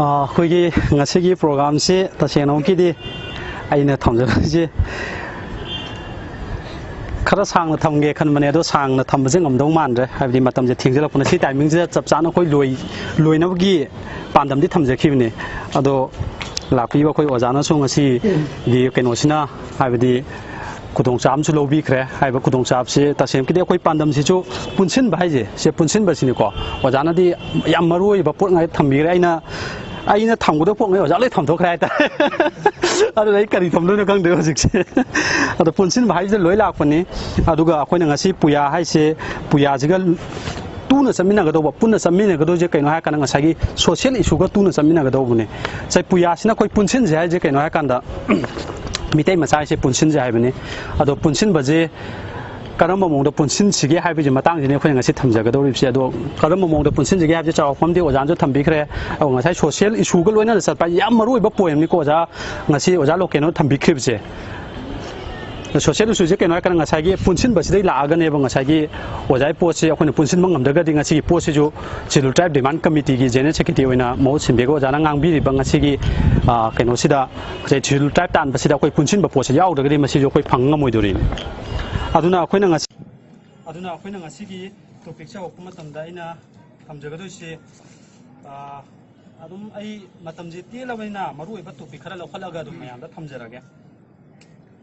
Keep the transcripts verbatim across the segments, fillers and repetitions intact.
ꯑꯩꯈꯣꯏꯒꯤ ꯉꯁꯤꯒꯤ ꯄ꯭ꯔꯣꯒ꯭ꯔꯥꯝꯁꯤ ꯇꯁꯦꯡꯅꯃꯛꯀꯤꯗꯤ ꯑꯩꯅ ꯊꯝꯖꯔꯛꯏꯁꯦ ꯈꯔ ꯁꯥꯡꯅ ꯊꯝꯒꯦ ꯈꯟꯕꯅꯦ, ꯑꯗꯣ ꯁꯥꯡꯅ ꯊꯝꯕꯁꯦ ꯉꯝꯗꯧ ꯃꯥꯟꯗ꯭ꯔꯦ꯫ ꯍꯥꯏꯕꯗꯤ ꯃꯇꯝꯁꯦ ꯊꯦꯡꯖꯤꯜꯂꯛꯄꯅ, ꯁꯤ ꯇꯥꯏꯃꯤꯡꯁꯤꯗ ꯆꯞ ꯆꯥꯅ ꯑꯩꯈꯣꯏ ꯂꯣꯏ ꯂꯣꯏꯅꯕꯒꯤ ꯄꯥꯟꯗꯝꯗꯤ ꯊꯝꯖꯈꯤꯕꯅꯦ꯫ ꯑꯗꯣ ꯂꯥꯛꯄꯤꯕ ꯑꯩꯈꯣꯏ ꯑꯣꯖꯥꯅꯁꯨ ꯉꯁꯤꯒꯤ ꯀꯩꯅꯣꯁꯤꯅ, ꯍꯥꯏꯕꯗꯤ ꯈꯨꯗꯣꯡꯆꯥꯕ ꯑꯃꯁꯨ ꯂꯧꯕꯤꯈ꯭ꯔꯦ꯫ ꯍꯥꯏꯕ ꯈꯨꯗꯣꯡꯆꯥꯕꯁꯤ ꯇꯁꯦꯡꯅꯀꯤꯗꯤ ꯑꯩꯈꯣꯏ ꯄꯥꯟꯗꯝꯁꯤꯁꯨ ꯄꯨꯟꯁꯤꯟꯕ ꯍꯥꯏꯁꯦ, ꯁꯦ ꯄꯨꯟꯁꯤꯟꯕꯁꯤꯅꯤꯀꯣ꯫ ꯑꯣꯖꯥꯅꯗꯤ ꯌꯥꯝ ꯃꯔꯨ ꯑꯣꯏꯕ ꯄꯣꯠ ꯉꯥꯛꯇ ꯊꯝꯕꯤꯈ꯭ꯔꯦ꯫ ꯑꯩꯅ ꯑꯩꯅ ꯊꯝꯒꯗꯕ ꯄꯣꯠꯉꯩ ꯑꯣꯖꯥ ꯂꯣꯏ ꯊꯝꯗꯣꯛꯈ꯭ꯔꯦ ꯍꯥꯏꯇꯥꯔꯦ꯫ ꯑꯗꯨꯅ ꯑꯩ ꯀꯔꯤ ꯊꯝꯗꯣꯏꯅꯣ ꯈꯪꯗꯦ ꯍꯧꯖꯤꯛꯁꯦ꯫ ꯑꯗꯣ ꯄꯨꯟꯁꯤꯟꯕ ꯍꯥꯏꯁꯤꯗ ꯂꯣꯏ ꯂꯥꯛꯄꯅꯤ꯫ ꯑꯗꯨꯒ ꯑꯩꯈꯣꯏꯅ ꯉꯁꯤ ꯄꯨꯌꯥ ꯍꯥꯏꯁꯦ, ꯄꯨꯌꯥꯁꯤꯒ ꯇꯨꯅ ꯆꯠꯃꯤꯟꯅꯒꯗꯧꯕ, ꯄꯨꯟꯅ ꯆꯠꯃꯤꯟꯅꯒꯗꯧꯁꯦ ꯀꯩꯅꯣ ꯍꯥꯏ ꯀꯥꯟꯗ ꯉꯁꯥꯏꯒꯤ ꯁꯣꯁꯤꯌꯦꯜ ꯏꯁꯨꯒ ꯇꯨꯅ ꯆꯠꯃꯤꯟꯅꯒꯗꯧꯕꯅꯦ꯫ ꯉꯁꯥꯏ ꯄꯨꯌꯥꯁꯤꯅ ꯑꯩꯈꯣꯏ ꯄꯨꯟꯁꯤꯟꯁꯦ ꯍꯥꯏꯁꯦ ꯀꯩꯅꯣ ꯍꯥꯏ ꯀꯥꯟꯗ ꯃꯤꯇꯩ ꯃꯆꯥ ꯍꯥꯏꯁꯦ ꯄꯨꯟꯁꯤꯟꯁꯦ ꯍꯥꯏꯕꯅꯤ꯫ ꯑꯗꯣ ꯄꯨꯟꯁꯤꯟꯕꯁꯦ ꯀꯔꯝꯕ ꯃꯑꯣꯡꯗ ꯄꯨꯟꯁꯤꯟꯁꯤꯒꯦ ꯍꯥꯏꯕꯒꯤ ꯃꯇꯥꯡꯁꯤꯅꯤ ꯑꯩꯈꯣꯏꯅ ꯉꯁꯤ ꯊꯝꯖꯒꯗꯧꯔꯤꯕꯁꯦ꯫ ꯑꯗꯣ ꯀꯔꯝꯕ ꯃꯑꯣꯡꯗ ꯄꯨꯟꯁꯤꯟꯁꯤꯒꯦ ꯍꯥꯏꯕꯁꯦ ꯆꯥꯎꯔꯥꯛꯄ ꯑꯃꯗꯤ ꯑꯣꯖꯥꯅꯁꯨ ꯊꯝꯕꯤꯈ꯭ꯔꯦ꯫ ꯑꯗꯣ ꯉꯁꯥꯏ ꯁꯣꯁꯤꯌꯦꯜ ꯏꯁꯨꯒ ꯂꯣꯏꯅꯅ ꯆꯠꯄ ꯌꯥꯝ ꯃꯔꯨ ꯑꯣꯏꯕ ꯄꯣꯏꯟꯠꯅꯤꯀꯣ ꯑꯣꯖꯥ, ꯉꯁꯤ ꯑꯣꯖꯥ ꯂꯣꯀꯦꯟꯅ ꯊꯝꯕꯤꯈ꯭ꯔꯤꯕꯁꯦ꯫ ꯁꯣꯁꯤꯌꯦꯜ ꯏꯁꯨꯁꯦ ꯀꯩꯅꯣ ꯍꯥꯏꯔꯀꯥꯟꯗ ꯉꯁꯥꯏꯒꯤ ꯄꯨꯟꯁꯤꯟꯕꯁꯤꯗꯩ ꯂꯥꯛꯑꯒꯅꯦꯕ ꯉꯁꯥꯏꯒꯤ ꯑꯣꯖꯥꯒꯤ ꯄꯣꯠꯁꯤ ꯑꯩꯈꯣꯏꯅ ꯄꯨꯟꯁꯤꯟꯕ ꯉꯝꯗ꯭ꯔꯒꯗꯤ ꯉꯁꯤꯒꯤ ꯄꯣꯠꯁꯤꯁꯨ ꯁꯦꯗꯨꯜ ꯇ꯭ꯔꯥꯏꯕ ꯗꯤꯃꯥꯟ ꯀꯃꯤꯇꯤꯒꯤ ꯖꯦꯅꯔꯦꯜ ꯁꯦꯀ꯭ꯔꯦꯇꯔꯤ ꯑꯣꯏꯅ ꯃꯍꯨꯠ ꯁꯤꯟꯕꯤꯔꯒ ꯑꯣꯖꯥꯅ ꯉꯥꯡꯕꯤꯔꯤꯕ ꯉꯁꯤꯒꯤ, ꯑ, ꯀꯩꯅꯣꯁꯤꯗ, ꯉꯁꯥꯏ ꯁꯦꯗꯨꯜ ꯇ꯭ꯔꯥꯏꯕ ꯇꯥꯟꯕꯁꯤꯗ ꯑꯩꯈꯣꯏ ꯄꯨꯟꯁꯤꯟꯕ ꯄꯣꯠꯁꯤ ꯌꯥꯎꯗ꯭ꯔꯒꯗꯤ ꯃꯁꯤꯁꯨ ꯑꯩꯈꯣꯏ ꯐꯪ ꯉꯝꯃꯣꯏꯗꯣꯔꯤꯅꯤ꯫ ꯑꯗꯨꯅ ꯑꯩꯈꯣꯏꯅ ꯉꯁꯤ ꯑꯗꯨꯅ ꯑꯩꯈꯣꯏꯅ ꯉꯁꯤꯒꯤ ꯇꯣꯄꯤꯛꯁꯦ ꯍꯧꯔꯛꯄ ꯃꯇꯝꯗ ꯑꯩꯅ ꯊꯝꯖꯒꯗꯣꯏꯁꯦ, ꯑ, ꯑꯗꯨꯝ ꯑꯩ ꯃꯇꯝꯁꯦ ꯇꯦꯜꯂꯕꯅꯤꯅ ꯃꯔꯨꯑꯣꯏꯕ ꯇꯣꯄꯤꯛ ꯈꯔ ꯂꯧꯈꯠꯂꯒ ꯑꯗꯨꯝ ꯃꯌꯥꯝꯗ ꯊꯝꯖꯔꯒꯦ꯫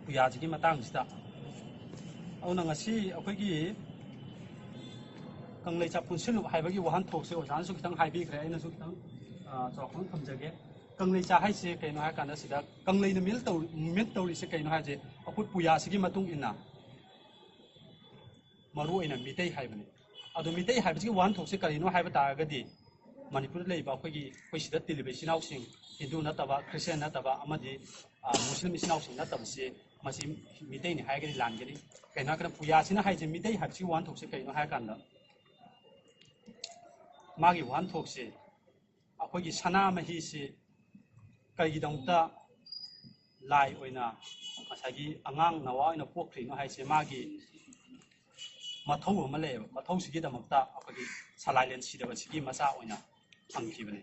ꯄꯨꯌꯥꯁꯤꯒꯤ ꯃꯇꯥꯡꯁꯤꯗ꯫ ꯑꯗꯨꯅ ꯉꯁꯤ ꯑꯩꯈꯣꯏꯒꯤ ꯀꯪꯂꯩꯆꯥ ꯄꯨꯟꯁꯤꯜꯂꯨ ꯍꯥꯏꯕꯒꯤ ꯋꯥꯍꯟꯊꯣꯛꯁꯦ ꯑꯣꯖꯥꯅꯁꯨ ꯈꯤꯇꯪ ꯍꯥꯏꯕꯤꯈ꯭ꯔꯦ, ꯑꯩꯅꯁꯨ ꯈꯤꯇꯪ, ꯑ, ꯆꯥꯎꯔꯥꯛꯄ ꯑꯃ ꯊꯝꯖꯒꯦ꯫ ꯀꯪꯂꯩꯆꯥ ꯍꯥꯏꯁꯦ ꯀꯩꯅꯣ ꯍꯥꯏ ꯀꯥꯟꯗ ꯁꯤꯗ ꯀꯪꯂꯩꯅ ꯃꯤꯜ ꯇꯧ-, ꯃꯤꯜ ꯇꯧꯔꯤꯁꯦ ꯀꯩꯅꯣ ꯍꯥꯏꯁꯦ ꯑꯩꯈꯣꯏ ꯄꯨꯌꯥꯁꯤꯒꯤ ꯃꯇꯨꯡ ꯏꯟꯅ ꯃꯔꯨ ꯑꯣꯏꯅ ꯃꯤꯇꯩ ꯍꯥꯏꯕꯅꯤ꯫ ꯑꯗꯣ ꯃꯤꯇꯩ ꯍꯥꯏꯕꯁꯤꯒꯤ ꯋꯥꯍꯟꯊꯣꯛꯁꯦ ꯀꯔꯤꯅꯣ ꯍꯥꯏꯕ ꯇꯥꯔꯒꯗꯤ ꯃꯅꯤꯄꯨꯔꯗ ꯂꯩꯔꯤꯕ ꯑꯩꯈꯣꯏꯒꯤ, ꯑꯩꯈꯣꯏ ꯁꯤꯗ ꯇꯤꯜꯂꯤꯕ ꯏꯆꯤꯟ ꯏꯅꯥꯎꯁꯤꯡ, ꯍꯤꯟꯗꯨ ꯅꯠꯇꯕ, ꯈ꯭ꯔꯤꯁꯇꯤꯌꯥꯟ ꯅꯠꯇꯕ ꯑꯃꯗꯤ, ꯑ, ꯃꯨꯁꯂꯤꯝ ꯏꯆꯤꯟ ꯏꯅꯥꯎꯁꯤꯡ ꯅꯠꯇꯕꯁꯤ ꯃꯁꯤ ꯃꯤꯇꯩꯅꯤ ꯍꯥꯏꯔꯒꯗꯤ ꯂꯥꯟꯒꯅꯤ꯫ ꯀꯩꯅꯣ ꯍꯥꯏꯔꯀꯥꯟꯗ ꯄꯨꯌꯥꯁꯤꯅ ꯍꯥꯏꯁꯦ, ꯃꯤꯇꯩ ꯍꯥꯏꯕꯁꯤꯒꯤ ꯋꯥꯍꯟꯊꯣꯛꯁꯦ ꯀꯩꯅꯣ ꯍꯥꯏꯔꯀꯥꯟꯗ ꯃꯥꯒꯤ ꯋꯥꯍꯟꯊꯣꯛꯁꯦ ꯑꯩꯈꯣꯏꯒꯤ ꯁꯅꯥꯃꯍꯤꯁꯤ ꯀꯔꯤꯒꯤꯗꯃꯛꯇ ꯂꯥꯏ ꯑꯣꯏꯅ ꯉꯁꯥꯏꯒꯤ ꯑꯉꯥꯡ ꯅꯋꯥ ꯑꯣꯏꯅ ꯄꯣꯛꯈ꯭ꯔꯤꯅꯣ ꯍꯥꯏꯁꯦ ꯃꯥꯒꯤ ꯃꯊꯧ ꯑꯃ ꯂꯩꯌꯦꯕ꯫ ꯃꯊꯧꯁꯤꯒꯤꯗꯃꯛꯇ ꯑꯩꯈꯣꯏꯒꯤ ꯁꯂꯥꯏꯂꯦꯟ ꯁꯤꯗꯕꯁꯤꯒꯤ ꯃꯆꯥ ꯑꯣꯏꯅ ꯐꯪꯈꯤꯕꯅꯤ꯫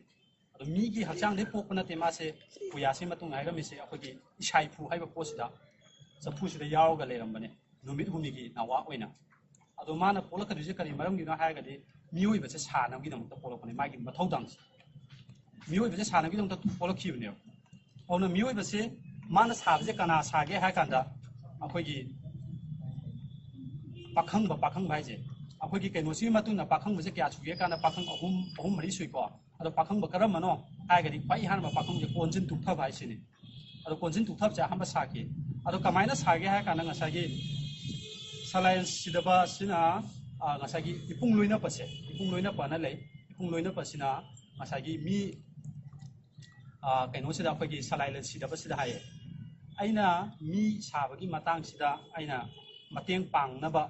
ꯑꯗꯣ ꯃꯤꯒꯤ ꯍꯛꯆꯥꯡꯗꯒꯤ ꯄꯣꯛꯄ ꯅꯠꯇꯦ ꯃꯥꯁꯦ꯫ ꯄꯨꯌꯥꯁꯤ ꯃꯇꯨꯡ ꯍꯥꯏꯔꯝꯃꯤꯁꯦ ꯑꯩꯈꯣꯏꯒꯤ ꯏꯁꯥꯏꯐꯨ ꯍꯥꯏꯕ ꯄꯣꯠꯁꯤꯗ, ꯆꯐꯨꯁꯤꯗ ꯌꯥꯎꯔꯒ ꯂꯩꯔꯝꯕꯅꯦ ꯅꯨꯃꯤꯠ ꯍꯨꯝꯅꯤꯒꯤ ꯅꯋꯥ ꯑꯣꯏꯅ꯫ ꯑꯗꯣ ꯃꯥꯅ ꯄꯣꯛꯂꯛꯀꯗꯣꯏꯁꯦ ꯀꯔꯤ ꯃꯔꯝꯒꯤꯅꯣ ꯍꯥꯏꯔꯒꯗꯤ ꯃꯤꯑꯣꯏꯕꯁꯦ ꯁꯥꯅꯕꯒꯤꯗꯃꯛꯇ ꯄꯣꯛꯂꯛꯄꯅꯦ꯫ ꯃꯥꯒꯤ ꯃꯊꯧꯗꯥꯡꯁꯦ ꯃꯤꯑꯣꯏꯕꯁꯦ ꯁꯥꯟꯅꯕꯒꯤꯗꯃꯛꯇ ꯄꯣꯛꯂꯛꯈꯤꯕꯅꯦꯕ꯫ ꯑꯗꯨꯅ ꯃꯤꯑꯣꯏꯕꯁꯦ ꯃꯥꯅ ꯁꯥꯕꯁꯦ ꯀꯅꯥ ꯁꯥꯒꯦ ꯍꯥꯏ ꯀꯥꯟꯗ ꯑꯩꯈꯣꯏꯒꯤ ꯄꯥꯈꯪꯕ, ꯄꯥꯈꯪꯕ ꯍꯥꯏꯁꯦ ꯑꯩꯈꯣꯏꯒꯤ ꯀꯩꯅꯣꯁꯤꯒꯤ ꯃꯇꯨꯡ ꯏꯟꯅ ꯄꯥꯈꯪꯕꯁꯦ ꯀꯌꯥ ꯁꯨꯒꯦ ꯍꯥꯏ ꯀꯥꯟꯗ ꯄꯥꯈꯪ ꯑꯍꯨꯝ, ꯑꯍꯨꯝ ꯃꯔꯤ ꯁꯨꯏꯀꯣ꯫ ꯑꯗꯣ ꯄꯥꯈꯪꯕ ꯀꯔꯝꯕꯅꯣ ꯍꯥꯏꯔꯒꯗꯤ ꯈ꯭ꯋꯥꯏ ꯑꯍꯥꯟꯕ ꯄꯥꯈꯪꯁꯦ ꯀꯣꯟꯖꯤꯟ ꯇꯨꯛꯊꯕ ꯍꯥꯏꯁꯤꯅꯤ꯫ ꯑꯗꯣ ꯀꯣꯟꯖꯤꯟ ꯇꯨꯛꯊꯕꯁꯦ ꯑꯍꯥꯟꯕ ꯁꯥꯈꯤ꯫ ꯑꯗꯣ ꯀꯃꯥꯏꯅ ꯁꯥꯒꯦ ꯍꯥꯏ ꯀꯥꯟꯗ ꯉꯁꯥꯏꯒꯤ ꯁꯂꯥꯏꯟ ꯁꯤꯗꯕꯁꯤꯅ, ꯑ, ꯉꯁꯥꯏꯒꯤ ꯏꯄꯨꯡ ꯂꯣꯏꯅꯄꯁꯦ, ꯏꯄꯨꯡ ꯂꯣꯏꯅꯄꯅ ꯂꯩ꯫ ꯏꯄꯨꯡ ꯂꯣꯏꯅꯄꯁꯤꯅ ꯉꯁꯥꯏꯒꯤ ꯃꯤ, ꯑ, ꯀꯩꯅꯣꯁꯤꯗ ꯑꯩꯈꯣꯏꯒꯤ ꯁꯂꯥꯏꯟ ꯁꯤꯗꯕꯁꯤꯗ ꯍꯥꯏꯌꯦ, "ꯑꯩꯅ ꯃꯤ ꯁꯥꯕꯒꯤ ꯃꯇꯥꯡꯁꯤꯗ ꯑꯩꯅ ꯃꯇꯦꯡ ꯄꯥꯡꯅꯕ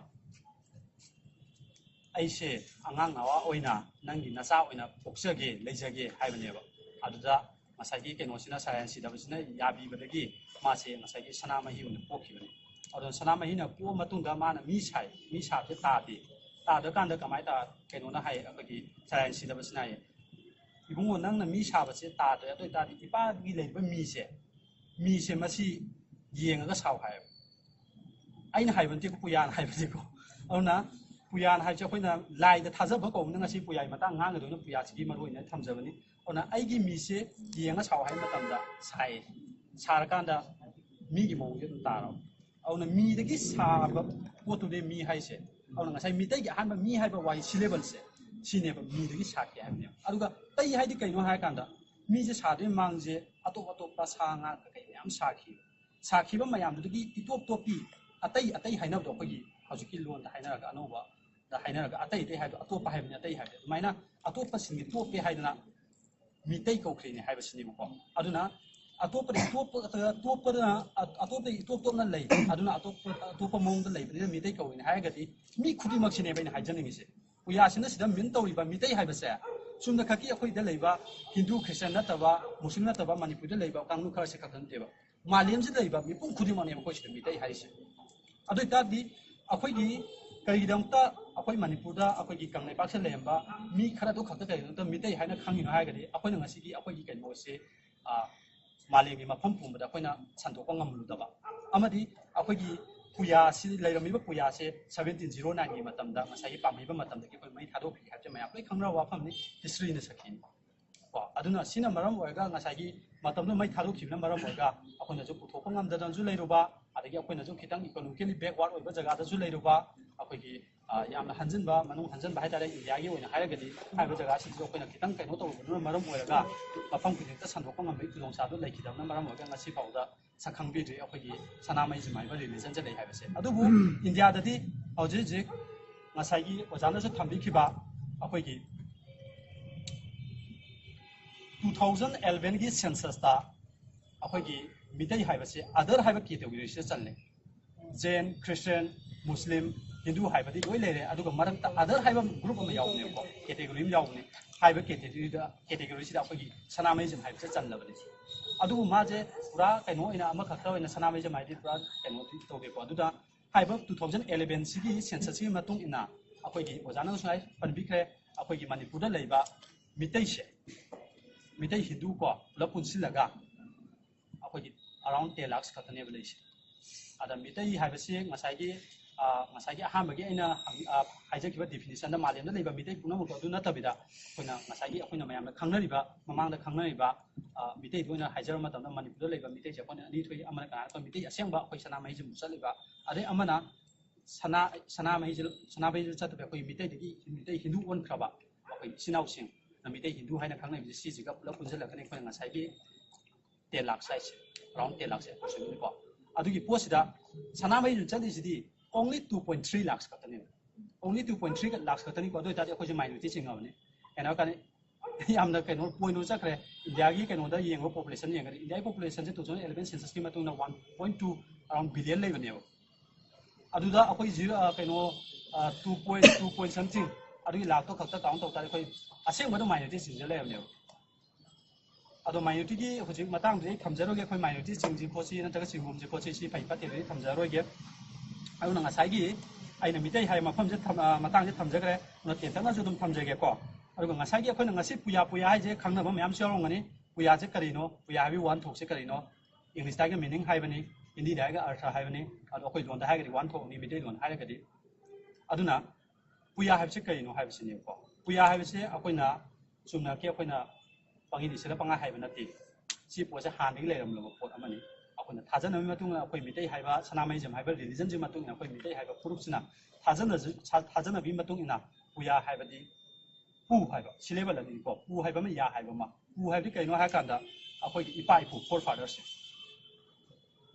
ꯑꯩꯁꯦ ꯑꯉꯥꯡ ꯅꯋꯥ ꯑꯣꯏꯅ ꯅꯪꯒꯤ ꯅꯆꯥ ꯑꯣꯏꯅ ꯄꯣꯛꯆꯒꯦ, ꯂꯩꯖꯒꯦ" ꯍꯥꯏꯕꯅꯦꯕ꯫ ꯑꯗꯨꯗ ꯉꯁꯥꯏꯒꯤ ꯀꯩꯅꯣꯁꯤꯅ, ꯁꯂꯥꯏꯟ ꯁꯤꯗꯕꯁꯤꯅ ꯌꯥꯕꯤꯕꯗꯒꯤ ꯃꯥꯁꯦ ꯉꯁꯥꯏꯒꯤ ꯁꯅꯥꯃꯍꯤ ꯑꯣꯏꯅ ꯄꯣꯛꯈꯤꯕꯅꯤ꯫ ꯑꯗꯣ ꯁꯅꯥꯃꯍꯤꯅ ꯄꯣꯛꯑ ꯃꯇꯨꯡꯗ ꯃꯥꯅ ꯃꯤ ꯁꯥꯏ, ꯃꯤ ꯁꯥꯕꯁꯦ ꯇꯥꯗꯦ꯫ ꯇꯥꯗ꯭ꯔꯀꯥꯟꯗ ꯀꯃꯥꯏꯅ ꯇꯧ-, ꯀꯩꯅꯣꯅ ꯍꯥꯏꯌꯦ, ꯑꯩꯈꯣꯏꯒꯤ ꯁꯂꯥꯏꯟ ꯁꯤꯗꯕꯁꯤꯅ ꯍꯥꯏꯌꯦ, "ꯏꯕꯨꯡꯉꯣ, ꯅꯪꯅ ꯃꯤ ꯁꯥꯕꯁꯦ ꯇꯥꯗ꯭ꯔꯦ, ꯑꯗꯨ ꯑꯣꯏꯇꯥꯔꯗꯤ ꯏꯄꯥꯒꯤ ꯂꯩꯔꯤꯕ ꯃꯤꯁꯦ, ꯃꯤꯁꯦ ꯃꯁꯤ ꯌꯦꯡꯉꯒ ꯁꯥꯎ" ꯍꯥꯏꯌꯦꯕ꯫ ꯑꯩꯅ ꯍꯥꯏꯕ ꯅꯠꯇꯦꯀꯣ, ꯄꯨꯌꯥꯅ ꯍꯥꯏꯕꯅꯤꯀꯣ꯫ ꯑꯗꯨꯅ ꯄꯨꯌꯥꯅ ꯍꯥꯏꯕꯁꯦ ꯑꯩꯈꯣꯏꯅ ꯂꯥꯏꯗ ꯊꯥꯖꯕ ꯀꯧꯕꯅꯤꯅ ꯉꯁꯤ ꯄꯨꯌꯥꯒꯤ ꯃꯇꯥꯡ ꯉꯥꯡꯒꯗꯣꯏꯅ ꯄꯨꯌꯥꯁꯤꯒꯤ ꯃꯔꯨ ꯑꯣꯏꯅ ꯊꯝꯖꯕꯅꯤ꯫ ꯑꯗꯨꯅ ꯑꯩꯒꯤ ꯃꯤꯁꯦ ꯌꯦꯡꯉ ꯁꯥꯎ ꯍꯥꯏꯕ ꯃꯇꯝꯗ ꯁꯥꯏꯌꯦ꯫ ꯁꯥꯔꯀꯥꯟꯗ ꯃꯤꯒꯤ ꯃꯑꯣꯡꯁꯦ ꯑꯗꯨꯝ ꯇꯥꯔꯕ꯫ ꯑꯗꯨꯅ ꯃꯤꯗꯒꯤ ꯁꯥꯕ ꯄꯣꯠꯇꯨꯅꯦ ꯃꯤ ꯍꯥꯏꯁꯦ꯫ ꯑꯗꯨꯅ ꯉꯁꯥꯏ ꯃꯤꯇꯩꯒꯤ ꯑꯍꯥꯟꯕ ꯃꯤ ꯍꯥꯏꯕ ꯋꯥꯍꯩ syllable ꯁꯦ, ꯁꯤꯅꯦꯕ ꯃꯤꯗꯒꯤ ꯁꯥꯈꯤ ꯍꯥꯏꯕꯅꯦꯕ꯫ ꯑꯗꯨꯒ ꯇꯩ ꯍꯥꯏꯗꯤ ꯀꯩꯅꯣ ꯍꯥꯏꯔꯀꯥꯟꯗ, ꯃꯤꯁꯦ ꯁꯥꯗꯣꯏ ꯃꯥꯡꯁꯦ ꯑꯇꯣꯞ ꯑꯇꯣꯞꯄ ꯁꯥ ꯉꯥ ꯀꯩꯀꯩ ꯃꯌꯥꯝ ꯁꯥꯈꯤ꯫ ꯁꯥꯈꯤꯕ ꯃꯌꯥꯝꯗꯨꯗꯒꯤ ꯏꯇꯣꯞ ꯇꯣꯞꯄꯤ, ꯑꯇꯩ ꯑꯇꯩ ꯍꯥꯏꯅꯕꯗꯣ, ꯑꯩꯈꯣꯏꯒꯤ ꯍꯧꯖꯤꯛꯀꯤ ꯂꯣꯟꯗ ꯍꯥꯏꯅꯔꯒ, ꯑꯅꯧꯕꯗ ꯍꯥꯏꯅꯔꯒ ꯑꯇꯩ ꯑꯇꯩ ꯍꯥꯏꯕꯗꯣ ꯑꯇꯣꯞꯄ ꯍꯥꯏꯕꯅꯤ, ꯑꯇꯩ ꯍꯥꯏꯕꯗꯤ ꯑꯗꯨꯃꯥꯏꯅ ꯑꯇꯣꯞꯄꯁꯤꯡꯗꯤ ꯇꯣꯞꯄꯦ ꯍꯥꯏꯗꯅ ꯃꯤꯇꯩ ꯀꯧꯈ꯭ꯔꯤꯅꯦ ꯍꯥꯏꯕꯁꯤꯅꯦꯕꯀꯣ꯫ ꯑꯗꯨꯅ ꯑꯇꯣꯞꯄꯗꯤ ꯇꯣꯞꯄ, ꯇꯣꯞꯄꯗꯅ, ꯑꯇꯣꯞꯄꯗꯤ ꯏꯇꯣꯞ ꯇꯣꯞꯅ ꯂꯩ, ꯑꯗꯨꯅ ꯑꯇꯣꯞꯄ, ꯑꯇꯣꯞꯄ ꯃꯑꯣꯡꯗ ꯂꯩꯕꯅꯤꯅ ꯃꯤꯇꯩ ꯀꯧꯏꯅꯦ ꯍꯥꯏꯔꯒꯗꯤ ꯃꯤ ꯈꯨꯗꯤꯡꯃꯛꯁꯤꯅꯦꯕ ꯑꯩꯅ ꯍꯥꯏꯖꯅꯤꯡꯉꯤꯁꯦ꯫ ꯄꯨꯌꯥꯁꯤꯅ ꯁꯤꯗ ꯃꯤꯟ ꯇꯧꯔꯤꯕ ꯃꯤꯇꯩ ꯍꯥꯏꯕꯁꯦ ꯆꯨꯝꯅ ꯈꯛꯀꯤ ꯑꯩꯈꯣꯏꯗ ꯂꯩꯕ ꯍꯤꯟꯗꯨ, ꯈ꯭ꯔꯤꯁꯇꯟ ꯅꯠꯇꯕ, ꯃꯨꯁꯂꯤꯝ ꯅꯠꯇꯕ, ꯃꯅꯤꯄꯨꯔꯗ ꯂꯩꯕ ꯀꯥꯡꯂꯨꯞ ꯈꯔꯁꯦ ꯈꯛꯇ ꯅꯠꯇꯦꯕ꯫ ꯃꯥꯂꯦꯝꯁꯤꯗ ꯂꯩꯕ ꯃꯤꯄꯨꯝ ꯈꯨꯗꯤꯡꯃꯛꯅꯦꯕ ꯑꯩꯈꯣꯏ ꯁꯤꯗ ꯃꯤꯇꯩ ꯍꯥꯏꯔꯤꯁꯦ꯫ ꯑꯗꯨ ꯑꯣꯏꯇꯥꯔꯗꯤ ꯑꯩꯈꯣꯏꯒꯤ ꯀꯔꯤꯒꯤꯗꯃꯛꯇ ꯑꯩꯈꯣꯏ ꯃꯅꯤꯄꯨꯔꯗ, ꯑꯩꯈꯣꯏꯒꯤ ꯀꯪꯂꯩꯄꯥꯛꯁꯤꯗ ꯂꯩꯔꯝꯕ ꯃꯤ ꯈꯔꯗꯨ ꯈꯛꯇ ꯀꯔꯤꯒꯤꯗꯃꯛꯇ ꯃꯤꯇꯩ ꯍꯥꯏꯅ ꯈꯪꯉꯤꯅꯣ ꯍꯥꯏꯔꯒꯗꯤ, ꯑꯩꯈꯣꯏꯅ ꯉꯁꯤꯒꯤ ꯑꯩꯈꯣꯏꯒꯤ ꯀꯩꯅꯣꯁꯦ, ꯑ, ꯃꯥꯂꯦꯝꯒꯤ ꯃꯐꯝ ꯄꯨꯝꯕꯗ ꯑꯩꯈꯣꯏꯅ ꯁꯟꯗꯣꯛꯄ ꯉꯝꯂꯨꯗꯕ, ꯑꯃꯗꯤ ꯑꯩꯈꯣꯏꯒꯤ ꯄꯨꯌꯥꯁꯤ, ꯂꯩꯔꯝꯃꯤꯕ ꯄꯨꯌꯥꯁꯦ seventeen zero nine ꯒꯤ ꯃꯇꯝꯗ, ꯉꯁꯥꯏꯒꯤ ꯄꯥꯝꯍꯩꯕ ꯃꯇꯝꯗꯒꯤ ꯑꯩꯈꯣꯏ ꯃꯩ ꯊꯥꯗꯣꯛꯈꯤ ꯍꯥꯏꯕꯁꯦ ꯃꯌꯥꯝ ꯂꯣꯏ ꯈꯪꯅꯔꯕ ꯋꯥꯐꯝꯅꯤ, historyꯅ ꯁꯥꯈꯤꯅꯤ꯫ ꯀꯣ, ꯑꯗꯨꯅ ꯁꯤꯅ ꯃꯔꯝ ꯑꯣꯏꯔꯒ ꯉꯁꯥꯏꯒꯤ ꯃꯇꯝꯗꯨ ꯃꯩ ꯊꯥꯗꯣꯛꯈꯤꯕꯅ ꯃꯔꯝ ꯑꯣꯏꯔꯒ ꯑꯩꯈꯣꯏꯅꯁꯨ ꯄꯨꯊꯣꯛꯄ ꯉꯝꯗꯗꯅꯁꯨ ꯂꯩꯔꯨꯕ, ꯑꯗꯒꯤ ꯑꯩꯈꯣꯏꯅꯁꯨ ꯈꯤꯇꯪ economically backward ꯑꯣꯏꯕ ꯖꯒꯥꯗꯁꯨ ꯂꯩꯔꯨꯕ, ꯑꯩꯈꯣꯏꯒꯤ, ꯑ, ꯌꯥꯝꯅ ꯍꯟꯖꯤꯟꯕ, ꯃꯅꯨꯡ ꯍꯟꯖꯤꯟꯕ ꯍꯥꯏꯇꯥꯔꯦ, ꯏꯟꯗꯤꯌꯥꯒꯤ ꯑꯣꯏꯅ ꯍꯥꯏꯔꯒꯗꯤ, ꯍꯥꯏꯔꯤꯕ ꯖꯒꯥꯁꯤꯡꯁꯨ ꯑꯩꯈꯣꯏꯅ ꯈꯤꯇꯪ ꯀꯩꯅꯣ ꯇꯧꯔꯨꯕꯗꯨꯅ ꯃꯔꯝ ꯑꯣꯏꯔꯒ ꯃꯐꯝ ꯈꯨꯗꯤꯡꯃꯛꯇ ꯁꯟꯗꯣꯛꯄ ꯉꯝꯕꯒꯤ ꯈꯨꯗꯣꯡꯆꯥꯕꯗꯨ ꯂꯩꯈꯤꯗꯕꯅ ꯃꯔꯝ ꯑꯣꯏꯔꯒ ꯉꯁꯤ ꯐꯥꯎꯗ ꯁꯛꯈꯪꯕꯤꯗ꯭ꯔꯤ ꯑꯩꯈꯣꯏꯒꯤ ꯁꯅꯥꯃꯍꯤꯁꯤꯃ ꯍꯥꯏꯕ religion ꯁꯦ ꯂꯩ ꯍꯥꯏꯕꯁꯦ꯫ ꯑꯗꯨꯕꯨ ꯏꯟꯗꯤꯌꯥꯗꯗꯤ ꯍꯧꯖꯤꯛ ꯍꯧꯖꯤꯛ ꯉꯁꯥꯏꯒꯤ ꯑꯣꯖꯥꯅꯁꯨ ꯊꯝꯕꯤꯈꯤꯕ ꯑꯩꯈꯣꯏꯒꯤ two thousand eleven ꯒꯤ census ꯇ ꯑꯩꯈꯣꯏꯒꯤ ꯃꯤꯇꯩ ꯍꯥꯏꯕꯁꯦ other ꯍꯥꯏꯕ category ꯁꯤꯗ ꯆꯜꯂꯦ꯫ Jain, Christian, Muslim, Hindu ꯍꯥꯏꯕꯗꯤ ꯂꯣꯏ ꯂꯩꯔꯦ, ꯑꯗꯨꯒ ꯃꯔꯛꯇ other ꯍꯥꯏꯕ group ꯑꯃ ꯌꯥꯎꯕꯅꯦꯕꯀꯣ, category ꯑꯃ ꯌꯥꯎꯕꯅꯦ꯫ ꯍꯥꯏꯕ category ꯗ, category ꯁꯤꯗ ꯑꯩꯈꯣꯏꯒꯤ ꯁꯅꯥꯃꯍꯤꯁꯤꯃ ꯍꯥꯏꯕꯁꯦ ꯆꯜꯂꯕꯅꯤ꯫ ꯑꯗꯨꯕꯨ ꯃꯥꯁꯦ ꯄꯨꯔꯥ ꯀꯩꯅꯣ ꯑꯣꯏꯅ ꯑꯃꯈꯛꯇ ꯑꯣꯏꯅ ꯁꯅꯥꯃꯍꯤꯁꯤꯃ ꯍꯥꯏꯗꯤ ꯄꯨꯔꯥ ꯀꯩꯅꯣꯗꯤ ꯇꯧꯗꯦꯀꯣ꯫ ꯑꯗꯨꯗ ꯍꯥꯏꯔꯤꯕ two thousand eleven ꯁꯤꯒꯤ census ꯀꯤ ꯃꯇꯨꯡ ꯏꯟꯅ ꯑꯩꯈꯣꯏꯒꯤ ꯑꯣꯖꯥꯅꯁꯨ ꯉꯁꯥꯏ ꯄꯟꯕꯤꯈ꯭ꯔꯦ, ꯑꯩꯈꯣꯏꯒꯤ ꯃꯅꯤꯄꯨꯔꯗ ꯂꯩꯕ ꯃꯤꯇꯩꯁꯦ, ꯃꯤꯇꯩ ꯍꯤꯟꯗꯨ ꯀꯣ ꯄꯨꯂꯞ ꯄꯨꯟꯁꯤꯜꯂꯒ ꯑꯩꯈꯣꯏꯒꯤ around ten lakhs ꯈꯛꯇꯅꯦꯕ ꯂꯩꯁꯦ꯫ ꯑꯗ ꯃꯤꯇꯩ ꯍꯥꯏꯕꯁꯤ ꯉꯁꯥꯏꯒꯤ, ꯑ, ꯉꯁꯥꯏꯒꯤ ꯑꯍꯥꯟꯕꯒꯤ ꯑꯩꯅ ꯍꯪ-, ꯑ, ꯍꯥꯏꯖꯈꯤꯕ definition ꯗ ꯃꯥꯂꯦꯝꯗ ꯂꯩꯕ ꯃꯤꯇꯩ ꯄꯨꯝꯅꯃꯛꯇꯣ ꯑꯗꯨ ꯅꯠꯇꯕꯤꯗ, ꯑꯩꯈꯣꯏꯅ ꯉꯁꯥꯏꯒꯤ ꯑꯩꯈꯣꯏꯅ ꯃꯌꯥꯝꯅ ꯈꯪꯅꯔꯤꯕ, ꯃꯃꯥꯡꯗ ꯈꯪꯅꯔꯤꯕ, ꯑ, ꯃꯤꯇꯩꯗ ꯑꯣꯏꯅ ꯍꯥꯏꯖꯔꯕ ꯃꯇꯝꯗ, ꯃꯅꯤꯄꯨꯔꯗ ꯂꯩꯕ ꯃꯤꯇꯩꯁꯦ ꯑꯩꯈꯣꯏꯅ ꯑꯅꯤ ꯊꯣꯛꯏ꯫ ꯑꯃꯅ ꯀꯅꯥꯅ, ꯑꯩꯈꯣꯏ ꯃꯤꯇꯩ ꯑꯁꯦꯡꯕ, ꯑꯩꯈꯣꯏ ꯁꯅꯥꯃꯍꯤꯁꯤꯕꯨ ꯆꯠꯂꯤꯕ, ꯑꯗꯩ ꯑꯃꯅ ꯁꯅꯥ-, ꯁꯅꯥꯃꯍꯤꯁꯤ, ꯁꯅꯥꯃꯍꯤꯁꯤꯗ ꯆꯠꯇꯕ ꯑꯩꯈꯣꯏ ꯃꯤꯇꯩꯗꯒꯤ, ꯃꯤꯇꯩ ꯍꯤꯟꯗꯨ ꯑꯣꯟꯈ꯭ꯔꯕ ꯑꯩꯈꯣꯏ ꯏꯆꯤꯟ ꯏꯅꯥꯎꯁꯤꯡ, ꯃꯤꯇꯩ ꯍꯤꯟꯗꯨ ꯍꯥꯏꯅ ꯈꯪꯅꯔꯤꯕꯁꯤ, ꯁꯤꯁꯤꯒ ꯄꯨꯂꯞ ꯄꯨꯟꯁꯤꯜꯂꯒꯅꯤ ꯑꯩꯈꯣꯏꯅ ꯉꯁꯥꯏꯒꯤ ten lakhs ꯍꯥꯏꯁꯦ, around ten lakhs ꯍꯥꯏꯁꯦ꯫ ꯑꯗꯨꯒꯤꯅꯤꯀꯣ꯫ ꯑꯗꯨꯒꯤ ꯄꯣꯠꯁꯤꯗ ꯁꯅꯥꯃꯍꯤꯁꯨ ꯆꯠꯂꯤꯁꯤꯗꯤ only two point three lakhs ꯈꯛꯇꯅꯦꯕ꯫ Only two point three lakhs ꯈꯛꯇꯅꯤꯀꯣ꯫ ꯑꯗꯨ ꯑꯣꯏꯇꯥꯔꯗꯤ ꯑꯩꯈꯣꯏꯁꯦ minority ꯆꯤꯡꯉꯕꯅꯤ꯫ ꯀꯩꯅꯣ ꯍꯥꯏꯔꯀꯥꯟꯗ ꯌꯥꯝꯅ ꯀꯩꯅꯣ point ꯑꯃ ꯆꯠꯈ꯭ꯔꯦ꯫ ꯏꯟꯗꯤꯌꯥꯒꯤ ꯀꯩꯅꯣꯗ ꯌꯦꯡꯕ, population ꯌꯦꯡꯉꯗꯤ, ꯏꯟꯗꯤꯌꯥꯒꯤ population ꯁꯦ two thousand eleven census ꯀꯤ ꯃꯇꯨꯡ ꯏꯟꯅ one point two around billion ꯂꯩꯕꯅꯦꯕ꯫ ꯑꯗꯨꯗ ꯑꯩꯈꯣꯏ zero, ꯑ, ꯀꯩꯅꯣ, ꯑ, two point two point something ꯑꯗꯨꯒꯤ ꯂꯥꯛꯇꯣ ꯈꯛꯇ count ꯇꯧ ꯇꯥꯔꯗꯤ ꯑꯩꯈꯣꯏ ꯑꯁꯦꯡꯕꯗ minority ꯁꯤꯡꯁꯦ ꯂꯩꯔꯝꯅꯦꯕ꯫ ꯑꯗꯣ minority ꯒꯤ ꯍꯧꯖꯤꯛ ꯃꯇꯥꯡꯗꯨꯗꯤ ꯑꯩ ꯊꯝꯖꯔꯣꯏꯒꯦ, ꯑꯩꯈꯣꯏ minority ꯁꯤꯡꯁꯤ ꯈꯣꯠꯁꯤ ꯅꯠꯇ꯭ꯔꯒ ꯆꯤꯡꯒꯨꯝꯁꯤ ꯈꯣꯠꯁꯤ, ꯁꯤ ꯐꯩ ꯐꯠꯇꯦꯗꯨꯗꯤ ꯊꯝꯖꯔꯣꯏꯒꯦ꯫ ꯑꯗꯨꯅ ꯉꯁꯥꯏꯒꯤ ꯑꯩꯅ ꯃꯤꯇꯩ ꯍꯥꯏꯕ ꯃꯐꯝꯁꯦ ꯊꯝ- ꯑ, ꯃꯇꯥꯡꯁꯦ ꯊꯝꯖꯈ꯭ꯔꯦ꯫ ꯑꯗꯨꯅ ꯇꯦꯟꯇꯛꯅꯁꯨ ꯑꯗꯨꯝ ꯊꯝꯖꯒꯦꯀꯣ꯫ ꯑꯗꯨꯒ ꯉꯁꯥꯏꯒꯤ ꯑꯩꯈꯣꯏꯅ ꯉꯁꯤ ꯄꯨꯌꯥ, ꯄꯨꯌꯥ ꯍꯥꯏꯁꯦ ꯈꯪꯅꯕ ꯃꯌꯥꯝꯁꯨ ꯌꯥꯎꯔꯝꯒꯅꯤ꯫ ꯄꯨꯌꯥꯁꯦ ꯀꯔꯤꯅꯣ, ꯄꯨꯌꯥ ꯍꯥꯏꯕꯒꯤ ꯋꯥꯍꯟꯊꯣꯛꯁꯦ ꯀꯔꯤꯅꯣ, ꯏꯪꯂꯤꯁꯇ ꯍꯥꯏꯔꯒ ꯃꯤꯅꯤꯡ ꯍꯥꯏꯕꯅꯤ, ꯍꯤꯟꯗꯤꯗ ꯍꯥꯏꯔꯒ ꯑꯔꯊ ꯍꯥꯏꯕꯅꯤ꯫ ꯑꯗꯣ ꯑꯩꯈꯣꯏ ꯂꯣꯟꯗ ꯍꯥꯏꯔꯒꯗꯤ ꯋꯥꯍꯟꯊꯣꯛꯅꯤ, ꯃꯤꯇꯩꯂꯣꯟ ꯍꯥꯏꯔꯒꯗꯤ꯫ ꯑꯗꯨꯅ ꯄꯨꯌꯥ ꯍꯥꯏꯕꯁꯤ ꯀꯔꯤꯅꯣ ꯍꯥꯏꯕꯁꯤꯅꯦꯕꯀꯣ꯫ ꯄꯨꯌꯥ ꯍꯥꯏꯕꯁꯤ ꯑꯩꯈꯣꯏꯅ ꯆꯨꯝꯅꯒꯤ ꯑꯩꯈꯣꯏꯅ ꯄꯪꯏ ꯏꯁꯤꯜꯂ ꯄꯪꯍꯥꯏ ꯍꯥꯏꯕ ꯅꯠꯇꯦ꯫ ꯁꯤ ꯄꯣꯠꯁꯦ ꯍꯥꯟꯅꯗꯒꯤ ꯂꯩꯔꯝꯂꯕ ꯄꯣꯠ ꯑꯃꯅꯤ꯫ ꯑꯩꯈꯣꯏꯅ ꯊꯥꯖꯅꯕꯒꯤ ꯃꯇꯨꯡ ꯏꯟꯅ, ꯑꯩꯈꯣꯏ ꯃꯤꯇꯩ ꯍꯥꯏꯕ ꯁꯅꯥꯃꯍꯤꯖꯝ ꯍꯥꯏꯕ ꯔꯤꯂꯤꯖꯟꯁꯤꯒꯤ ꯃꯇꯨꯡ ꯏꯟꯅ, ꯑꯩꯈꯣꯏ ꯃꯤꯇꯩ ꯍꯥꯏꯕ ꯐꯨꯔꯨꯞꯁꯤꯅ ꯊꯥꯖꯅ-, ꯊꯥꯖꯅꯕꯒꯤ ꯃꯇꯨꯡ ꯏꯟꯅ ꯄꯨꯌꯥ ꯍꯥꯏꯕꯗꯤ ꯄꯨ ꯍꯥꯏꯕ ꯁꯤꯂꯦꯕꯜ ꯑꯅꯤꯀꯣ꯫ ꯄꯨ ꯍꯥꯏꯕ ꯑꯃ, ꯌꯥ ꯍꯥꯏꯕ ꯑꯃ꯫ ꯄꯨ ꯍꯥꯏꯕꯗꯤ ꯀꯩꯅꯣ ꯍꯥꯏ ꯀꯥꯟꯗ ꯑꯩꯈꯣꯏꯒꯤ ꯏꯄꯥ ꯏꯄꯨ, ꯐꯣꯔ ꯐꯥꯗꯔꯁꯦ,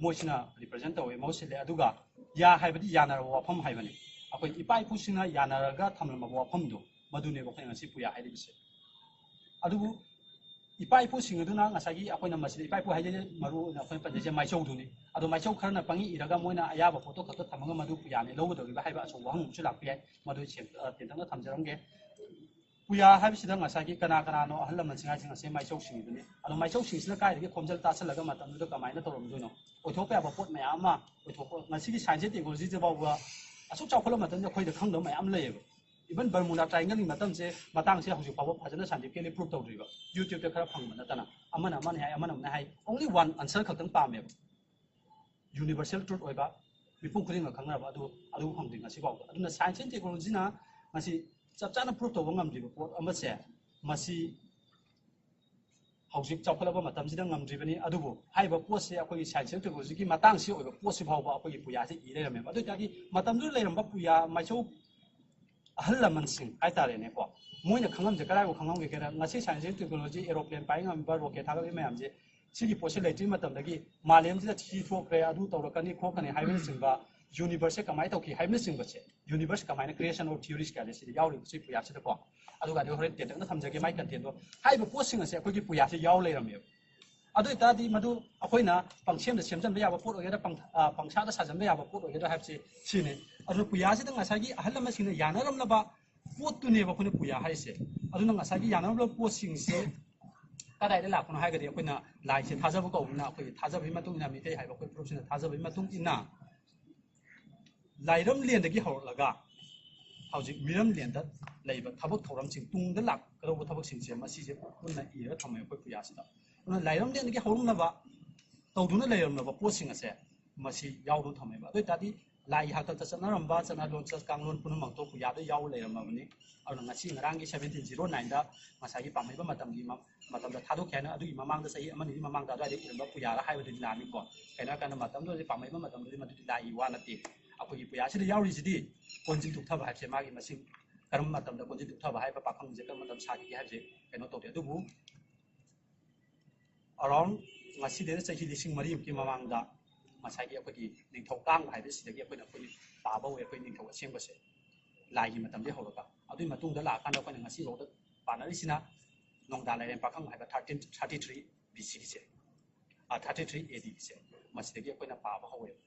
ꯃꯣꯏꯁꯤꯅ ꯔꯤꯄ꯭ꯔꯖꯦꯟ ꯇꯧꯋꯦ, ꯃꯍꯨꯠ ꯁꯤꯜꯂꯦ꯫ ꯑꯗꯨꯒ ꯌꯥ ꯍꯥꯏꯕꯗꯤ ꯌꯥꯅꯔꯕ ꯋꯥꯐꯝ ꯍꯥꯏꯕꯅꯤ꯫ ꯑꯩꯈꯣꯏ ꯏꯄꯥ ꯏꯄꯨꯁꯤꯡꯅ ꯌꯥꯅꯔꯒ ꯊꯝꯂꯝꯃꯕ ꯋꯥꯐꯝꯗꯣ, ꯃꯗꯨꯅꯦꯕ ꯑꯩꯈꯣꯏꯅ ꯉꯁꯤ ꯄꯨꯌꯥ ꯍꯥꯏꯔꯤꯕꯁꯦ꯫ ꯑꯗꯨꯕꯨ ꯏꯄꯥ ꯏꯄꯨꯁꯤꯡ ꯑꯗꯨꯅ ꯉꯁꯥꯏꯒꯤ ꯑꯩꯈꯣꯏꯅ ꯃꯁꯤꯗ ꯏꯄꯥ ꯏꯄꯨ ꯍꯥꯏꯖꯩ, ꯃꯔꯨ ꯑꯣꯏꯅ ꯑꯩꯈꯣꯏꯅ ꯄꯟꯖꯩꯁꯦ ꯃꯥꯏꯆꯧꯗꯨꯅꯤ꯫ ꯑꯗꯣ ꯃꯥꯏꯆꯧ ꯈꯔꯅ ꯄꯪꯏ ꯏꯔꯒ ꯃꯣꯏꯅ ꯑꯌꯥꯕ ꯄꯣꯠꯇꯣ ꯈꯛꯇ ꯊꯝꯃꯒ ꯃꯗꯨ ꯄꯨꯌꯥꯅꯤ ꯂꯧꯒꯗꯧꯔꯤꯕ ꯍꯥꯏꯕ ꯑꯆꯧꯕ ꯋꯥꯍꯪ ꯑꯃꯁꯨ ꯂꯥꯛꯄ ꯌꯥꯏ꯫ ꯃꯗꯨ ꯁꯦꯡ-, ꯑ, ꯇꯦꯟꯇꯛꯅ ꯊꯝꯖꯔꯝꯒꯦ꯫ ꯄꯨꯌꯥ ꯍꯥꯏꯕꯁꯤꯗ ꯉꯁꯥꯏꯒꯤ ꯀꯅꯥ ꯀꯅꯥꯅꯣ ꯑꯍꯜ ꯂꯃꯟꯁꯤꯡ ꯍꯥꯏꯁꯦ? ꯉꯁꯥꯏ ꯃꯥꯏꯆꯧꯁꯤꯡꯗꯨꯅꯤ꯫ ꯑꯗꯣ ꯃꯥꯏꯆꯧꯁꯤꯡꯁꯤꯅ ꯀꯥꯏꯗꯒꯤ ꯈꯣꯝꯖꯤꯜ ꯇꯥꯁꯜꯂꯒ ꯃꯇꯝꯗꯨꯗ ꯀꯃꯥꯏꯅ ꯇꯧꯔꯝꯗꯣꯏꯅꯣ? ꯑꯣꯏꯊꯣꯛꯄ ꯌꯥꯕ ꯄꯣꯠ ꯃꯌꯥꯝ ꯑꯃ ꯑꯣꯏꯊꯣꯛꯄ, ꯉꯁꯤꯒꯤ ꯁꯥꯏꯟꯁꯁꯦ, ꯇꯦꯛꯅꯣꯂꯣꯖꯤꯁꯦ ꯐꯥꯎꯕ ꯑꯁꯨꯛ ꯆꯥꯎꯈꯠꯂꯕ ꯃꯇꯝꯗ ꯑꯩꯈꯣꯏꯗ ꯈꯪꯗꯕ ꯃꯌꯥꯝ ꯂꯩꯌꯦꯕ꯫ ꯏꯚꯟ ꯕꯔꯃꯨꯗꯥ ꯇ꯭ꯔꯥꯏꯡꯒꯜꯒꯤ ꯃꯇꯝꯁꯦ, ꯃꯇꯥꯡꯁꯦ ꯍꯧꯖꯤꯛ ꯐꯥꯎꯕ ꯐꯖꯅ ꯁꯥꯏꯟꯇꯤꯐꯤꯀꯦꯂꯤ ꯄ꯭ꯔꯨꯞ ꯇꯧꯗ꯭ꯔꯤꯕ꯫ ꯌꯨꯇ꯭ꯌꯨꯕꯇ ꯈꯔ ꯐꯪꯕ ꯅꯠꯇꯅ꯫ ꯑꯃꯅ ꯑꯃꯅ ꯍꯥꯏ, ꯑꯃꯅ ꯑꯃꯅ ꯍꯥꯏ, only one answer ꯈꯛꯇꯪ ꯄꯥꯝꯃꯦꯕ꯫ ꯌꯨꯅꯤꯚꯔꯁꯦꯜ ꯇ꯭ꯔꯨꯠ ꯑꯣꯏꯕ, ꯃꯤꯄꯨꯝ ꯈꯨꯗꯤꯡꯃꯛ ꯈꯪꯅꯔꯕ ꯑꯗꯨ, ꯑꯗꯨ ꯐꯪꯗ꯭ꯔꯤ ꯉꯁꯤ ꯐꯥꯎꯗ꯫ ꯑꯗꯨꯅ ꯁꯥꯏꯟꯁ ꯑꯦꯟ ꯇꯦꯛꯅꯣꯂꯣꯖꯤꯅ ꯉꯁꯤ ꯆꯞ ꯆꯥꯅ ꯄ꯭ꯔꯨꯞ ꯇꯧꯕ ꯉꯝꯗ꯭ꯔꯤꯕ ꯄꯣꯠ ꯑꯃꯁꯦ, ꯃꯁꯤ ꯍꯧꯖꯤꯛ ꯆꯥꯎꯈꯠꯂꯕ ꯃꯇꯝꯁꯤꯗ ꯉꯝꯗ꯭ꯔꯤꯕꯅꯤ꯫ ꯑꯗꯨꯕꯨ ꯍꯥꯏꯔꯤꯕ ꯄꯣꯠꯁꯦ, ꯑꯩꯈꯣꯏꯒꯤ ꯁꯥꯏꯟꯁ ꯑꯦꯟ ꯇꯦꯛꯅꯣꯂꯣꯖꯤꯒꯤ ꯃꯇꯥꯡꯁꯤ ꯑꯣꯏꯕ ꯄꯣꯠꯁꯤ ꯐꯥꯎꯕ ꯑꯩꯈꯣꯏꯒꯤ ꯄꯨꯌꯥꯁꯤ ꯏ ꯂꯩꯔꯝꯃꯦꯕ꯫ ꯑꯗꯨ ꯑꯣꯏꯇꯥꯔꯗꯤ ꯃꯇꯝꯗꯨꯗ ꯂꯩꯔꯝꯕ ꯄꯨꯌꯥ ꯃꯥꯏꯆꯧ ꯑꯍꯜ ꯂꯃꯟꯁꯤꯡ ꯍꯥꯏꯇꯥꯔꯦꯅꯦꯀꯣ, ꯃꯣꯏꯅ ꯈꯪꯉꯝꯁꯦ ꯀꯗꯥꯏꯐꯥꯎ ꯈꯪꯉꯝꯒꯦ ꯍꯥꯏꯔ, ꯉꯁꯤ ꯁꯥꯏꯟꯁ ꯑꯦꯟ ꯇꯦꯛꯅꯣꯂꯣꯖꯤ, ꯑꯦꯔꯣꯄ꯭ꯂꯦꯟ ꯄꯥꯏ ꯉꯝꯕ, ꯔꯣꯀꯦꯠ ꯊꯥꯒꯠꯂꯤ ꯃꯌꯥꯝꯁꯦ, ꯁꯤꯒꯤ ꯄꯣꯠꯁꯦ ꯂꯩꯇ꯭ꯔꯤ ꯃꯇꯝꯗꯒꯤ ꯃꯥꯂꯦꯝꯁꯤꯗ ꯊꯤ ꯊꯣꯛꯈ꯭ꯔꯦ, ꯑꯗꯨ ꯇꯧꯔꯛꯀꯅꯤ ꯈꯣꯠꯀꯅꯤ ꯍꯥꯏꯕꯅꯆꯤꯡꯕ, ꯌꯨꯅꯤꯚꯔꯁꯁꯦ ꯀꯃꯥꯏꯅ ꯇꯧꯈꯤ ꯍꯥꯏꯕꯅꯆꯤꯡꯕꯁꯦ, ꯌꯨꯅꯤꯚꯔꯁ ꯀꯃꯥꯏꯅ, creation of theories ꯀꯌꯥꯁꯦ ꯁꯤꯗ ꯌꯥꯎꯔꯤꯕ ꯁꯤ ꯄꯨꯌꯥꯁꯤꯗꯀꯣ꯫ ꯑꯗꯨꯒ ꯑꯗꯨ ꯍꯣꯔꯦꯟ ꯇꯦꯟꯇꯛꯅ ꯊꯝꯖꯒꯦ ꯃꯥꯏ ꯀꯟꯇꯦꯟꯗꯣ꯫ ꯍꯥꯏꯔꯤꯕ ꯄꯣꯠꯁꯤꯡ ꯑꯁꯦ ꯑꯩꯈꯣꯏꯒꯤ ꯄꯨꯌꯥꯁꯦ ꯌꯥꯎ ꯂꯩꯔꯝꯃꯦꯕ꯫ ꯑꯗꯨ ꯑꯣꯏꯇꯥꯔꯗꯤ ꯃꯗꯨ ꯑꯩꯈꯣꯏꯅ ꯄꯪꯁꯦꯝꯗ ꯁꯦꯝꯖꯤꯟꯕ ꯌꯥꯕ ꯄꯣꯠ ꯑꯣꯏꯒꯗ꯭ꯔꯥ, ꯄꯪ-, ꯑ, ꯄꯪꯁꯥꯗ ꯁꯥꯖꯟꯕ ꯌꯥꯕ ꯄꯣꯠ ꯑꯣꯏꯒꯗ꯭ꯔꯥ ꯍꯥꯏꯕꯁꯤ ꯁꯤꯅꯤ꯫ ꯑꯗꯨꯅ ꯄꯨꯌꯥꯁꯤꯗ ꯉꯁꯥꯏꯒꯤ ꯑꯍꯜ ꯂꯃꯟꯁꯤꯡꯅ ꯌꯥꯅꯔꯝꯂꯕ ꯄꯣꯠꯇꯨꯅꯦꯕ ꯑꯩꯈꯣꯏꯅ ꯄꯨꯌꯥ ꯍꯥꯏꯔꯤꯁꯦ꯫ ꯑꯗꯨꯅ ꯉꯁꯥꯏꯒꯤ ꯌꯥꯅꯔꯝꯂꯕ ꯄꯣꯠꯁꯤꯡꯁꯦ ꯀꯗꯥꯏꯗ ꯂꯥꯛꯄꯅꯣ ꯍꯥꯏꯔꯒꯗꯤ ꯑꯩꯈꯣꯏꯅ ꯂꯥꯏꯁꯦ ꯊꯥꯖꯕ ꯀꯧꯕꯅꯤꯅ, ꯑꯩꯈꯣꯏꯒꯤ ꯊꯥꯖꯕꯒꯤ ꯃꯇꯨꯡ ꯏꯟꯅ, ꯃꯤꯇꯩ ꯍꯥꯏꯕ ꯑꯩꯈꯣꯏ ꯐꯨꯔꯨꯞꯁꯤꯅ ꯊꯥꯖꯕꯒꯤ ꯃꯇꯨꯡ ꯏꯟꯅ ꯂꯥꯏꯔꯝꯂꯦꯟꯗꯒꯤ ꯍꯧꯔꯛꯂꯒ ꯍꯧꯖꯤꯛ ꯃꯤꯔꯝꯂꯦꯟꯗ ꯂꯩꯕ ꯊꯕꯛ ꯊꯧꯔꯝꯁꯤꯡ, ꯇꯨꯡꯗ ꯂꯥꯛꯀꯗꯧꯕ ꯊꯕꯛꯁꯤꯡꯁꯦ, ꯃꯁꯤꯁꯦ ꯄꯨꯟꯅ ꯏꯔꯒ ꯊꯝꯃꯦ ꯑꯩꯈꯣꯏ ꯄꯨꯌꯥꯁꯤꯗ꯫ ꯑꯗꯨꯅ ꯂꯥꯏꯔꯝꯂꯦꯟꯗꯒꯤ ꯍꯧꯔꯝꯂꯕ, ꯇꯧꯗꯨꯅ ꯂꯩꯔꯝꯂꯕ ꯄꯣꯠꯁꯤꯡ ꯑꯁꯦ ꯃꯁꯤ ꯌꯥꯎꯗꯨꯅ ꯊꯝꯃꯦꯕ꯫ ꯑꯗꯨ ꯑꯣꯏꯇꯥꯔꯗꯤ ꯂꯥꯏꯒꯤ ꯍꯥꯛꯇꯛꯇ ꯆꯠꯅꯔꯝꯕ ꯆꯠꯅ ꯂꯣꯟꯆꯠ ꯀꯥꯡꯂꯣꯟ ꯄꯨꯝꯅꯃꯛꯇꯣ ꯄꯨꯌꯥꯗ ꯌꯥꯎꯔ ꯂꯩꯔꯝꯃꯕꯅꯤ꯫ ꯑꯗꯨꯅ ꯉꯁꯤ ꯉꯔꯥꯡꯒꯤ seventeen zero nine ꯗ ꯉꯁꯥꯏꯒꯤ ꯄꯥꯝꯍꯩꯕ ꯃꯇꯝꯒꯤ ꯃ-, ꯃꯇꯝꯗ ꯊꯥꯗꯣꯛꯈꯤ ꯍꯥꯏꯅ, ꯑꯗꯨꯒꯤ ꯃꯃꯥꯡꯗ ꯆꯍꯤ ꯑꯃꯅꯤꯒꯤ ꯃꯃꯥꯡꯗ ꯑꯗꯨꯋꯥꯏꯗ ꯏꯔꯝꯕ ꯄꯨꯌꯥꯔ ꯍꯥꯏꯕꯗꯨꯗꯤ ꯂꯥꯟꯅꯤꯀꯣ꯫ ꯀꯩꯅꯣ ꯍꯥꯏꯔꯀꯥꯟꯗ ꯃꯇꯝꯗꯨꯗꯗꯤ ꯄꯥꯝꯍꯩꯕ ꯃꯇꯝꯗꯨꯗꯤ ꯃꯗꯨꯗꯤ ꯂꯥꯏꯒꯤ ꯋꯥ ꯅꯠꯇꯦ꯫ ꯑꯩꯈꯣꯏꯒꯤ ꯄꯨꯌꯥꯁꯤꯗ ꯌꯥꯎꯔꯤꯁꯤꯗꯤ ꯀꯣꯟꯖꯤꯟ ꯊꯣꯛꯊꯕ ꯍꯥꯏꯕꯁꯦ, ꯃꯥꯒꯤ ꯃꯁꯤꯡ ꯀꯔꯝꯕ ꯃꯇꯝꯗ ꯀꯣꯟꯖꯤꯟ ꯊꯣꯛꯊꯕ ꯍꯥꯏꯕ ꯄꯥꯈꯪꯁꯦ ꯀꯔꯝꯕ ꯃꯇꯝꯗ ꯁꯥꯈꯤꯒꯦ ꯍꯥꯏꯕꯁꯦ ꯀꯩꯅꯣ ꯇꯧꯗꯦ꯫ ꯑꯗꯨꯕꯨ around ꯉꯁꯤꯗꯩꯅ ꯆꯍꯤ ꯂꯤꯁꯤꯡ ꯃꯔꯤꯃꯨꯛꯀꯤ ꯃꯃꯥꯡꯗ ꯉꯁꯥꯏꯒꯤ ꯑꯩꯈꯣꯏꯒꯤ ꯅꯤꯡꯊꯧ ꯀꯥꯡꯕ ꯍꯥꯏꯕꯁꯤꯗꯒꯤ ꯑꯩꯈꯣꯏꯅ, ꯑꯩꯈꯣꯏꯒꯤ ꯄꯥꯕ ꯍꯧꯋꯦ, ꯑꯩꯈꯣꯏ ꯅꯤꯡꯊꯧ ꯑꯁꯦꯡꯕꯁꯦ ꯂꯥꯏꯒꯤ ꯃꯇꯝꯗꯒꯤ ꯍꯧꯔꯒ꯫ ꯑꯗꯨꯒꯤ ꯃꯇꯨꯡꯗ ꯂꯥꯛꯑꯀꯥꯟꯗ ꯑꯩꯈꯣꯏꯅ ꯉꯁꯤꯐꯥꯎꯗ ꯄꯥꯅꯔꯤꯁꯤꯅ ꯅꯣꯡꯗꯥ ꯂꯥꯏꯔꯦꯟ ꯄꯥꯈꯪ ꯍꯥꯏꯕ thirteen thirty three B C ꯒꯤꯁꯦ, thirty three A D ꯒꯤꯁꯦ, ꯃꯁꯤꯗꯒꯤ ꯑꯩꯈꯣꯏꯅ ꯄꯥꯕ ꯍꯧꯋꯦꯕ꯫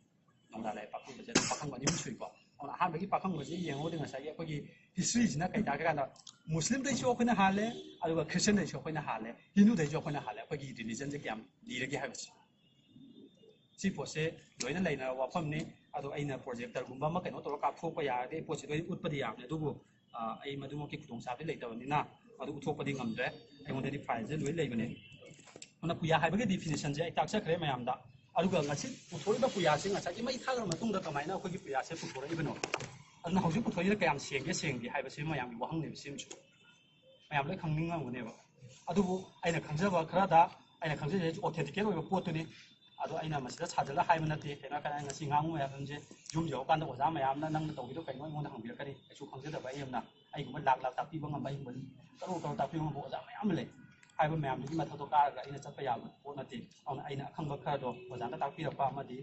ꯅꯣꯡꯗꯥ ꯂꯥꯏꯔꯦꯟ ꯄꯥꯈꯪꯕꯁꯦ ꯑꯗꯨꯝ ꯄꯥꯈꯪꯕ ꯑꯅꯤ ꯑꯍꯨꯝ ꯁꯨꯏꯀꯣ꯫ ꯑꯗꯨꯅ ꯑꯍꯥꯟꯕꯒꯤ ꯄꯥꯈꯪꯕꯁꯦ ꯌꯦꯡꯉꯨꯔꯗꯤ ꯉꯁꯥꯏꯒꯤ ꯑꯩꯈꯣꯏꯒꯤ historyꯁꯤꯅ ꯀꯩ ꯇꯥꯒꯦ ꯀꯥꯟꯗ ꯃꯨꯁꯂꯤꯝꯗꯩꯁꯨ ꯑꯩꯈꯣꯏꯅ ꯍꯥꯜꯂꯦ, ꯑꯗꯨꯒ ꯈ꯭ꯔꯤꯁꯇꯤꯌꯟꯗꯩꯁꯨ ꯑꯩꯈꯣꯏꯅ ꯍꯥꯜꯂꯦ, ꯍꯤꯟꯗꯨꯗꯩꯁꯨ ꯑꯩꯈꯣꯏꯅ ꯍꯥꯜꯂꯦ꯫ ꯑꯩꯈꯣꯏꯒꯤ religionꯁꯦ ꯀꯌꯥꯝ ꯂꯤꯔꯒꯦ ꯍꯥꯏꯕꯁꯦ꯫ ꯁꯤ ꯄꯣꯠꯁꯦ ꯂꯣꯏꯅ ꯂꯩꯅꯔꯕ ꯋꯥꯐꯝꯅꯤ꯫ ꯑꯗꯣ ꯑꯩꯅ projectorꯒꯨꯝꯕ ꯑꯃ ꯀꯩꯅꯣ ꯇꯧꯔꯒ ꯀꯥꯞꯊꯣꯛꯄ ꯌꯥꯔꯗꯤ ꯑꯩ ꯄꯣꯠꯁꯦ ꯂꯣꯏꯅ ꯎꯠꯄꯗꯤ ꯌꯥꯕꯅꯦ, ꯑꯗꯨꯕꯨ ꯑ, ꯑꯩ ꯃꯗꯨꯃꯛꯀꯤ ꯈꯨꯗꯣꯡꯆꯥꯕꯗꯤ ꯂꯩꯇꯕꯅꯤꯅ ꯃꯗꯨ ꯎꯠꯊꯣꯛꯄꯗꯤ ꯉꯝꯗ꯭ꯔꯦ꯫ ꯑꯩꯉꯣꯟꯗꯗꯤ fileꯁꯦ ꯂꯣꯏ ꯂꯩꯕꯅꯦ꯫ ꯑꯗꯨꯅ ꯄꯨꯌꯥ ꯍꯥꯏꯕꯒꯤ definitionꯁꯦ ꯑꯩ ꯇꯥꯛꯆꯈ꯭ꯔꯦ ꯃꯌꯥꯝꯗ꯫ ꯑꯗꯨꯒ ꯉꯁꯤ ꯄꯨꯊꯣꯛꯏꯕ ꯄꯨꯌꯥꯁꯦ ꯉꯁꯥꯏꯒꯤ ꯃꯩ ꯊꯥꯈ꯭ꯔ ꯃꯇꯨꯡꯗ ꯀꯃꯥꯏꯅ ꯑꯩꯈꯣꯏꯒꯤ ꯄꯨꯌꯥꯁꯦ ꯄꯨꯊꯣꯔꯛꯏꯕꯅꯣ? ꯑꯗꯨꯅ ꯍꯧꯖꯤꯛ ꯄꯨꯊꯣꯛꯏꯁꯤꯅ ꯀꯌꯥꯝ ꯁꯦꯡꯒꯦ ꯁꯦꯡꯗꯦ ꯍꯥꯏꯕꯁꯤ ꯃꯌꯥꯝꯒꯤ ꯋꯥꯍꯪꯅꯦꯕ ꯁꯤꯃꯁꯨ꯫ ꯃꯌꯥꯝ ꯂꯣꯏ ꯈꯪꯅꯤꯡꯉꯝꯒꯅꯦꯕ꯫ ꯑꯗꯨꯕꯨ ꯑꯩꯅ ꯈꯪꯖꯕ ꯈꯔꯗ, ꯑꯩꯅ ꯈꯪꯖꯔꯤꯁꯦ authenticate ꯑꯣꯏꯕ ꯄꯣꯠꯇꯨꯅꯤ꯫ ꯑꯗꯣ ꯑꯩꯅ ꯃꯁꯤꯗ ꯁꯥꯖꯜꯂ ꯍꯥꯏꯕ ꯅꯠꯇꯦ꯫ ꯀꯩꯅꯣ ꯍꯥꯏꯔꯀꯥꯟꯗ ꯑꯩ ꯉꯁꯤ ꯉꯥꯡꯕ ꯃꯌꯥꯝꯁꯦ ꯌꯨꯝ ꯌꯧꯔꯀꯥꯟꯗ ꯑꯣꯖꯥ ꯃꯌꯥꯝꯅ "ꯅꯪꯅ ꯇꯧꯔꯤꯗꯣ ꯀꯩꯅꯣ?" ꯑꯩꯉꯣꯟꯗ ꯍꯪꯕꯤꯔꯛꯀꯅꯤ꯫ ꯀꯩꯁꯨ ꯈꯪꯖꯗꯕ ꯑꯩ ꯑꯃꯅ, ꯑꯩꯒꯨꯝꯕ ꯂꯥꯛ ꯂꯥꯛ ꯇꯥꯛꯄꯤꯕ ꯉꯝꯕ, ꯑꯩꯒꯨꯝꯕ ꯀꯔꯣꯔ ꯀꯔꯣꯔ ꯇꯥꯛꯄꯤꯕ ꯉꯝꯕ ꯑꯣꯖꯥ ꯃꯌꯥꯝ ꯑꯃ ꯂꯩ꯫ ꯍꯥꯏꯕ ꯃꯌꯥꯝꯗꯨꯒꯤ ꯃꯊꯛꯇ ꯀꯥꯔꯒ ꯑꯩꯅ ꯆꯠꯄ ꯌꯥꯕ ꯄꯣꯠ ꯅꯠꯇꯦ꯫ ꯑꯗꯨꯅ ꯑꯩꯅ ꯑꯈꯪꯕ ꯈꯔꯗꯣ ꯑꯣꯖꯥꯅ ꯇꯥꯛꯄꯤꯔꯛꯄ ꯑꯃꯗꯤ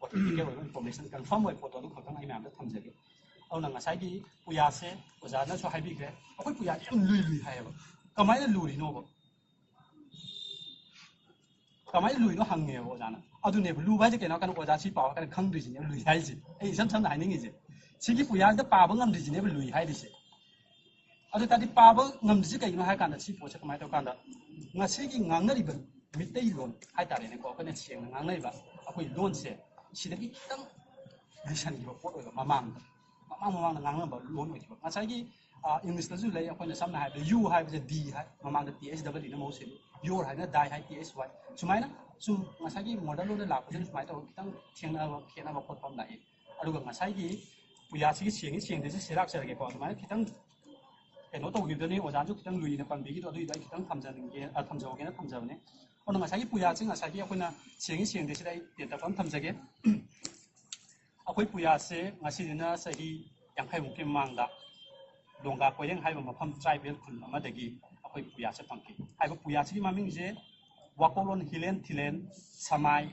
authenticate ꯑꯣꯏꯕ information, confirm ꯑꯣꯏꯕ ꯄꯣꯠꯇꯣ ꯑꯗꯨ ꯈꯛꯇꯪ ꯑꯩ ꯃꯌꯥꯝꯗ ꯊꯝꯖꯒꯦ꯫ ꯑꯗꯨꯅ ꯉꯁꯥꯏꯒꯤ ꯄꯨꯌꯥꯁꯦ ꯑꯣꯖꯥꯅꯁꯨ ꯍꯥꯏꯕꯤꯈ꯭ꯔꯦ, ꯑꯩꯈꯣꯏ ꯄꯨꯌꯥꯁꯦ ꯌꯥꯝ ꯂꯨꯏ ꯂꯨꯏ ꯍꯥꯏꯌꯦꯕ꯫ ꯀꯃꯥꯏꯅ ꯂꯨꯔꯤꯅꯣꯕ? ꯀꯃꯥꯏꯅ ꯂꯨꯏꯅꯣ ꯍꯪꯉꯦꯕ ꯑꯣꯖꯥꯅ꯫ ꯑꯗꯨꯅꯦꯕ ꯂꯨꯕ ꯍꯥꯏꯁꯦ꯫ ꯀꯩꯅꯣ ꯍꯥꯏꯔꯀꯥꯟꯗ ꯑꯣꯖꯥ ꯁꯤ ꯄꯥꯎ ꯍꯥꯏꯔꯀꯥꯟꯗ ꯈꯪꯗ꯭ꯔꯤꯁꯤꯅꯦꯕ ꯂꯨꯏ ꯍꯥꯏꯁꯦ꯫ ꯑꯩ ꯏꯁꯝ ꯁꯝꯅ ꯍꯥꯏꯅꯤꯡꯉꯤꯁꯦ, ꯁꯤꯒꯤ ꯄꯨꯌꯥꯁꯤꯗ ꯄꯥꯕ ꯉꯝꯗ꯭ꯔꯤꯁꯤꯅꯦꯕ ꯂꯨꯏ ꯍꯥꯏꯔꯤꯁꯦ꯫ ꯑꯗꯨ ꯇꯥꯔꯗꯤ ꯄꯥꯕ ꯉꯝꯗ꯭ꯔꯤꯁꯤ ꯀꯩꯒꯤꯅꯣ ꯍꯥꯏ ꯀꯥꯟꯗ, ꯁꯤ ꯄꯣꯠꯁꯦ ꯀꯃꯥꯏꯅ ꯇꯧ ꯀꯥꯟꯗ, ꯉꯁꯤꯒꯤ ꯉꯥꯡꯅꯔꯤꯕ ꯃꯤꯇꯩꯂꯣꯟ ꯍꯥꯏꯇꯥꯔꯦꯅꯦꯀꯣ, ꯑꯩꯈꯣꯏꯅ ꯁꯦꯡꯅ ꯉꯥꯡꯅꯔꯤꯕ ꯑꯩꯈꯣꯏ ꯂꯣꯟꯁꯦ, ꯁꯤꯗꯒꯤ ꯈꯤꯇꯪ ꯂꯩꯁꯟꯈꯤꯕ ꯄꯣꯠ ꯑꯣꯏꯕ ꯃꯃꯥꯡꯗ ꯃꯃꯥꯡ ꯃꯃꯥꯡꯗ ꯉꯥꯡꯅꯕ ꯂꯣꯟ ꯑꯣꯏꯈꯤꯕ꯫ ꯉꯁꯥꯏꯒꯤ ꯏꯪꯂꯤꯁꯇꯁꯨ ꯂꯩ, ꯑꯩꯈꯣꯏꯅ ꯁꯝꯅ ꯍꯥꯏꯔꯕꯗ ꯌꯨ ꯍꯥꯏꯕꯁꯦ ꯗꯤ ꯍꯥꯏ, ꯃꯃꯥꯡꯗ ꯇꯤ ꯑꯩꯆ ꯗꯕꯜ ꯏꯅ ꯃꯍꯨꯠ ꯁꯤꯜꯂꯤ꯫ ꯌꯣꯔ ꯍꯥꯏꯅ ꯗꯥꯏ ꯍꯥꯏ, ꯇꯤ ꯑꯩꯆ ꯋꯥꯏ꯫ ꯁꯨꯃꯥꯏꯅ ꯁꯨꯝ ꯉꯁꯥꯏꯒꯤ ꯃꯣꯗꯔꯟ ꯂꯣꯟꯗ ꯂꯥꯛꯄꯁꯤꯅ ꯁꯨꯃꯥꯏꯅ ꯇꯧꯔꯒ ꯈꯤꯇꯪ ꯊꯦꯡꯅꯕ ꯈꯦꯠꯅꯕ ꯈꯣꯠꯄ ꯑꯃ ꯂꯥꯛꯏ꯫ ꯑꯗꯨꯒ ꯉꯁꯥꯏꯒꯤ ꯄꯨꯌꯥꯁꯤꯒꯤ ꯁꯦꯡꯉꯤ ꯁꯦꯡꯗꯦꯁꯤ ꯁꯤꯔꯥꯛꯆꯔꯒꯦꯀꯣ꯫ ꯑꯗꯨꯃꯥꯏꯅ ꯈꯤꯇꯪ ꯀꯩꯅꯣ ꯇꯧꯈꯤꯕꯗꯅꯤ, ꯑꯣꯖꯥꯅꯁꯨ ꯈꯤꯇꯪ ꯂꯨꯏꯅ ꯄꯟꯕꯤꯈꯤꯗꯣ, ꯑꯗꯨꯏꯗꯣ ꯑꯩ ꯈꯤꯇꯪ ꯊꯝꯖꯅꯤꯡꯒꯦ, ꯊꯝꯖꯍꯧꯒꯦꯅ ꯊꯝꯖꯕꯅꯦ꯫ ꯑꯗꯨꯅ ꯉꯁꯥꯏꯒꯤ ꯄꯨꯌꯥꯁꯤ ꯉꯁꯥꯏꯒꯤ ꯑꯩꯈꯣꯏꯅ ꯁꯦꯡꯉꯤ ꯁꯦꯡꯗꯦꯁꯤꯗ ꯑꯩ ꯇꯦꯟꯇꯛꯄ ꯑꯃ ꯊꯝꯖꯒꯦ꯫ ꯑꯩꯈꯣꯏ ꯄꯨꯌꯥꯁꯦ ꯉꯁꯤꯗꯨꯅ ꯆꯍꯤ ꯌꯥꯡꯈꯩꯃꯨꯛꯀꯤ ꯃꯃꯥꯡꯗ ꯂꯣꯡꯒꯥ ꯀꯣꯏꯔꯦꯡ ꯍꯥꯏꯕ ꯃꯐꯝ ꯇ꯭ꯔꯥꯏꯕꯦꯜ ꯈꯨꯜ ꯑꯃꯗꯒꯤ ꯑꯩꯈꯣꯏ ꯄꯨꯌꯥꯁꯦ ꯐꯪꯈꯤ꯫ ꯍꯥꯏꯕ ꯄꯨꯌꯥꯁꯤꯒꯤ ꯃꯃꯤꯡꯁꯦ ꯋꯥꯀꯣꯛꯂꯣꯟ ꯍꯤꯂꯦꯟ ꯊꯤꯂꯦꯟ ꯁꯃꯥꯏ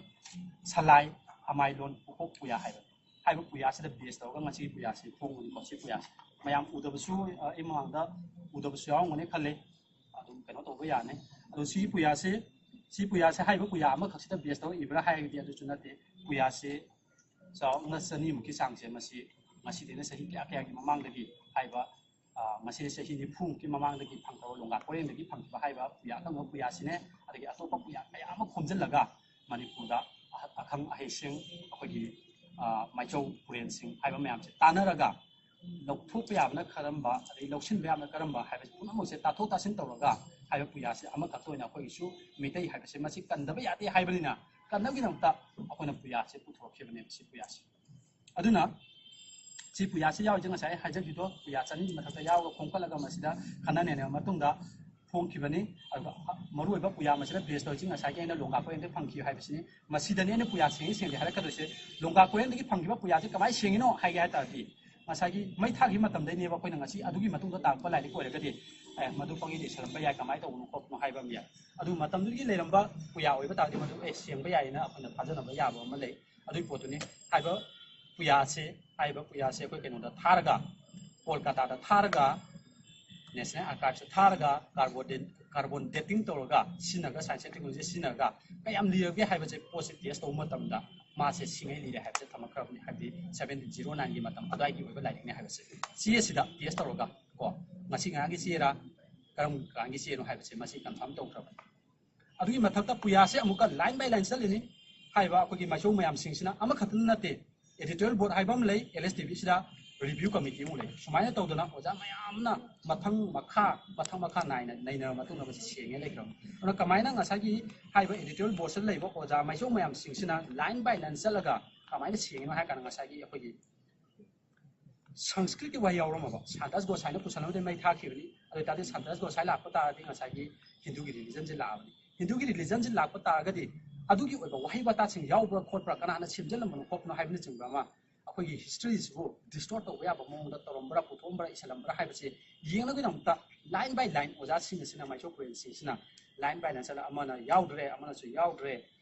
ꯁꯂꯥꯏ ꯑꯃꯥꯏꯂꯣꯟ ꯄꯨꯀꯣꯛ ꯄꯨꯌꯥ ꯍꯥꯏꯕ꯫ ꯍꯥꯏꯕ ꯄꯨꯌꯥꯁꯤꯗ ꯕꯦꯁ ꯇꯧꯔꯒ ꯉꯁꯤꯒꯤ ꯄꯨꯌꯥꯁꯤ ꯐꯣꯡꯕꯅꯤꯀꯣ꯫ ꯁꯤ ꯄꯨꯌꯥꯁꯤ ꯃꯌꯥꯝ ꯎꯗꯕꯁꯨ, ꯑ, ꯑꯩ ꯃꯃꯥꯡꯗ ꯎꯗꯕꯁꯨ ꯌꯥꯎꯔꯝꯒꯅꯤ ꯈꯜꯂꯦ꯫ ꯑꯗꯨꯝ ꯀꯩꯅꯣ ꯇꯧꯕ ꯌꯥꯅꯤ꯫ ꯑꯗꯣ ꯁꯤꯒꯤ ꯄꯨꯌꯥꯁꯤ, ꯁꯤ ꯄꯨꯌꯥꯁꯤ ꯍꯥꯏꯔꯤꯕ ꯄꯨꯌꯥ ꯑꯃꯈꯛꯁꯤꯗ ꯕꯦꯁ ꯇꯧꯔꯛꯏꯕ꯭ꯔꯥ ꯍꯥꯏꯔꯒꯗꯤ ꯑꯗꯨꯁꯨ ꯅꯠꯇꯦ꯫ ꯄꯨꯌꯥꯁꯤ ꯆꯥꯎꯔꯥꯛꯅ ꯆꯅꯤꯃꯨꯛꯀꯤ ꯆꯥꯡꯁꯦ ꯃꯁꯤ ꯉꯁꯤꯗꯩꯅ ꯆꯍꯤ ꯀꯌꯥ ꯀꯌꯥꯒꯤ ꯃꯃꯥꯡꯗꯒꯤ ꯍꯥꯏꯕ, ꯑ, ꯉꯁꯤ ꯆꯍꯤ ꯅꯤꯐꯨꯃꯨꯛꯀꯤ ꯃꯃꯥꯡꯗꯒꯤ ꯐꯪꯈ꯭ꯔꯕ ꯂꯣꯡꯒꯥ ꯀꯣꯏꯔꯦꯡꯗꯒꯤ ꯐꯪꯈꯤꯕ ꯍꯥꯏꯕ ꯄꯨꯌꯥ ꯑꯀꯪꯕ ꯄꯨꯌꯥꯁꯤꯅꯦ꯫ ꯑꯗꯒꯤ ꯑꯇꯣꯞꯄ ꯄꯨꯌꯥ ꯀꯌꯥ ꯑꯃ ꯈꯣꯝꯖꯤꯜꯂꯒ ꯃꯅꯤꯄꯨꯔꯗ ꯑꯈꯪ ꯑꯍꯩꯁꯤꯡ, ꯑꯩꯈꯣꯏꯒꯤ, ꯑ, ꯃꯥꯏꯆꯧ ꯄꯨꯔꯦꯟꯁꯤꯡ ꯍꯥꯏꯕ ꯃꯌꯥꯝꯁꯦ ꯇꯥꯟꯅꯔꯒ ꯂꯧꯊꯣꯛꯄ ꯌꯥꯕꯅ ꯀꯔꯝꯕ, ꯑꯗꯩ ꯂꯧꯁꯤꯟꯕ ꯌꯥꯕꯅ ꯀꯔꯝꯕ ꯍꯥꯏꯕꯁꯤ ꯄꯨꯝꯅꯃꯛꯁꯦ ꯇꯥꯊꯣꯛ ꯇꯥꯁꯤꯟ ꯇꯧꯔꯒ ꯍꯥꯏꯕ ꯄꯨꯌꯥꯁꯦ ꯑꯃꯈꯛꯇ ꯑꯣꯏꯅ ꯑꯩꯈꯣꯏꯒꯤꯁꯨ ꯃꯤꯇꯩ ꯍꯥꯏꯕꯁꯦ ꯃꯁꯤ ꯀꯟꯗꯕ ꯌꯥꯗꯦ ꯍꯥꯏꯕꯅꯤꯅ ꯀꯟꯅꯕꯒꯤꯗꯃꯛꯇ ꯑꯩꯈꯣꯏꯅ ꯄꯨꯌꯥꯁꯦ ꯄꯨꯊꯣꯔꯛꯈꯤꯕꯅꯦꯕ, ꯁꯤ ꯄꯨꯌꯥꯁꯦ꯫ ꯑꯗꯨꯅ ꯁꯤ ꯄꯨꯌꯥꯁꯤ ꯌꯥꯎꯔꯤꯁꯦ ꯉꯁꯥꯏ ꯍꯥꯏꯖꯈꯤꯕꯗꯣ, ꯄꯨꯌꯥ ꯆꯅꯤꯒꯤ ꯃꯊꯛꯇ ꯌꯥꯎꯔꯒ ꯈꯣꯝꯀꯠꯂꯒ ꯃꯁꯤꯗ ꯈꯟꯅ ꯅꯩꯅꯔꯕ ꯃꯇꯨꯡꯗ ꯐꯣꯡꯈꯤꯕꯅꯤ꯫ ꯑꯗꯨꯒ ꯃꯔꯨꯑꯣꯏꯕ ꯄꯨꯌꯥ ꯃꯁꯤꯗ ꯕꯦꯁ ꯇꯧꯔꯤꯁꯤ ꯉꯁꯥꯏꯒꯤ ꯑꯩꯅ ꯂꯣꯡꯒꯥ ꯀꯣꯏꯔꯦꯡꯗꯒꯤ ꯐꯪꯈꯤꯕ ꯍꯥꯏꯕꯁꯤꯅꯤ꯫ ꯃꯁꯤꯗꯅꯤ ꯑꯩꯅ ꯄꯨꯌꯥ ꯁꯦꯡꯉꯤ ꯁꯦꯡꯗꯦ ꯍꯥꯏꯔꯛꯀꯗꯣꯏꯁꯦ꯫ ꯂꯣꯡꯒꯥ ꯀꯣꯏꯔꯦꯡꯗꯒꯤ ꯐꯪꯈꯤꯕ ꯄꯨꯌꯥꯁꯤ ꯀꯃꯥꯏꯅ ꯁꯦꯡꯉꯤꯅꯣ ꯍꯥꯏꯒꯦ ꯍꯥꯏ ꯇꯥꯔꯗꯤ, ꯉꯁꯥꯏꯒꯤ ꯃꯩ ꯊꯥꯈꯤꯕ ꯃꯇꯝꯗꯩꯅꯦꯕ ꯑꯩꯈꯣꯏꯅ ꯉꯁꯤ ꯑꯗꯨꯒꯤ ꯃꯇꯨꯡꯗ ꯇꯥꯔꯛꯄ ꯂꯥꯏꯔꯤꯛ ꯑꯣꯏꯔꯒꯗꯤ, ꯑꯦ, ꯃꯗꯨ ꯄꯪꯏꯗ ꯏꯁꯜꯂꯝꯕ ꯌꯥꯏ, ꯀꯃꯥꯏꯅ ꯇꯧꯕꯅꯣ ꯈꯣꯠꯄꯅꯣ ꯍꯥꯏꯕ ꯑꯃ ꯌꯥꯏ꯫ ꯑꯗꯨ ꯃꯇꯝꯗꯨꯒꯤ ꯂꯩꯔꯝꯕ ꯄꯨꯌꯥ ꯑꯣꯏꯕ ꯇꯥꯔꯗꯤ ꯃꯗꯨ, ꯑꯦ, ꯁꯦꯡꯕ ꯌꯥꯏꯅ ꯑꯩꯈꯣꯏꯅ ꯊꯥꯖꯅꯕ ꯌꯥꯕ ꯑꯃ ꯂꯩ꯫ ꯑꯗꯨꯒꯤ ꯄꯣꯠꯇꯨꯅꯤ꯫ ꯍꯥꯏꯕ ꯄꯨꯌꯥꯁꯦ, ꯍꯥꯏꯔꯤꯕ ꯄꯨꯌꯥꯁꯦ ꯑꯩꯈꯣꯏ ꯀꯩꯅꯣꯗ ꯊꯥꯔꯒ, ꯀꯣꯜꯀꯥꯇꯥꯗ ꯊꯥꯔꯒ, ꯅꯦꯁꯅꯦꯜ ꯑꯥꯔꯀꯥꯏꯚꯁꯇ ꯊꯥꯔꯒ, ꯀꯥꯔꯕꯣꯟ ꯗꯦ-, ꯀꯥꯔꯕꯣꯟ ꯗꯦꯇꯤꯡ ꯇꯧꯔꯒ, ꯁꯤꯖꯤꯟꯅꯔꯒ, ꯁꯥꯏꯟꯁ ꯑꯦꯟ ꯇꯦꯛꯅꯣꯂꯣꯖꯤ ꯁꯤꯖꯤꯟꯅꯔꯒ ꯀꯌꯥꯝ ꯂꯤꯔꯒꯦ ꯍꯥꯏꯕꯁꯦ ꯄꯣꯠꯁꯦ ꯇꯦꯁ ꯇꯧꯕ ꯃꯇꯝꯗ ꯃꯥꯁꯦ ꯁꯤꯉꯩ ꯂꯤꯔꯦ ꯍꯥꯏꯕꯁꯦ ꯊꯝꯃꯛꯈ꯭ꯔꯕꯅꯤ꯫ ꯍꯥꯏꯕꯗꯤ ꯁꯕꯦꯟꯇꯤꯟ ꯖꯤꯔꯣ ꯅꯥꯏꯟꯒꯤ ꯃꯇꯝ ꯑꯗꯨꯋꯥꯏꯒꯤ ꯑꯣꯏꯕ ꯂꯥꯏꯔꯤꯛꯅꯤ ꯍꯥꯏꯕꯁꯦ꯫ ꯁꯤ ꯑꯁꯤꯗ ꯇꯦꯁ ꯇꯧꯔꯒ ꯀꯣ, ꯉꯁꯤ ꯉꯔꯥꯡꯒꯤ ꯆꯦꯔꯥ, ꯀꯔꯝ ꯀꯥꯟꯒꯤ ꯆꯦꯅꯣ ꯍꯥꯏꯕꯁꯦ ꯃꯁꯤ ꯀꯟꯐꯥꯔꯝ ꯇꯧꯈ꯭ꯔꯕꯅꯤ꯫ ꯑꯗꯨꯒꯤ ꯃꯊꯛꯇ ꯄꯨꯌꯥꯁꯦ ꯑꯃꯨꯛꯀ ꯂꯥꯏꯟ ꯕꯥꯏ ꯂꯥꯏꯟ ꯆꯠꯂꯤꯅꯤ꯫ ꯍꯥꯏꯔꯤꯕ ꯑꯩꯈꯣꯏꯒꯤ ꯃꯥꯏꯆꯧ ꯃꯌꯥꯝꯁꯤꯡꯁꯤꯅ ꯑꯃꯈꯛꯇ ꯅꯠꯇꯦ, ꯑꯦꯗꯤꯇꯣꯔꯤꯌꯦꯜ ꯕꯣꯔꯗ ꯍꯥꯏꯕ ꯑꯃ ꯂꯩ, ꯑꯦꯜ ꯑꯦꯁ ꯇꯤ ꯚꯤꯁꯤꯗ ꯔꯤꯚ꯭ꯌꯨ ꯀꯃꯤꯇꯤ ꯑꯃ ꯂꯩ꯫ ꯁꯨꯃꯥꯏꯅ ꯇꯧꯗꯅ ꯑꯣꯖꯥ ꯃꯌꯥꯝꯅ ꯃꯊꯪ ꯃꯈꯥ ꯃꯊꯪ ꯃꯈꯥ ꯅꯥꯏꯅ ꯅꯩꯅꯔ ꯃꯇꯨꯡꯗ ꯃꯁꯤ ꯁꯦꯡꯉꯦ ꯂꯩꯈ꯭ꯔꯕꯅꯤ꯫ ꯑꯗꯨꯅ ꯀꯃꯥꯏꯅ ꯉꯁꯥꯏꯒꯤ ꯍꯥꯏꯔꯤꯕ ꯑꯦꯗꯤꯇꯣꯔꯤꯌꯦꯜ ꯕꯣꯔꯗꯁꯤꯗ ꯂꯩꯕ ꯑꯣꯖꯥ ꯃꯥꯏꯆꯧ ꯃꯌꯥꯝꯁꯤꯡꯁꯤꯅ ꯂꯥꯏꯟ ꯕꯥꯏ ꯂꯥꯏꯟ ꯆꯠꯂꯒ ꯀꯃꯥꯏꯅ ꯁꯦꯡꯉꯤꯅꯣ ꯍꯥꯏ ꯀꯥꯟꯗ ꯉꯁꯥꯏꯒꯤ ꯑꯩꯈꯣꯏꯒꯤ ꯁꯪꯁꯀ꯭ꯔꯤꯠꯀꯤ ꯋꯥꯍꯩ ꯌꯥꯎꯔꯝꯃꯕ ꯁꯥꯟꯇꯁ ꯒꯣꯁꯥꯏꯅ ꯄꯨꯁꯜꯂꯝꯕꯗꯩ ꯃꯩ ꯊꯥꯈꯤꯕꯅꯤ꯫ ꯑꯗꯨ ꯑꯣꯏꯇꯥꯔꯗꯤ ꯁꯥꯟꯇꯁ ꯒꯣꯁꯥꯏ ꯂꯥꯛꯄ ꯇꯥꯔꯗꯤ ꯉꯁꯥꯏꯒꯤ ꯍꯤꯟꯗꯨꯒꯤ ꯔꯤꯂꯤꯖꯟꯁꯦ ꯂꯥꯛꯑꯕꯅꯤ꯫ ꯍꯤꯟꯗꯨꯒꯤ ꯔꯤꯂꯤꯖꯟꯁꯦ ꯂꯥꯛꯄ ꯇꯥꯔꯒꯗꯤ ꯑꯗꯨꯒꯤ ꯑꯣꯏꯕ ꯋꯥꯍꯩ ꯋꯥꯇꯥꯁꯤꯡ ꯌꯥꯎꯕ꯭ꯔꯥ ꯈꯣꯠꯄ꯭ꯔꯥ, ꯀꯅꯥꯅ ꯁꯦꯝꯖꯤꯜꯂꯝꯕꯅꯣ ꯈꯣꯠꯄꯅꯣ ꯍꯥꯏꯕꯅꯆꯤꯡꯕ ꯑꯃ ꯑꯩꯈꯣꯏꯒꯤ ꯍꯤꯁꯇ꯭ꯔꯤꯁꯤꯕꯨ ꯗꯤꯁꯇꯣꯔꯠ ꯇꯧꯕ ꯌꯥꯕ ꯃꯑꯣꯡꯗ ꯇꯧꯔꯝꯕ꯭ꯔꯥ, ꯄꯨꯊꯣꯛꯑꯝꯕ꯭ꯔꯥ, ꯏꯁꯜꯂꯝꯕ꯭ꯔꯥ ꯍꯥꯏꯕꯁꯤ ꯌꯦꯡꯅꯕꯒꯤꯗꯃꯛꯇ ꯂꯥꯏꯟ ꯕꯥꯏ ꯂꯥꯏꯟ ꯑꯣꯖꯥꯁꯤꯡ ꯑꯁꯤꯅ, ꯃꯥꯏꯆꯧ ꯄ꯭ꯔꯦꯟꯁꯤꯡꯁꯤꯅ ꯂꯥꯏꯟ ꯕꯥꯏ ꯂꯥꯏꯟ ꯆꯠꯂꯒ ꯑꯃꯅ ꯌꯥꯎꯗ꯭ꯔꯦ, ꯑꯃꯅꯁꯨ ꯌꯥꯎꯗ꯭ꯔꯦ,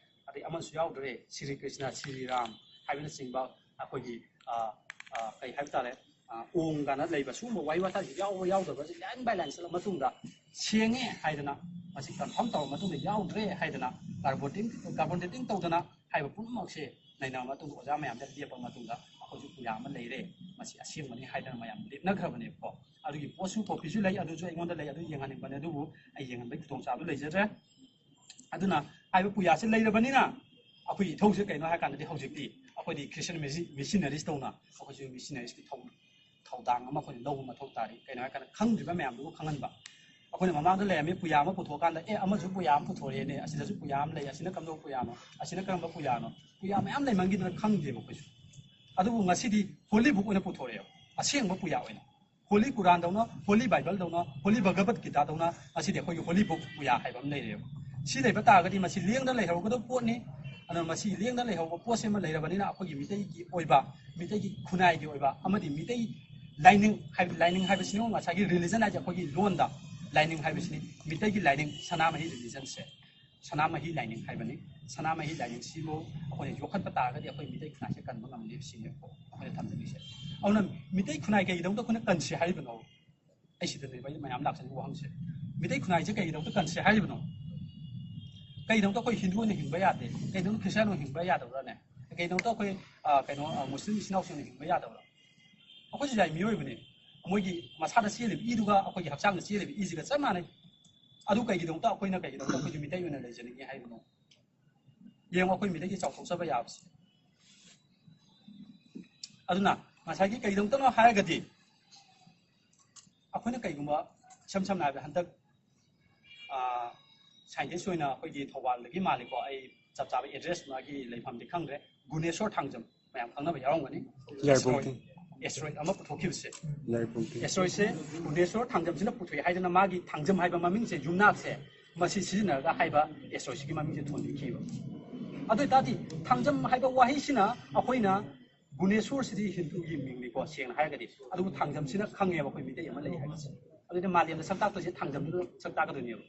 ꯑꯗꯩ ꯑꯃꯁꯨ ꯌꯥꯎꯗ꯭ꯔꯦ, ꯁꯤꯔꯤ ꯀ꯭ꯔꯤꯁꯅ, ꯁꯤꯔꯤ ꯔꯥꯝ ꯍꯥꯏꯕꯅꯆꯤꯡꯕ ꯑꯩꯈꯣꯏꯒꯤ ꯑ, ꯑ, ꯀꯩ ꯍꯥꯏꯕ ꯇꯥꯔꯦ, ꯑ, ꯑꯣꯝ ꯀꯥꯏꯅ ꯂꯩꯕ ꯁꯤꯒꯨꯝꯕ ꯋꯥꯍꯩ ꯋꯥꯇꯥꯁꯤ ꯌꯥꯎꯕ ꯌꯥꯎꯗꯕꯁꯤ ꯂꯥꯏꯟ ꯕꯥꯏ ꯂꯥꯏꯟ ꯆꯠꯂ ꯃꯇꯨꯡꯗ ꯁꯦꯡꯉꯦ ꯍꯥꯏꯗꯅ ꯃꯁꯤ ꯀꯟꯐꯥꯔꯝ ꯇꯧꯔ ꯃꯇꯨꯡꯗ ꯌꯥꯎꯗ꯭ꯔꯦ ꯍꯥꯏꯗꯅ ꯀꯥꯔꯕꯣꯟ ꯗꯦꯇꯤꯡ, ꯀꯥꯔꯕꯣꯟ ꯗꯦꯇꯤꯡ ꯇꯧꯗꯅ ꯍꯥꯏꯕ ꯄꯨꯝꯅꯃꯛꯁꯦ ꯅꯩꯅꯔ ꯃꯇꯨꯡꯗ ꯑꯣꯖꯥ ꯃꯌꯥꯝꯗ ꯂꯦꯞꯄ ꯃꯇꯨꯡꯗ ꯑꯩꯈꯣꯏꯁꯨ ꯄꯨꯌꯥ ꯑꯃ ꯂꯩꯔꯦ, ꯃꯁꯤ ꯑꯁꯦꯡꯕꯅꯤ ꯍꯥꯏꯗꯅ ꯃꯌꯥꯝ ꯂꯦꯞꯅꯈ꯭ꯔꯕꯅꯦꯕꯀꯣ꯫ ꯑꯗꯨꯒꯤ ꯄꯣꯠꯁꯨ ꯀꯣꯄꯤꯁꯨ ꯂꯩ, ꯑꯗꯨꯁꯨ ꯑꯩꯉꯣꯟꯗ ꯂꯩ, ꯑꯗꯨ ꯌꯦꯡꯍꯟꯅꯤꯡꯕꯅꯦ, ꯑꯗꯨꯕꯨ ꯑꯩ ꯌꯦꯡꯍꯟꯕꯒꯤ ꯈꯨꯗꯣꯡꯆꯥꯕꯗꯨ ꯂꯩꯖꯗ꯭ꯔꯦ꯫ ꯑꯗꯨꯅ ꯍꯥꯏꯕ ꯄꯨꯌꯥꯁꯦ ꯂꯩꯔꯕꯅꯤꯅ ꯑꯩꯈꯣꯏꯒꯤ ꯏꯊꯧꯁꯦ ꯀꯩꯅꯣ ꯍꯥꯏ ꯀꯥꯟꯗꯗꯤ ꯍꯧꯖꯤꯛꯇꯤ ꯑꯩꯈꯣꯏꯗꯤ ꯈ꯭ꯔꯤꯁꯇꯤꯌꯟ ꯃꯤꯁꯤ-, ꯃꯤꯁꯤꯅꯔꯤꯁ ꯇꯧꯅ ꯑꯩꯈꯣꯏꯁꯨ ꯃꯤꯁꯤꯅꯔꯤꯁꯀꯤ ꯊꯧ-, ꯊꯧꯗꯥꯡ ꯑꯃ ꯑꯩꯈꯣꯏꯅ ꯂꯧꯕ ꯃꯊꯧ ꯇꯥꯔꯤ꯫ ꯀꯩꯅꯣ ꯍꯥꯏ ꯀꯥꯟꯗ ꯈꯪꯗ꯭ꯔꯤꯕ ꯃꯌꯥꯝꯗꯨꯕꯨ ꯈꯪꯍꯟꯕ꯫ ꯑꯩꯈꯣꯏꯅ ꯃꯃꯥꯡꯗ ꯂꯩꯔꯝꯃꯤ ꯄꯨꯌꯥ ꯑꯃ ꯄꯨꯊꯣꯛꯑꯀꯥꯟꯗ, "ꯑꯦ, ꯑꯃꯁꯨ ꯄꯨꯌꯥ ꯑꯃ ꯄꯨꯊꯣꯔꯛꯑꯦꯅꯦ, ꯑꯁꯤꯗꯁꯨ ꯄꯨꯌꯥ ꯑꯃ ꯂꯩ, ꯑꯁꯤꯅ ꯀꯔꯝꯕ ꯄꯨꯌꯥꯅꯣ, ꯑꯁꯤꯅ ꯀꯔꯝꯕ ꯄꯨꯌꯥꯅꯣ?" ꯄꯨꯌꯥ ꯃꯌꯥꯝ ꯂꯩꯃꯟꯈꯤꯗꯅ ꯈꯪꯗꯦꯕ ꯑꯩꯈꯣꯏꯁꯨ꯫ ꯑꯗꯨꯕꯨ ꯉꯁꯤꯗꯤ ꯍꯣꯂꯤ ꯕꯨꯛ ꯑꯣꯏꯅ ꯄꯨꯊꯣꯔꯛꯑꯦꯕ, ꯑꯁꯦꯡꯕ ꯄꯨꯌꯥ ꯑꯣꯏꯅ꯫ ꯍꯣꯂꯤ ꯀꯨꯔꯥꯟꯗꯧꯅ, ꯍꯣꯂꯤ ꯕꯥꯏꯕꯜꯗꯧꯅ, ꯍꯣꯂꯤ ꯚꯒꯕꯠ ꯒꯤꯇꯥꯗꯧꯅ ꯉꯁꯤꯗꯤ ꯑꯩꯈꯣꯏꯒꯤ ꯍꯣꯂꯤ ꯕꯨꯛ ꯄꯨꯌꯥ ꯍꯥꯏꯕ ꯑꯃ ꯂꯩꯔꯦꯕ꯫ ꯁꯤ ꯂꯩꯕ ꯇꯥꯔꯒꯗꯤ ꯃꯁꯤ ꯂꯦꯡꯗꯅ ꯂꯩꯍꯧꯒꯗꯕ ꯄꯣꯠꯅꯤ꯫ ꯑꯗꯨꯅ ꯃꯁꯤ ꯂꯦꯡꯗꯅ ꯂꯩꯍꯧꯕ ꯄꯣꯠꯁꯤ ꯑꯃ ꯂꯩꯔꯕꯅꯤꯅ ꯑꯩꯈꯣꯏꯒꯤ ꯃꯤꯇꯩꯒꯤ ꯑꯣꯏꯕ, ꯃꯤꯇꯩꯒꯤ ꯈꯨꯟꯅꯥꯏꯒꯤ ꯑꯣꯏꯕ ꯑꯃꯗꯤ ꯃꯤꯇꯩ ꯂꯥꯏꯅꯤꯡ ꯍꯥꯏꯕ, ꯂꯥꯏꯅꯤꯡ ꯍꯥꯏꯕꯁꯤꯅ ꯉꯁꯥꯏꯒꯤ ꯔꯤꯂꯤꯖꯟ ꯍꯥꯏꯁꯦ ꯑꯩꯈꯣꯏꯒꯤ ꯂꯣꯟꯗ ꯂꯥꯏꯅꯤꯡ ꯍꯥꯏꯕꯁꯤꯅꯤ꯫ ꯃꯤꯇꯩꯒꯤ ꯂꯥꯏꯅꯤꯡ, ꯁꯅꯥꯃꯍꯤ ꯔꯤꯂꯤꯖꯟꯁꯦ ꯁꯅꯥꯃꯍꯤ ꯂꯥꯏꯅꯤꯡ ꯍꯥꯏꯕꯅꯤ꯫ ꯁꯅꯥꯃꯍꯤ ꯂꯥꯏꯅꯤꯡꯁꯤꯕꯨ ꯑꯩꯈꯣꯏꯅ ꯌꯣꯛꯈꯠꯄ ꯇꯥꯔꯒꯗꯤ ꯑꯩꯈꯣꯏ ꯃꯤꯇꯩ ꯈꯨꯟꯅꯥꯏꯁꯦ ꯀꯟꯕ ꯉꯝꯅꯦꯕ ꯁꯤꯅꯦꯕꯀꯣ ꯑꯩꯈꯣꯏꯅ ꯊꯝꯖꯅꯤꯡꯉꯤꯁꯦ꯫ ꯑꯗꯨꯅ ꯃꯤꯇꯩ ꯈꯨꯟꯅꯥꯏ ꯀꯩꯒꯤꯗꯃꯛꯇ ꯑꯩꯈꯣꯏꯅ ꯀꯟꯁꯤ ꯍꯥꯏꯔꯤꯕꯅꯣ? ꯑꯩ ꯁꯤꯗꯅꯦꯕ ꯑꯩꯅ ꯃꯌꯥꯝ ꯂꯥꯛꯆꯔꯤꯕ ꯋꯥꯍꯪꯁꯦ꯫ ꯃꯤꯇꯩ ꯈꯨꯟꯅꯥꯏꯁꯦ ꯀꯩꯒꯤꯗꯃꯛꯇ ꯀꯟꯁꯤ ꯍꯥꯏꯔꯤꯕꯅꯣ? ꯀꯩꯒꯤꯗꯃꯛꯇ ꯑꯩꯈꯣꯏ ꯍꯤꯟꯗꯨ ꯑꯣꯏꯅ ꯍꯤꯡꯕ ꯌꯥꯗꯦ? ꯀꯩꯒꯤꯗꯃꯛꯇ ꯈ꯭ꯔꯤꯁꯇꯤꯌꯥꯟ ꯑꯣꯏꯅ ꯍꯤꯡꯕ ꯌꯥꯗꯕ꯭ꯔꯥꯅꯦ? ꯀꯩꯒꯤꯗꯃꯛꯇ ꯑꯩꯈꯣꯏ, ꯑ, ꯀꯩꯅꯣ, ꯑ, ꯃꯨꯁꯂꯤꯝ ꯏꯆꯤꯟ ꯏꯅꯥꯎꯁꯤꯡꯅ ꯍꯤꯡꯕ ꯌꯥꯗꯕ꯭ꯔꯥ? ꯑꯩꯈꯣꯏꯁꯨ ꯌꯥꯏ, ꯃꯤꯑꯣꯏꯕꯅꯤ꯫ ꯃꯣꯏꯒꯤ ꯃꯁꯥꯗ ꯆꯦꯜꯂꯤꯕ ꯏꯗꯨꯒ ꯑꯩꯈꯣꯏꯒꯤ ꯍꯛꯆꯥꯡꯗ ꯆꯦꯜꯂꯤꯕ ꯏꯁꯤꯒ ꯆꯞ ꯃꯥꯟꯅꯩ꯫ ꯑꯗꯨ ꯀꯩꯒꯤꯗꯃꯛꯇ ꯑꯩꯈꯣꯏꯅ, ꯀꯩꯒꯤꯗꯃꯛꯇ ꯑꯩꯈꯣꯏꯁꯨ ꯃꯤꯇꯩ ꯑꯣꯏꯅ ꯂꯩꯖꯅꯤꯡꯉꯤ ꯍꯥꯏꯕꯅꯣ? ꯌꯦꯡꯉꯣ, ꯑꯩꯈꯣꯏ ꯃꯤꯇꯩꯒꯤ ꯆꯥꯎꯊꯣꯛꯆꯕ ꯌꯥꯕꯁꯦ꯫ ꯑꯗꯨꯅ ꯉꯁꯥꯏꯒꯤ ꯀꯩꯗꯧꯗꯅꯣ ꯍꯥꯏꯔꯒꯗꯤ, ꯑꯩꯈꯣꯏꯅ ꯀꯩꯒꯨꯝꯕ ꯏꯁꯝ ꯁꯝꯅ ꯍꯥꯏꯔꯕꯗ ꯍꯟꯗꯛ ꯁꯥꯏꯟꯇꯤꯁ ꯑꯣꯏꯅ ꯑꯩꯈꯣꯏꯒꯤ ꯊꯧꯕꯥꯜꯗꯒꯤ ꯃꯥꯜꯂꯤꯀꯣ, ꯑꯩ ꯆꯞ ꯆꯥꯕ ꯑꯦꯗ꯭ꯔꯦꯁ ꯃꯥꯒꯤ ꯂꯩꯐꯝꯗꯤ ꯈꯪꯗ꯭ꯔꯦ, ꯒꯨꯅꯦꯁꯣꯔ ꯊꯥꯡꯖꯝ, ꯃꯌꯥꯝ ꯈꯪꯅꯕ ꯌꯥꯎꯔꯝꯒꯅꯤ꯫ ꯌꯥꯏꯔꯤꯄꯣꯛꯇꯤ꯫ ꯑꯦꯁꯇ꯭ꯔꯣꯏꯗ ꯑꯃ ꯄꯨꯊꯣꯛꯈꯤꯕꯁꯦ, ꯌꯥꯏꯔꯤꯄꯣꯛꯇꯤ꯫ ꯑꯦꯁꯇ꯭ꯔꯣꯏꯗꯁꯦ ꯒꯨꯅꯦꯁꯣꯔ ꯊꯥꯡꯖꯝꯁꯤꯅ ꯄꯨꯊꯣꯛꯏ ꯍꯥꯏꯗꯅ ꯃꯥꯒꯤ ꯊꯥꯡꯖꯝ ꯍꯥꯏꯕ ꯃꯃꯤꯡꯁꯦ, ꯌꯨꯝꯅꯥꯛꯁꯦ, ꯃꯁꯤ ꯁꯤꯖꯤꯟꯅꯔꯒ ꯍꯥꯏꯕ ꯑꯦꯁꯇ꯭ꯔꯣꯏꯗꯁꯤꯒꯤ ꯃꯃꯤꯡꯁꯦ ꯊꯣꯟꯕꯤꯈꯤꯕ꯫ ꯑꯗꯨ ꯑꯣꯏꯇꯥꯔꯗꯤ ꯊꯥꯡꯖꯝ ꯍꯥꯏꯕ ꯋꯥꯍꯩꯁꯤꯅ ꯑꯩꯈꯣꯏꯅ ꯒꯨꯅꯦꯁꯣꯔꯁꯤꯗꯤ ꯍꯤꯟꯗꯨꯒꯤ ꯃꯤꯡꯅꯤꯀꯣ, ꯁꯦꯡꯅ ꯍꯥꯏꯔꯒꯗꯤ꯫ ꯑꯗꯨꯕꯨ ꯊꯥꯡꯖꯝꯁꯤꯅ ꯈꯪꯉꯦꯕ ꯑꯩꯈꯣꯏ ꯃꯤꯇꯩ ꯑꯃ ꯂꯩ ꯍꯥꯏꯕꯁꯦ꯫ ꯑꯗꯨꯗꯤ ꯃꯥꯂꯦꯝꯗ ꯁꯛ ꯇꯥꯛꯇꯣꯏꯁꯦ ꯊꯥꯡꯖꯝꯗꯨꯗ ꯁꯛ ꯇꯥꯛꯀꯗꯣꯏꯅꯦꯕ꯫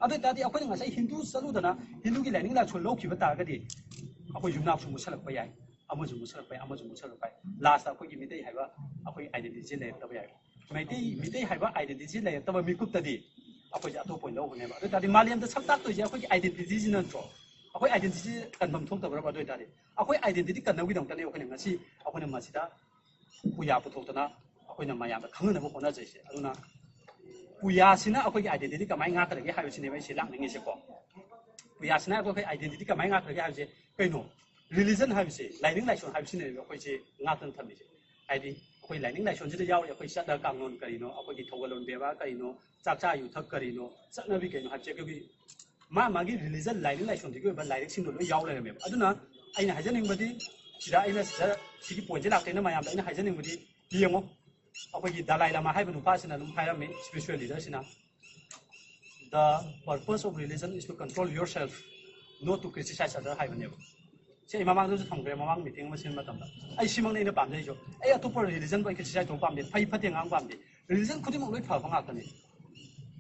ꯑꯗꯨ ꯑꯣꯏꯇꯥꯔꯗꯤ ꯑꯩꯈꯣꯏꯅ ꯉꯁꯥꯏ ꯍꯤꯟꯗꯨ ꯆꯠꯂꯨꯗꯅ ꯍꯤꯟꯗꯨꯒꯤ ꯂꯥꯏꯅꯤꯡ ꯂꯥꯏꯁꯣꯟ ꯂꯧꯈꯤꯕ ꯇꯥꯔꯒꯗꯤ ꯑꯩꯈꯣꯏ ꯌꯨꯝꯅꯥꯛꯁꯨ ꯃꯨꯠꯁꯜꯂꯛꯄ ꯌꯥꯏ, ꯑꯃꯁꯨ ꯃꯨꯠꯁꯜꯂꯛꯄ ꯌꯥꯏ, ꯑꯃꯁꯨ ꯃꯨꯠꯁꯜꯂꯛꯄ ꯌꯥꯏ꯫ ꯂꯥꯁꯇ ꯑꯩꯈꯣꯏꯒꯤ ꯃꯤꯇꯩ ꯍꯥꯏꯕ ꯑꯩꯈꯣꯏ ꯑꯥꯏꯗꯦꯟꯇꯤꯇꯤꯁꯦ ꯂꯩꯔꯛꯇꯕ ꯌꯥꯏ꯫ ꯃꯩꯇꯩ, ꯃꯤꯇꯩ ꯍꯥꯏꯕ ꯑꯥꯏꯗꯦꯟꯇꯤꯇꯤ ꯂꯩꯔꯛꯇꯕ ꯃꯤꯀꯨꯞꯇꯗꯤ ꯑꯩꯈꯣꯏꯁꯦ ꯑꯇꯣꯞꯄ ꯑꯣꯏꯅ ꯂꯧꯒꯅꯦꯕ꯫ ꯑꯗꯨ ꯑꯣꯏꯇꯥꯔꯗꯤ ꯃꯥꯂꯦꯝꯗ ꯁꯛ ꯇꯥꯛꯇꯣꯏꯁꯦ ꯑꯩꯈꯣꯏꯒꯤ ꯑꯥꯏꯗꯦꯟꯇꯤꯇꯤꯁꯤ ꯅꯠꯇ꯭ꯔꯣ? ꯑꯩꯈꯣꯏ ꯑꯥꯏꯗꯦꯟꯇꯤꯇꯤ ꯀꯟꯐꯝ ꯊꯣꯛꯇꯕ꯭ꯔꯕ? ꯑꯗꯨ ꯑꯣꯏꯇꯥꯔꯗꯤ ꯑꯩꯈꯣꯏ ꯑꯥꯏꯗꯦꯟꯇꯤꯇꯤ ꯀꯟꯅꯕꯒꯤꯗꯃꯛꯇꯅꯦ ꯑꯩꯈꯣꯏꯅ ꯉꯁꯤ ꯑꯩꯈꯣꯏꯅ ꯃꯁꯤꯗ ꯄꯨꯌꯥ ꯄꯨꯊꯣꯛꯇꯅ ꯑꯩꯈꯣꯏꯅ ꯃꯌꯥꯝꯗ ꯈꯪꯍꯟꯅꯕ ꯍꯣꯠꯅꯖꯩꯁꯦ꯫ ꯑꯗꯨꯅ ꯄꯨꯌꯥꯁꯤꯅ ꯑꯩꯈꯣꯏꯒꯤ ꯑꯥꯏꯗꯦꯟꯇꯤꯇꯤ ꯀꯃꯥꯏꯅ ꯉꯥꯛꯀꯗꯒꯦ ꯍꯥꯏꯕꯁꯤꯅꯦꯕ ꯑꯩꯁꯦ ꯂꯥꯛꯅꯤꯡꯉꯤꯁꯦꯀꯣ꯫ ꯄꯨꯌꯥꯁꯤꯅ ꯑꯩꯈꯣꯏ ꯑꯥꯏꯗꯦꯟꯇꯤꯇꯤ ꯀꯃꯥꯏꯅ ꯉꯥꯛꯀꯗꯒꯦ ꯍꯥꯏꯕꯁꯦ ꯀꯩꯅꯣ? ꯔꯤꯂꯤꯖꯟ ꯍꯥꯏꯕꯁꯦ, ꯂꯥꯏꯅꯤꯡ ꯂꯥꯏꯁꯣꯟ ꯍꯥꯏꯕꯁꯤꯅꯦꯕ ꯑꯩꯈꯣꯏꯁꯦ ꯉꯥꯛꯇꯅ ꯊꯝꯃꯤꯁꯦ꯫ ꯍꯥꯏꯗꯤ ꯑꯩꯈꯣꯏ ꯂꯥꯏꯅꯤꯡ ꯂꯥꯏꯁꯣꯟꯁꯤꯗ ꯌꯥꯎꯔꯤ ꯑꯩꯈꯣꯏ ꯆꯠꯅ ꯀꯥꯡꯂꯣꯟ ꯀꯔꯤꯅꯣ, ꯑꯩꯈꯣꯏꯒꯤ ꯊꯧꯒꯜꯂꯣꯟ ꯕꯦꯕꯥꯔ ꯀꯔꯤꯅꯣ, ꯆꯥꯛꯆꯥ ꯌꯨꯊꯛ ꯀꯔꯤꯅꯣ, ꯆꯠꯅꯕꯤ ꯀꯩꯅꯣ ꯍꯥꯏꯕꯁꯦ ꯑꯩꯈꯣꯏꯒꯤ ꯃꯥ ꯃꯥꯒꯤ ꯔꯤꯂꯤꯖꯟ, ꯂꯥꯏꯅꯤꯡ ꯂꯥꯏꯁꯣꯟꯗꯨꯒꯤ ꯑꯣꯏꯕ ꯂꯥꯏꯔꯤꯛꯁꯤꯡꯗꯣ ꯂꯣꯏ ꯌꯥꯎ ꯂꯩꯔꯝꯃꯦꯕ꯫ ꯑꯗꯨꯅ ꯑꯩꯅ ꯍꯥꯏꯖꯅꯤꯡꯕꯗꯤ, ꯁꯤꯗ ꯑꯩꯅ ꯁꯤꯗ ꯁꯤꯒꯤ ꯄꯣꯏꯟꯠꯁꯦ ꯂꯥꯛꯇꯣꯏꯅ ꯃꯌꯥꯝꯗ ꯑꯩꯅ ꯍꯥꯏꯖꯅꯤꯡꯕꯗꯤ, ꯌꯦꯡꯉꯣ, ꯑꯩꯈꯣꯏꯒꯤ ꯗꯂꯥꯏ ꯂꯥꯃꯥ ꯍꯥꯏꯕ ꯅꯨꯄꯥꯁꯤꯅ ꯑꯗꯨꯝ ꯍꯥꯏꯔꯝꯃꯤ, spiritual ꯂꯤꯗꯔꯁꯤꯅ, "The purpose of religion is to control yourself, not to criticize other" ꯍꯥꯏꯕꯅꯦꯕ꯫ ꯁꯤ ꯑꯩ ꯃꯃꯥꯡꯗꯁꯨ ꯊꯝꯈ꯭ꯔꯦ, ꯃꯃꯥꯡ ꯃꯤꯇꯤꯡ ꯑꯃ ꯁꯤꯟꯕ ꯃꯇꯝꯗ꯫ ꯑꯩ ꯁꯤꯃꯛꯅ ꯑꯩꯅ ꯄꯥꯝꯖꯩꯁꯨ꯫ ꯑꯩ ꯑꯇꯣꯞꯄ ꯔꯤꯂꯤꯖꯟꯕꯨ ꯑꯩ ꯀ꯭ꯔꯤꯇꯤꯁꯥꯏꯖ ꯇꯧꯕ ꯄꯥꯝꯗꯦ, ꯐꯩ ꯐꯠꯇꯦ ꯉꯥꯡꯕ ꯄꯥꯝꯗꯦ꯫ ꯔꯤꯂꯤꯖꯟ ꯈꯨꯗꯤꯡꯃꯛ ꯂꯣꯏ ꯐꯕ ꯉꯥꯛꯇꯅꯤ,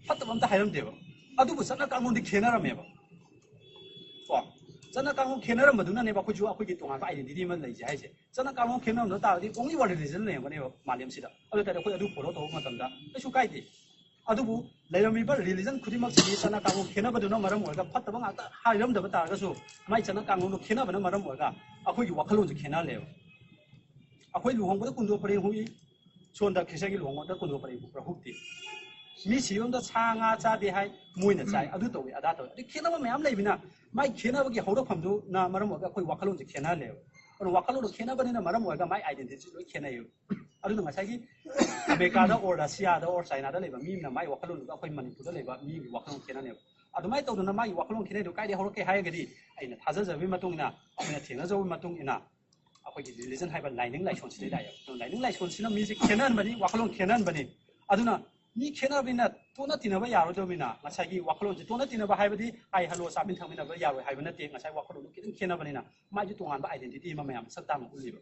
ꯐꯠꯇꯕ ꯑꯝꯇ ꯍꯥꯏꯔꯝꯗꯦꯕ꯫ ꯑꯗꯨꯕꯨ ꯆꯠꯅ ꯀꯥꯡꯂꯣꯟꯗꯤ ꯈꯦꯠꯅꯔꯝꯃꯦꯕ꯫ ꯀꯣ, ꯆꯠꯅ ꯀꯥꯡꯂꯣꯟ ꯈꯦꯠꯅꯔꯝꯕꯗꯨꯅꯅꯦꯕ ꯑꯩꯈꯣꯏꯁꯨ ꯑꯩꯈꯣꯏꯒꯤ ꯇꯣꯉꯥꯟꯕ ꯑꯥꯏꯗꯦꯟꯇꯤꯇꯤ ꯑꯃ ꯂꯩꯖꯩ ꯍꯥꯏꯁꯦ꯫ ꯆꯠꯅ ꯀꯥꯡꯂꯣꯟ ꯈꯦꯠꯅꯔꯝꯗ ꯇꯥꯔꯗꯤ only one religion ꯂꯩꯔꯝꯒꯅꯦꯕ ꯃꯥꯂꯦꯝꯁꯤꯗ꯫ ꯑꯗꯨ ꯑꯣꯏꯇꯥꯔꯗꯤ ꯑꯩꯈꯣꯏ ꯑꯗꯨ ꯐꯣꯂꯣ ꯇꯧꯕ ꯃꯇꯝꯗ ꯀꯩꯁꯨ ꯀꯥꯏꯗꯦ꯫ ꯑꯗꯨꯕꯨ ꯂꯩꯔꯝꯃꯤꯕ ꯔꯤꯂꯤꯖꯟ ꯈꯨꯗꯤꯡꯃꯛꯁꯤꯗꯤ ꯆꯠꯅ ꯀꯥꯡꯂꯣꯟ ꯈꯦꯠꯅꯕꯗꯨꯅ ꯃꯔꯝ ꯑꯣꯏꯔꯒ ꯐꯠꯇꯕ ꯉꯥꯛꯇ ꯍꯥꯏꯔꯝꯗꯕ ꯇꯥꯔꯒꯁꯨ, ꯃꯥꯏ ꯆꯠꯅ ꯀꯥꯡꯂꯣꯟꯗꯣ ꯈꯦꯠꯅꯕꯅ ꯃꯔꯝ ꯑꯣꯏꯔꯒ ꯑꯩꯈꯣꯏꯒꯤ ꯋꯥꯈꯜꯂꯣꯟꯁꯦ ꯈꯦꯠꯅꯍꯜꯂꯦꯕ꯫ ꯑꯩꯈꯣꯏ ꯂꯨꯍꯣꯡꯕꯗ ꯀꯨꯟꯗꯣ ꯄꯔꯦꯡ ꯍꯨꯛꯏ, ꯁꯣꯝꯗ ꯈ꯭ꯔꯤꯁꯇꯒꯤ ꯂꯨꯍꯣꯡꯕꯗ ꯀꯨꯟꯗꯣ ꯄꯔꯦꯡ ꯍꯨꯛꯄ꯭ꯔꯥ? ꯍꯨꯛꯇꯦ꯫ ꯃꯤ ꯁꯤꯕ ꯑꯝꯗ ꯁꯥ ꯉꯥ ꯆꯥꯗꯦ ꯍꯥꯏ, ꯃꯣꯏꯅ ꯆꯥꯏ, ꯑꯗꯨ ꯇꯧꯏ, ꯑꯗꯥ ꯇꯧꯏ꯫ ꯑꯗꯨ ꯈꯦꯠꯅꯕ ꯃꯌꯥꯝ ꯂꯩꯕꯅ ꯃꯥꯏ ꯈꯦꯠꯅꯕꯒꯤ ꯍꯧꯔꯛꯐꯝꯗꯨꯅ ꯃꯔꯝ ꯑꯣꯏꯔꯒ ꯑꯩꯈꯣꯏ ꯋꯥꯈꯜꯂꯣꯟꯁꯦ ꯈꯦꯠꯅꯍꯜꯂꯦꯕ꯫ ꯑꯗꯨꯅ ꯋꯥꯈꯜꯂꯣꯟꯗꯣ ꯈꯦꯠꯅꯕꯅꯤꯅ ꯃꯔꯝ ꯑꯣꯏꯔꯒ ꯃꯥꯏ identity ꯂꯣꯏ ꯈꯦꯠꯅꯩꯌꯦꯕ꯫ ꯑꯗꯨꯅ ꯉꯁꯥꯏꯒꯤ ꯑꯃꯦꯔꯤꯀꯥꯗ or ꯔꯁꯤꯌꯥꯗ or ꯆꯥꯏꯅꯥꯗ ꯂꯩꯕ ꯃꯤ ꯑꯃꯅ ꯃꯥꯏ ꯋꯥꯈꯜꯂꯣꯟꯗꯨꯒ ꯑꯩꯈꯣꯏ ꯃꯅꯤꯄꯨꯔꯗ ꯂꯩꯕ ꯃꯤꯒꯤ ꯋꯥꯈꯜꯂꯣꯟ ꯈꯦꯠꯅꯅꯦꯕ꯫ ꯑꯗꯨꯃꯥꯏꯅ ꯇꯧꯗꯅ ꯃꯥꯒꯤ ꯋꯥꯈꯜꯂꯣꯟ ꯈꯦꯠꯅꯩꯗꯣ ꯀꯥꯏꯗꯩ ꯍꯧꯔꯛꯀꯦ ꯍꯥꯏꯔꯒꯗꯤ, ꯑꯩꯅ ꯊꯥꯖꯖꯕꯒꯤ ꯃꯇꯨꯡ ꯏꯟꯅ, ꯑꯩꯅ ꯊꯦꯡꯅꯖꯕꯒꯤ ꯃꯇꯨꯡ ꯏꯟꯅ, ꯑꯩꯈꯣꯏꯒꯤ religion ꯍꯥꯏꯕ ꯂꯥꯏꯅꯤꯡ ꯂꯥꯏꯁꯣꯟꯁꯤꯗꯩ ꯂꯥꯛꯑꯦꯕ꯫ ꯑꯗꯨꯅ ꯂꯥꯏꯅꯤꯡ ꯂꯥꯏꯁꯣꯟꯁꯤꯅ ꯃꯤꯁꯦ ꯈꯦꯠꯅꯍꯟꯕꯅꯤ, ꯋꯥꯈꯜꯂꯣꯟ ꯈꯦꯠꯅꯍꯟꯕꯅꯤ꯫ ꯑꯗꯨꯅ ꯃꯤ ꯈꯦꯠꯅꯕꯅꯤꯅ ꯇꯣꯠꯅ ꯇꯤꯟꯅꯕ ꯌꯥꯔꯣꯏꯗꯕꯅꯤꯅ, ꯉꯁꯥꯏꯒꯤ ꯋꯥꯈꯜꯂꯣꯟꯁꯦ, ꯇꯣꯠꯅ ꯇꯤꯟꯅꯕ ꯍꯥꯏꯕꯗꯤ ꯍꯥꯏ ꯍꯜꯂꯣ ꯆꯥꯃꯤꯟ ꯊꯛꯃꯤꯟꯅꯕ ꯌꯥꯔꯣꯏ ꯍꯥꯏꯕ ꯅꯠꯇꯦ꯫ ꯉꯁꯥꯏ ꯋꯥꯈꯜꯂꯣꯟꯗꯣ ꯈꯤꯇꯪ ꯈꯦꯠꯅꯕꯅꯤꯅ ꯃꯥꯏꯁꯨ ꯇꯣꯉꯥꯟꯕ identity ꯑꯃ ꯃꯌꯥꯝ ꯁꯛ ꯇꯥꯛꯅ ꯎꯠꯂꯤꯕ꯫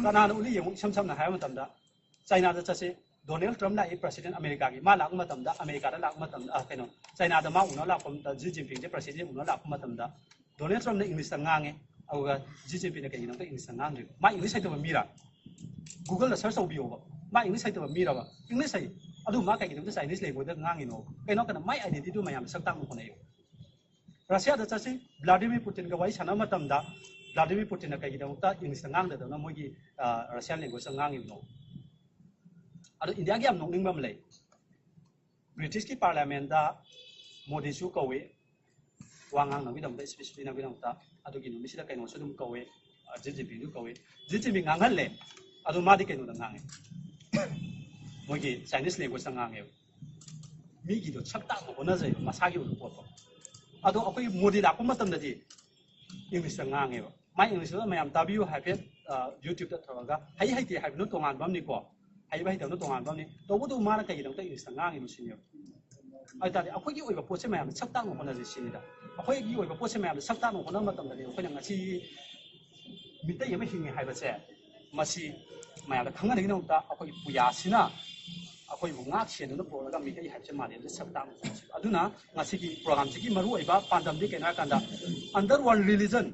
ꯀꯅꯥꯅ ꯎꯠꯂꯤ ꯌꯦꯡꯉꯨ, ꯏꯁꯝ ꯁꯝꯅ ꯍꯥꯏꯕ ꯃꯇꯝꯗ ꯆꯥꯏꯅꯥꯗ ꯆꯠꯁꯤ, ꯗꯣꯅꯦꯜ ꯇ꯭ꯔꯝꯞ ꯂꯥꯛꯏ president ꯑꯃꯦꯔꯤꯀꯥꯒꯤ, ꯃꯥ ꯂꯥꯛꯄ ꯃꯇꯝꯗ, ꯑꯃꯦꯔꯤꯀꯥꯗ ꯂꯥꯛꯄ ꯃꯇꯝꯗ, ꯑ, ꯀꯩꯅꯣ, ꯆꯥꯏꯅꯥꯗ ꯃꯥ ꯎꯅ ꯂꯥꯛꯄ ꯃꯇꯝꯗ, ꯖꯤ ꯖꯤꯟꯄꯤꯡꯁꯦ president ꯎꯅ ꯂꯥꯛꯄ ꯃꯇꯝꯗ ꯗꯣꯅꯦꯜ ꯇ꯭ꯔꯝꯞꯅ ꯏꯪꯂꯤꯁꯇ ꯉꯥꯡꯉꯦ, ꯑꯗꯨꯒ ꯖꯤ ꯖꯤꯟꯄꯤꯡꯅ ꯀꯩꯒꯤꯅꯣ ꯏꯪꯂꯤꯁꯇ ꯉꯥꯡꯗ꯭ꯔꯤꯕ? ꯃꯥ ꯏꯪꯂꯤꯁ ꯍꯩꯇꯕ ꯃꯤꯔꯥ? Google ꯗ search ꯇꯧꯕꯤꯌꯣꯕ, ꯃꯥ ꯏꯪꯂꯤꯁ ꯍꯩꯇꯕ ꯃꯤꯔꯕ? ꯏꯪꯂꯤꯁ ꯍꯩ꯫ ꯑꯗꯨ ꯃꯥ ꯀꯩꯒꯤꯅꯣ Chinese language ꯗ ꯉꯥꯡꯉꯤꯅꯣ? ꯀꯩꯅꯣ, ꯀꯩꯅꯣ, ꯃꯥꯏ identity ꯗꯨ ꯃꯌꯥꯝꯅ ꯁꯛ ꯇꯥꯛꯅ ꯍꯣꯠꯅꯩꯌꯦꯕ꯫ ꯔꯁꯤꯌꯥꯗ ꯆꯠꯁꯤ, ꯕ꯭ꯂꯥꯗꯤꯃꯤꯔ ꯄꯨꯇꯤꯟꯒ ꯋꯥꯔꯤ ꯁꯥꯟꯅꯕ ꯃꯇꯝꯗ ꯕ꯭ꯂꯥꯗꯤꯃꯤꯔ ꯄꯨꯇꯤꯟꯅ ꯀꯩꯒꯤꯗꯃꯛꯇ ꯏꯪꯂꯤꯁꯇ ꯉꯥꯡꯗꯗꯅ ꯃꯣꯏꯒꯤ, ꯑ, Russian language ꯇ ꯉꯥꯡꯉꯤꯕꯅꯣ? ꯑꯗꯣ ꯏꯟꯗꯤꯌꯥꯒꯤ ꯌꯥꯝ ꯅꯣꯛꯅꯤꯡꯕ ꯑꯃ ꯂꯩ꯫ ꯕ꯭ꯔꯤꯇꯤꯁꯀꯤ ꯄꯥꯔꯂꯤꯌꯥꯃꯦꯟꯗ ꯃꯣꯗꯤꯁꯨ ꯀꯧꯏ, ꯋꯥ ꯉꯥꯡꯅꯕꯒꯤꯗꯃꯛꯇ, speech ꯄꯤꯅꯕꯒꯤꯗꯃꯛꯇ꯫ ꯑꯗꯨꯒꯤ ꯅꯨꯃꯤꯠꯁꯤꯗ ꯀꯩꯅꯣꯁꯨ ꯑꯗꯨꯝ ꯀꯧꯏ, ꯑ, ꯖꯤ ꯖꯤꯟꯄꯤꯡꯁꯨ ꯀꯧꯏ꯫ ꯖꯤ ꯖꯤꯟꯄꯤꯡ ꯉꯥꯡꯍꯜꯂꯦ, ꯑꯗꯣ ꯃꯥꯗꯤ ꯀꯩꯅꯣꯗ ꯉꯥꯡꯉꯦ, ꯃꯣꯏꯒꯤ Chinese language ꯇ ꯉꯥꯡꯉꯦꯕ꯫ ꯃꯤꯒꯤꯗꯣ ꯁꯛ ꯇꯥꯛꯅ ꯍꯣꯠꯅꯖꯩꯕ, ꯃꯁꯥꯒꯤ ꯑꯣꯏꯕ ꯄꯣꯠꯇꯣ꯫ ꯑꯗꯣ ꯑꯩꯈꯣꯏ ꯃꯣꯗꯤ ꯂꯥꯛꯄ ꯃꯇꯝꯗꯗꯤ ꯏꯪꯂꯤꯁꯇ ꯉꯥꯡꯉꯦꯕ꯫ ꯃꯥꯏ ꯏꯪꯂꯤꯁꯇ ꯃꯌꯥꯝ ꯇꯥꯕꯤꯌꯨ ꯍꯥꯏꯐꯦꯠ, ꯑ, YouTube ꯇ ꯇꯧꯔꯒ, ꯍꯩ ꯍꯩꯇꯦ ꯍꯥꯏꯕꯅ ꯇꯣꯉꯥꯟꯕ ꯑꯃꯅꯤꯀꯣ, ꯍꯩꯕ ꯍꯩꯇꯕꯅ ꯇꯣꯉꯥꯟꯕ ꯑꯃꯅꯤ꯫ ꯇꯧꯕꯇꯕꯨ ꯃꯥꯅ ꯀꯩꯒꯤꯗꯃꯛꯇ ꯏꯪꯂꯤꯁꯇ ꯉꯥꯡꯉꯤꯅꯣ ꯁꯤꯅꯦꯕ꯫ ꯑꯗꯨ ꯇꯥꯔꯗꯤ ꯑꯩꯈꯣꯏꯒꯤ ꯑꯣꯏꯕ ꯄꯣꯠꯁꯦ ꯃꯌꯥꯝꯅ ꯁꯛ ꯇꯥꯛꯅ ꯍꯣꯠꯅꯖꯩ ꯁꯤꯅꯤꯗ꯫ ꯑꯩꯈꯣꯏꯒꯤ ꯑꯣꯏꯕ ꯄꯣꯠꯁꯦ ꯃꯌꯥꯝꯅ ꯁꯛ ꯇꯥꯛꯅ ꯍꯣꯠꯅꯕ ꯃꯇꯝꯗꯗꯤ ꯑꯩꯈꯣꯏꯅ ꯉꯁꯤ ꯃꯤꯇꯩ ꯑꯃ ꯍꯤꯡꯉꯦ ꯍꯥꯏꯕꯁꯦ, ꯃꯁꯤ ꯃꯌꯥꯝꯗ ꯈꯪꯍꯟꯅꯕꯒꯤꯗꯃꯛꯇ ꯑꯩꯈꯣꯏꯒꯤ ꯄꯨꯌꯥꯁꯤꯅ ꯑꯩꯈꯣꯏꯕꯨ ꯉꯥꯛ ꯁꯦꯟꯗꯨꯅ ꯄꯨꯔꯛꯂꯒ ꯃꯤꯇꯩ ꯍꯥꯏꯕꯁꯦ ꯃꯥꯂꯦꯝꯗ ꯁꯛ ꯇꯥꯛꯅ ꯄꯨꯔꯛꯁꯤ꯫ ꯑꯗꯨꯅ ꯉꯁꯤꯒꯤ program ꯁꯤꯒꯤ ꯃꯔꯨꯑꯣꯏꯕ ꯄꯥꯟꯗꯝꯗꯤ ꯀꯩꯅꯣ ꯍꯥꯏꯔꯀꯥꯟꯗ, under one religion,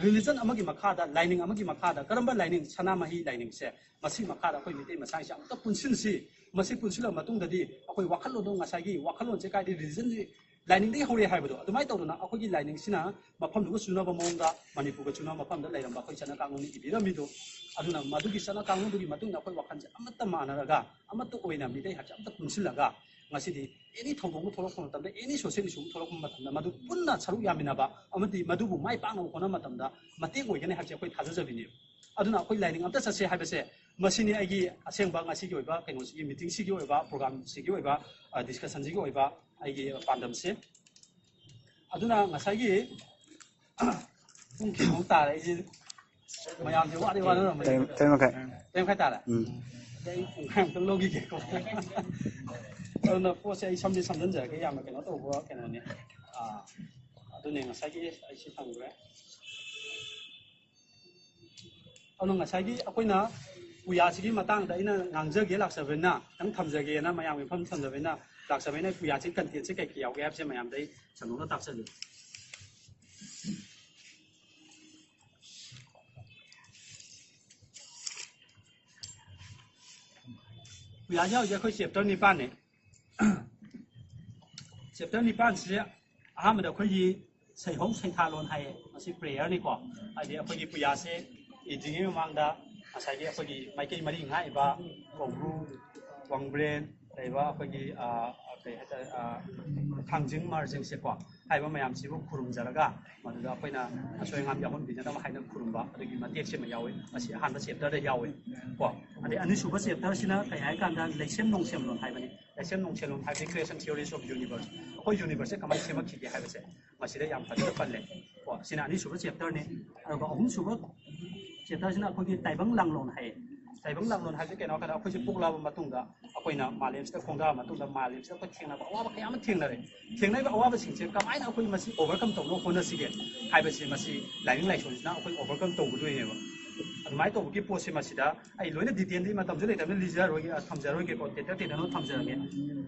religion ꯑꯃꯒꯤ ꯃꯈꯥꯗ, ꯂꯥꯏꯅꯤꯡ ꯑꯃꯒꯤ ꯃꯈꯥꯗ, ꯀꯔꯝꯕ ꯂꯥꯏꯅꯤꯡ? ꯁꯅꯥꯃꯍꯤ ꯂꯥꯏꯅꯤꯡꯁꯦ, ꯃꯁꯤ ꯃꯈꯥꯗ ꯑꯩꯈꯣꯏ ꯃꯤꯇꯩ ꯃꯆꯥꯁꯤꯡꯁꯦ ꯑꯃꯨꯛꯇ ꯄꯨꯟꯁꯤꯟꯁꯤ꯫ ꯃꯁꯤ ꯄꯨꯟꯁꯤꯜꯂꯕ ꯃꯇꯨꯡꯗꯗꯤ ꯑꯩꯈꯣꯏ ꯋꯥꯈꯜꯂꯣꯟꯗꯣ, ꯉꯁꯥꯏꯒꯤ ꯋꯥꯈꯜꯂꯣꯟꯁꯦ ꯀꯥꯏꯗꯩ, religion ꯁꯤ ꯂꯥꯏꯅꯤꯡꯗꯒꯤ ꯍꯧꯔꯛꯑꯦ ꯍꯥꯏꯕꯗꯣ, ꯑꯗꯨꯃꯥꯏꯅ ꯇꯧꯗꯅ ꯑꯩꯈꯣꯏꯒꯤ ꯂꯥꯏꯅꯤꯡꯁꯤꯅ ꯃꯐꯝꯗꯨꯒ ꯆꯨꯅꯕ ꯃꯑꯣꯡꯗ ꯃꯅꯤꯄꯨꯔꯒ ꯆꯨꯅꯕ ꯃꯐꯝꯗ ꯂꯩꯔꯝꯕ ꯑꯩꯈꯣꯏ ꯆꯠꯅ ꯀꯥꯡꯂꯣꯟꯅ ꯏꯕꯤꯔꯝꯃꯤꯗꯣ, ꯑꯗꯨꯅ ꯃꯗꯨꯒꯤ ꯆꯠꯅ ꯀꯥꯡꯂꯣꯟꯗꯨꯒꯤ ꯃꯇꯨꯡ ꯏꯟꯅ ꯑꯩꯈꯣꯏ ꯋꯥꯈꯜꯁꯦ ꯑꯃꯠꯇ ꯃꯥꯟꯅꯔꯒ, ꯑꯃꯠꯇ ꯑꯣꯏꯅ ꯃꯤꯇꯩ ꯍꯥꯏꯕꯁꯦ ꯑꯃꯠꯇ ꯄꯨꯟꯁꯤꯜꯂꯒ, ꯉꯁꯤꯗꯤ ꯑꯦꯅꯤ ꯊꯧꯗꯣꯛ ꯑꯃ ꯊꯣꯛꯂꯛꯄ ꯃꯇꯝꯗ, ꯑꯦꯅꯤ ꯁꯣꯁꯤꯌꯦꯜ ꯏꯁꯨ ꯑꯃ ꯊꯣꯛꯂꯛꯄ ꯃꯇꯝꯗ ꯃꯗꯨ ꯄꯨꯟꯅ ꯁꯔꯨꯛ ꯌꯥꯃꯤꯟꯅꯕ ꯑꯃꯗꯤ ꯃꯗꯨꯕꯨ ꯃꯥꯏ ꯄꯥꯛꯅꯕ ꯍꯣꯠꯅꯕ ꯃꯇꯝꯗ ꯃꯇꯦꯡ ꯑꯣꯏꯒꯅꯤ ꯍꯥꯏꯕꯁꯦ ꯑꯩꯈꯣꯏ ꯊꯥꯖꯖꯕꯤꯅꯦꯕ꯫ ꯑꯗꯨꯅ ꯑꯩꯈꯣꯏ ꯂꯥꯏꯅꯤꯡ ꯑꯝꯇ ꯆꯠꯁꯦ ꯍꯥꯏꯕꯁꯦ ꯃꯁꯤꯅꯤ ꯑꯩꯒꯤ ꯑꯁꯦꯡꯕ ꯉꯁꯤꯒꯤ ꯑꯣꯏꯕ ꯀꯩꯅꯣꯁꯤꯒꯤ, ꯃꯤꯇꯤꯡꯁꯤꯒꯤ ꯑꯣꯏꯕ, ꯄ꯭ꯔꯣꯒ꯭ꯔꯥꯝꯁꯤꯒꯤ ꯑꯣꯏꯕ, ꯗꯤꯁꯀꯁꯟꯁꯤꯒꯤ ꯑꯣꯏꯕ ꯑꯩꯒꯤ ꯄꯥꯟꯗꯝꯁꯦ꯫ ꯑꯗꯨꯅ ꯉꯁꯥꯏꯒꯤ ꯄꯨꯡ ꯀꯌꯥꯃꯨꯛ ꯇꯥꯔꯦ? ꯑꯩꯁꯦ ꯃꯌꯥꯝꯁꯦ ꯋꯥꯗꯤ ꯋꯥꯅꯔꯝꯃꯅꯤ꯫ ꯇꯔꯦꯠ, ꯇꯔꯦꯠ ꯃꯈꯥꯏ꯫ ꯇꯔꯦꯠ ꯃꯈꯥꯏ ꯇꯥꯔꯦ? ꯎꯝ꯫ ꯑꯗꯩ ꯑꯩ ꯄꯨꯡꯈꯥꯏꯃꯨꯛꯇꯪ ꯂꯧꯈꯤꯒꯦꯀꯣ꯫ ꯑꯗꯨꯅ ꯄꯣꯠꯁꯦ ꯑꯩ ꯁꯝꯗꯤ ꯁꯝꯖꯤꯟꯖꯔꯒꯦ, ꯌꯥꯝꯅ ꯀꯩꯅꯣ ꯇꯧꯕ ꯀꯩꯅꯣꯅꯤ꯫ ꯑꯥ, ꯑꯗꯨꯅꯦ ꯉꯁꯥꯏꯒꯤ ꯑꯩ ꯁꯤ ꯊꯝꯈ꯭ꯔꯦ꯫ ꯑꯗꯨꯅ ꯉꯁꯥꯏꯒꯤ ꯑꯩꯈꯣꯏꯅ ꯄꯨꯌꯥꯁꯤꯒꯤ ꯃꯇꯥꯡꯗ ꯑꯩꯅ ꯉꯥꯡꯖꯒꯦ ꯂꯥꯛꯆꯕꯅꯤꯅ, ꯈꯤꯇꯪ ꯊꯝꯖꯒꯦꯅ ꯃꯌꯥꯝꯒꯤ ꯃꯐꯝ ꯊꯝꯖꯕꯅꯤꯅ ꯂꯥꯛꯆꯕꯅꯤꯅ, ꯄꯨꯌꯥꯁꯤꯒꯤ ꯀꯟꯇꯦꯟꯁꯦ ꯀꯩ ꯀꯩ ꯌꯥꯎꯒꯦ ꯍꯥꯏꯕꯁꯦ ꯃꯌꯥꯝꯗ ꯑꯩ ꯁꯟꯗꯣꯛꯅ ꯇꯥꯛꯆꯒꯦ꯫ ꯄꯨꯌꯥꯁꯦ ꯍꯧꯖꯤꯛ ꯑꯩꯈꯣꯏ ꯆꯦꯞꯇꯔ ꯅꯤꯄꯥꯟꯅꯦ꯫ ꯆꯦꯞꯇꯔ ꯅꯤꯄꯥꯟꯁꯦ ꯑꯍꯥꯟꯕꯗ ꯑꯩꯈꯣꯏꯒꯤ ꯁꯩꯍꯧ ꯁꯩꯊꯥꯂꯣꯟ ꯍꯥꯏꯌꯦ꯫ ꯃꯁꯤ ꯄ꯭ꯔꯦꯌꯔꯅꯤꯀꯣ꯫ ꯍꯥꯏꯗꯤ ꯑꯩꯈꯣꯏꯒꯤ ꯄꯨꯌꯥꯁꯦ ꯏꯗ꯭ꯔꯤꯉꯩ ꯃꯃꯥꯡꯗ ꯉꯁꯥꯏꯒꯤ ꯑꯩꯈꯣꯏꯒꯤ ꯃꯥꯏꯀꯩ ꯃꯔꯤ ꯉꯥꯛꯏꯕ ꯀꯧꯕ꯭ꯔꯨ, ꯋꯥꯡꯕ꯭ꯔꯦꯟ, ꯂꯩꯕ ꯑꯩꯈꯣꯏꯒꯤ, ꯑ, ꯀꯩ ꯍꯥꯏꯇꯥꯔꯦ, ꯑ, ꯊꯥꯡꯖꯤꯡ ꯃꯥꯔꯖꯤꯡꯁꯦꯀꯣ, ꯍꯥꯏꯔꯤꯕ ꯃꯌꯥꯝꯁꯤꯕꯨ ꯈꯨꯔꯨꯝꯖꯔꯒ ꯃꯗꯨꯗ ꯑꯩꯈꯣꯏꯅ ꯑꯁꯣꯏ ꯑꯉꯥꯝ ꯌꯥꯎꯍꯟꯕꯤꯗꯅꯕ ꯍꯥꯏꯅ ꯈꯨꯔꯨꯝꯕ ꯑꯗꯨꯒꯤ ꯃꯇꯦꯛꯁꯤꯃ ꯌꯥꯎꯏ꯫ ꯃꯁꯤ ꯑꯍꯥꯟꯕ ꯆꯦꯞꯇꯔꯗ ꯌꯥꯎꯏ ꯀꯣ꯫ ꯑꯗꯩ ꯑꯅꯤꯁꯨꯕ ꯆꯦꯞꯇꯔꯁꯤꯅ ꯀꯩ ꯍꯥꯏ ꯀꯥꯟꯗ ꯂꯩꯁꯦꯝ ꯅꯣꯡꯁꯦꯝꯂꯣꯟ ꯍꯥꯏꯕꯅꯤ꯫ ꯂꯩꯁꯦꯝ ꯅꯣꯡꯁꯦꯝꯂꯣꯟ ꯍꯥꯏꯕꯗꯤ creation theories of universe, ꯑꯩꯈꯣꯏ ꯌꯨꯅꯤꯚꯔꯁꯁꯦ ꯀꯃꯥꯏꯅ ꯁꯦꯝꯃꯛꯈꯤꯒꯦ ꯍꯥꯏꯕꯁꯦ ꯃꯁꯤꯗ ꯌꯥꯝ ꯐꯖꯅ ꯄꯜꯂꯦ ꯀꯣ꯫ ꯁꯤꯅ ꯑꯅꯤꯁꯨꯕ ꯆꯦꯞꯇꯔꯅꯤ꯫ ꯑꯗꯨꯒ ꯑꯍꯨꯝꯁꯨꯕ ꯆꯦꯞꯇꯔꯁꯤꯅ ꯑꯩꯈꯣꯏꯒꯤ ꯇꯥꯏꯕꯪ ꯂꯥꯡꯂꯣꯟ ꯍꯥꯏꯌꯦ꯫ ꯇꯥꯏꯕꯪ ꯂꯥꯡꯂꯣꯟ ꯍꯥꯏꯕꯁꯤ ꯀꯩꯅꯣ ꯍꯥꯏ ꯀꯥꯟꯗ ꯑꯩꯈꯣꯏꯁꯦ ꯄꯣꯛꯂꯛꯑꯕ ꯃꯇꯨꯡꯗ ꯑꯩꯈꯣꯏꯅ ꯃꯥꯂꯦꯝꯁꯤꯗ ꯈꯣꯡꯗꯥꯑꯕ ꯃꯇꯨꯡꯗ ꯃꯥꯂꯦꯝꯁꯤꯗ ꯑꯩꯈꯣꯏ ꯊꯦꯡꯅꯕ ꯑꯋꯥꯕ ꯀꯌꯥ ꯑꯃ ꯊꯦꯡꯅꯔꯦ꯫ ꯊꯦꯡꯅꯔꯤꯕ ꯑꯋꯥꯕꯁꯤꯡꯁꯦ ꯀꯃꯥꯏꯅ ꯑꯩꯈꯣꯏ ꯃꯁꯤ overcome ꯇꯧꯅꯕ ꯍꯣꯠꯅꯁꯤꯒꯦ ꯍꯥꯏꯕꯁꯤ ꯃꯁꯤ ꯂꯥꯏꯅꯤꯡ ꯂꯥꯏꯁꯣꯟꯁꯤꯅ ꯑꯩꯈꯣꯏ overcome ꯇꯧꯒꯗꯣꯏꯅꯦꯕ꯫ ꯑꯗꯨꯃꯥꯏꯅ ꯇꯧꯕꯒꯤ ꯄꯣꯠꯁꯦ ꯃꯁꯤꯗ ꯑꯩ ꯂꯣꯏꯅ detailꯗꯤ ꯃꯇꯝꯁꯨ ꯂꯩꯇꯕꯅꯤꯅ ꯂꯤꯖꯔꯣꯏꯒꯦ, ꯑ, ꯊꯝꯖꯔꯣꯏꯒꯦꯀꯣ, ꯇꯦꯟꯇꯛ ꯇꯦꯟꯇꯛꯅ ꯊꯝꯖꯔꯒꯦ꯫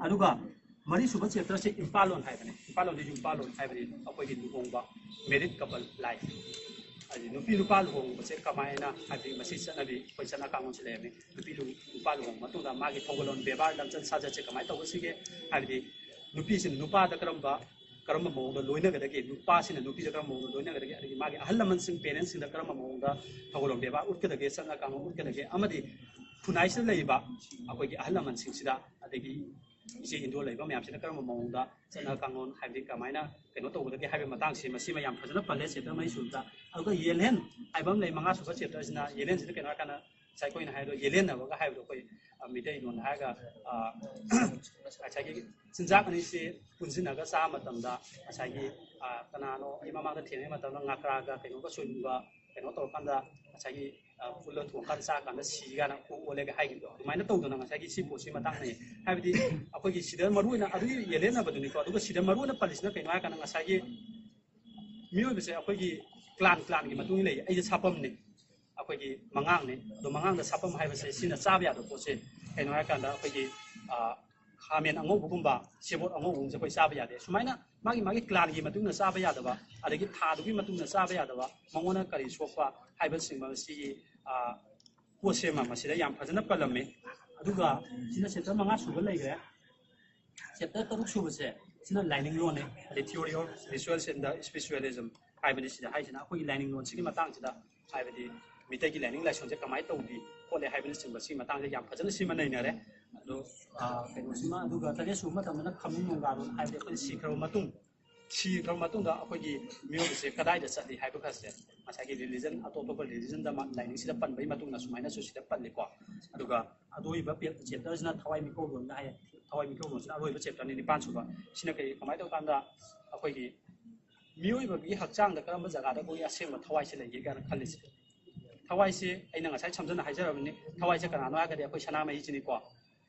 ꯑꯗꯨꯒ ꯃꯔꯤꯁꯨꯕ ꯆꯦꯞꯇꯔꯁꯦ ꯏꯝꯐꯥꯜ ꯂꯣꯟ ꯍꯥꯏꯕꯅꯦ꯫ ꯏꯝꯐꯥꯜ ꯂꯣꯟꯗꯤ ꯌꯨꯝ ꯄꯥꯜꯂꯣꯟ ꯍꯥꯏꯕꯗꯤ ꯑꯩꯈꯣꯏꯒꯤ ꯂꯨꯍꯣꯡꯕ, married couple life, ꯍꯥꯏꯗꯤ ꯅꯨꯄꯤ ꯅꯨꯄꯥ ꯂꯨꯍꯣꯡꯕꯁꯦ ꯀꯃꯥꯏꯅ, ꯍꯥꯏꯗꯤ ꯃꯁꯤ ꯆꯠꯅꯕꯤ ꯑꯩꯈꯣꯏ ꯆꯠꯅ ꯀꯥꯡꯂꯣꯟꯁꯨ ꯂꯩꯔꯝꯃꯤ꯫ ꯅꯨꯄꯤ ꯂꯨ-, ꯅꯨꯄꯥ ꯂꯨꯍꯣꯡꯕ ꯃꯇꯨꯡꯗ ꯃꯥꯒꯤ ꯊꯧꯒꯜꯂꯣꯟ, ꯕꯦꯕꯥꯔ, ꯂꯝꯆꯠ ꯁꯥꯖꯠꯁꯦ ꯀꯃꯥꯏꯅ ꯇꯧꯒꯁꯤꯒꯦ, ꯍꯥꯏꯕꯗꯤ ꯅꯨꯄꯤꯁꯤꯅ ꯅꯨꯄꯥꯗ ꯀꯔꯝꯕ, ꯀꯔꯝꯕ ꯃꯑꯣꯡꯗ ꯂꯣꯏꯅꯒꯗꯒꯦ, ꯅꯨꯄꯥꯁꯤꯅ ꯅꯨꯄꯤꯗ ꯀꯔꯝꯕ ꯃꯑꯣꯡꯗ ꯂꯣꯏꯅꯒꯗꯒꯦ, ꯑꯗꯒꯤ ꯃꯥꯒꯤ ꯑꯍꯜ ꯂꯃꯟꯁꯤꯡ, parentꯁꯤꯡꯗ ꯀꯔꯝꯕ ꯃꯑꯣꯡꯗ ꯊꯧꯒꯜꯂꯣꯟ ꯕꯦꯕꯥꯔ ꯎꯠꯀꯗꯒꯦ, ꯆꯠꯅ ꯀꯥꯡꯂꯣꯟ ꯎꯠꯀꯗꯒꯦ, ꯑꯃꯗꯤ ꯈꯨꯟꯅꯥꯏꯁꯤꯗ ꯂꯩꯔꯤꯕ ꯑꯩꯈꯣꯏꯒꯤ ꯑꯍꯜ ꯂꯃꯟꯁꯤꯡꯁꯤꯗ, ꯑꯗꯒꯤ ꯏꯆꯦ ꯏꯟꯗꯣ ꯂꯩꯕ ꯃꯌꯥꯝꯁꯤꯅ ꯀꯔꯝꯕ ꯃꯑꯣꯡꯗ ꯆꯠꯅ ꯀꯥꯡꯂꯣꯟ, ꯍꯥꯏꯕꯗꯤ ꯀꯃꯥꯏꯅ ꯀꯩꯅꯣ ꯇꯧꯒꯗꯒꯦ ꯍꯥꯏꯕꯒꯤ ꯃꯇꯥꯡꯁꯤ, ꯃꯁꯤꯃ ꯌꯥꯝ ꯐꯖꯅ ꯄꯜꯂꯦ ꯆꯦꯞꯇꯔ ꯃꯔꯤ ꯁꯨꯕꯗ꯫ ꯑꯗꯨꯒ ꯌꯦꯜꯍꯦꯟ ꯍꯥꯏꯕ ꯑꯃ ꯂꯩ, ꯃꯉꯥ ꯁꯨꯕ ꯆꯦꯞꯇꯔꯁꯤꯅ꯫ ꯌꯦꯜꯍꯦꯟꯁꯤꯅ ꯀꯩꯅꯣ ꯍꯥꯏꯔꯀꯥꯟꯗ, ꯉꯁꯥꯏ ꯑꯩꯈꯣꯏꯅ ꯍꯥꯏꯗꯣ ꯌꯦꯜꯍꯦꯟꯅꯕꯒ ꯍꯥꯏꯕꯗꯣ ꯑꯩꯈꯣꯏ, ꯑ, ꯃꯩꯇꯩꯂꯣꯟꯗ ꯍꯥꯏꯔꯒ, ꯑ, ꯉꯁꯥꯏꯒꯤ ꯆꯤꯟꯖꯥꯛ ꯑꯅꯤꯁꯤ ꯄꯨꯟꯁꯤꯟꯅꯒ ꯆꯥꯕ ꯃꯇꯝꯗ ꯉꯁꯥꯏꯒꯤ, ꯑ, ꯀꯅꯥꯅꯣ ꯑꯩ ꯃꯃꯥꯡꯗ ꯊꯦꯡꯅꯩ ꯃꯇꯝꯗ ꯉꯀ꯭ꯔꯥꯒ ꯀꯩꯅꯣꯒ ꯁꯣꯏꯕꯨꯝꯒ ꯀꯩꯅꯣ ꯇꯧꯔꯀꯥꯟꯗ ꯉꯁꯥꯏꯒꯤ, ꯑ, ꯄꯨꯜꯂ ꯊꯣꯡꯉꯀꯥꯟꯗ ꯆꯥꯀꯥꯟꯗ ꯁꯤ ꯀꯥꯏꯅ ꯀꯣꯛ ꯑꯣꯜꯂꯦꯒ ꯍꯥꯏꯈꯤꯕꯗꯣ, ꯑꯗꯨꯃꯥꯏꯅ ꯇꯧꯗꯅ ꯉꯁꯥꯏꯒꯤ ꯁꯤ ꯄꯣꯠꯁꯤ ꯃꯇꯥꯡꯅꯩ꯫ ꯍꯥꯏꯕꯗꯤ ꯑꯩꯈꯣꯏꯒꯤ ꯁꯤꯗ ꯃꯔꯨ ꯑꯣꯏꯅ ꯑꯗꯨꯒꯤ ꯌꯦꯜꯍꯦꯟꯅꯕꯗꯨꯅꯤꯀꯣ꯫ ꯑꯗꯨꯒ ꯁꯤꯗ ꯃꯔꯨ ꯑꯣꯏꯅ ꯄꯜꯂꯤꯁꯤꯅ ꯀꯩꯅꯣ ꯍꯥꯏꯔꯀꯥꯟꯗ, ꯉꯁꯥꯏꯒꯤ ꯃꯤꯑꯣꯏꯕꯁꯦ ꯑꯩꯈꯣꯏꯒꯤ ꯀ꯭ꯂꯥꯟ ꯀ꯭ꯂꯥꯟꯒꯤ ꯃꯇꯨꯡ ꯏꯟꯅ ꯂꯩ꯫ ꯑꯩꯁꯦ ꯁꯥꯄꯝꯅꯤ, ꯑꯩꯈꯣꯏꯒꯤ ꯃꯉꯥꯡꯅꯤ꯫ ꯑꯗꯣ ꯃꯉꯥꯡꯗ ꯁꯥꯄꯝ ꯍꯥꯏꯕꯁꯦ ꯁꯤꯅ ꯆꯥꯕ ꯌꯥꯗꯕ ꯄꯣꯠꯁꯦ ꯀꯩꯅꯣ ꯍꯥꯏꯔꯀꯥꯟꯗ, ꯑꯩꯈꯣꯏꯒꯤ, ꯑ, ꯈꯥꯃꯦꯟ ꯑꯉꯧꯕꯒꯨꯝꯕ, ꯁꯦꯕꯣꯠ ꯑꯉꯧꯕꯒꯨꯝꯕꯁꯦ ꯑꯩꯈꯣꯏ ꯆꯥꯕ ꯌꯥꯗꯦ꯫ ꯁꯨꯃꯥꯏꯅ ꯃꯥꯒꯤ ꯃꯥꯒꯤ ꯀ꯭ꯂꯥꯟꯒꯤ ꯃꯇꯨꯡ ꯏꯟꯅ ꯆꯥꯕ ꯌꯥꯗꯕ, ꯑꯗꯒꯤ ꯊꯥꯗꯨꯒꯤ ꯃꯇꯨꯡ ꯏꯟꯅ ꯆꯥꯕ ꯌꯥꯗꯕ, ꯃꯉꯣꯟꯗ ꯀꯔꯤ ꯁꯣꯛꯄ ꯍꯥꯏꯕꯁꯤꯡ ꯑꯁꯤꯒꯤ, ꯑ, ꯄꯣꯠꯁꯦ ꯑꯃ ꯃꯁꯤꯗ ꯌꯥꯝ ꯐꯖꯅ ꯄꯜꯂꯝꯃꯤ꯫ ꯑꯗꯨꯒ ꯁꯤꯅ ꯆꯦꯞꯇꯔ ꯃꯉꯥ ꯁꯨꯕ ꯂꯩꯈ꯭ꯔꯦ꯫ ꯆꯦꯞꯇꯔ ꯇꯔꯨꯛ ꯁꯨꯕꯁꯦ ꯁꯤꯅ ꯂꯥꯏꯅꯤꯡꯂꯣꯟꯅꯤ, The Theory of Rituals and the Spiritualism ꯍꯥꯏꯕꯅꯤ꯫ ꯁꯤꯗ ꯍꯥꯏꯁꯤꯅ ꯑꯩꯈꯣꯏꯒꯤ ꯂꯥꯏꯅꯤꯡꯂꯣꯟꯁꯤꯒꯤ ꯃꯇꯥꯡꯁꯤꯗ, ꯍꯥꯏꯕꯗꯤ ꯃꯤꯇꯩꯒꯤ ꯂꯥꯏꯅꯤꯡ ꯂꯥꯏꯁꯣꯟꯁꯦ ꯀꯃꯥꯏꯅ ꯇꯧꯕꯤ ꯈꯣꯠꯂꯤ ꯍꯥꯏꯕꯅꯆꯤꯡꯕ ꯁꯤꯒꯤ ꯃꯇꯥꯡꯗ ꯌꯥꯝ ꯐꯖꯅ ꯁꯤꯃ ꯅꯩꯅꯔꯦ꯫ ꯑꯗꯣ, ꯑ, ꯀꯩꯅꯣꯁꯤꯃ, ꯑꯗꯨꯒ ꯇꯔꯦꯠ ꯁꯨꯕ ꯃꯇꯝꯗꯅ ꯈꯝꯅꯨꯡ ꯅꯣꯡꯒꯥꯂꯣꯟ, ꯍꯥꯏꯕꯗꯤ ꯑꯩꯈꯣꯏꯅ ꯁꯤꯈ꯭ꯔꯕ ꯃꯇꯨꯡ, ꯁꯤꯈ꯭ꯔꯕ ꯃꯇꯨꯡꯗ ꯑꯩꯈꯣꯏꯒꯤ ꯃꯤꯑꯣꯏꯕꯁꯦ ꯀꯗꯥꯏꯗ ꯆꯠꯂꯤ ꯍꯥꯏꯕꯒꯁꯦ ꯉꯁꯥꯏꯒꯤ ꯔꯤꯂꯤꯖꯟ, ꯑꯇꯣꯞ ꯑꯇꯣꯞꯄ ꯔꯤꯂꯤꯖꯟꯗ ꯃꯥ ꯂꯥꯏꯅꯤꯡꯁꯤꯗ ꯄꯟꯕꯒꯤ ꯃꯇꯨꯡꯗ ꯁꯨꯃꯥꯏꯅꯁꯨ ꯁꯤꯗ ꯄꯜꯂꯤꯀꯣ꯫ ꯑꯗꯨꯒ ꯑꯗꯨ ꯑꯣꯏꯕ ꯄꯦ-, ꯆꯦꯞꯇꯔꯁꯤꯅ ꯊꯋꯥꯏ ꯃꯤꯀꯧꯔꯣꯟꯗ ꯍꯥꯏ꯫ ꯊꯋꯥꯏ ꯃꯤꯀꯧꯔꯣꯟꯁꯤꯅ ꯑꯔꯣꯏꯕ ꯆꯦꯞꯇꯔꯅꯤ, ꯅꯤꯄꯥꯟ ꯁꯨꯕ꯫ ꯁꯤꯅ ꯀꯩ, ꯀꯃꯥꯏꯅ ꯇꯧꯀꯥꯟꯗ ꯑꯩꯈꯣꯏꯒꯤ ꯃꯤꯑꯣꯏꯕꯒꯤ ꯍꯛꯆꯥꯡꯗ ꯀꯔꯝꯕ ꯖꯒꯥꯗ ꯑꯩꯈꯣꯏꯒꯤ ꯑꯁꯦꯡꯕ ꯊꯋꯥꯏꯁꯦ ꯂꯩꯒꯦ ꯀꯥꯏꯅ ꯈꯜꯂꯤꯁꯦ? ꯊꯋꯥꯏꯁꯦ ꯑꯩꯅ ꯉꯁꯥꯏ ꯁꯝꯖꯟꯅ ꯍꯥꯏꯖꯔꯕꯅꯤ꯫ ꯊꯋꯥꯏꯁꯦ ꯀꯅꯥꯅꯣ ꯍꯥꯏꯔꯒꯗꯤ ꯑꯩꯈꯣꯏ ꯁꯅꯥꯃꯍꯤꯁꯤꯅꯤꯀꯣ꯫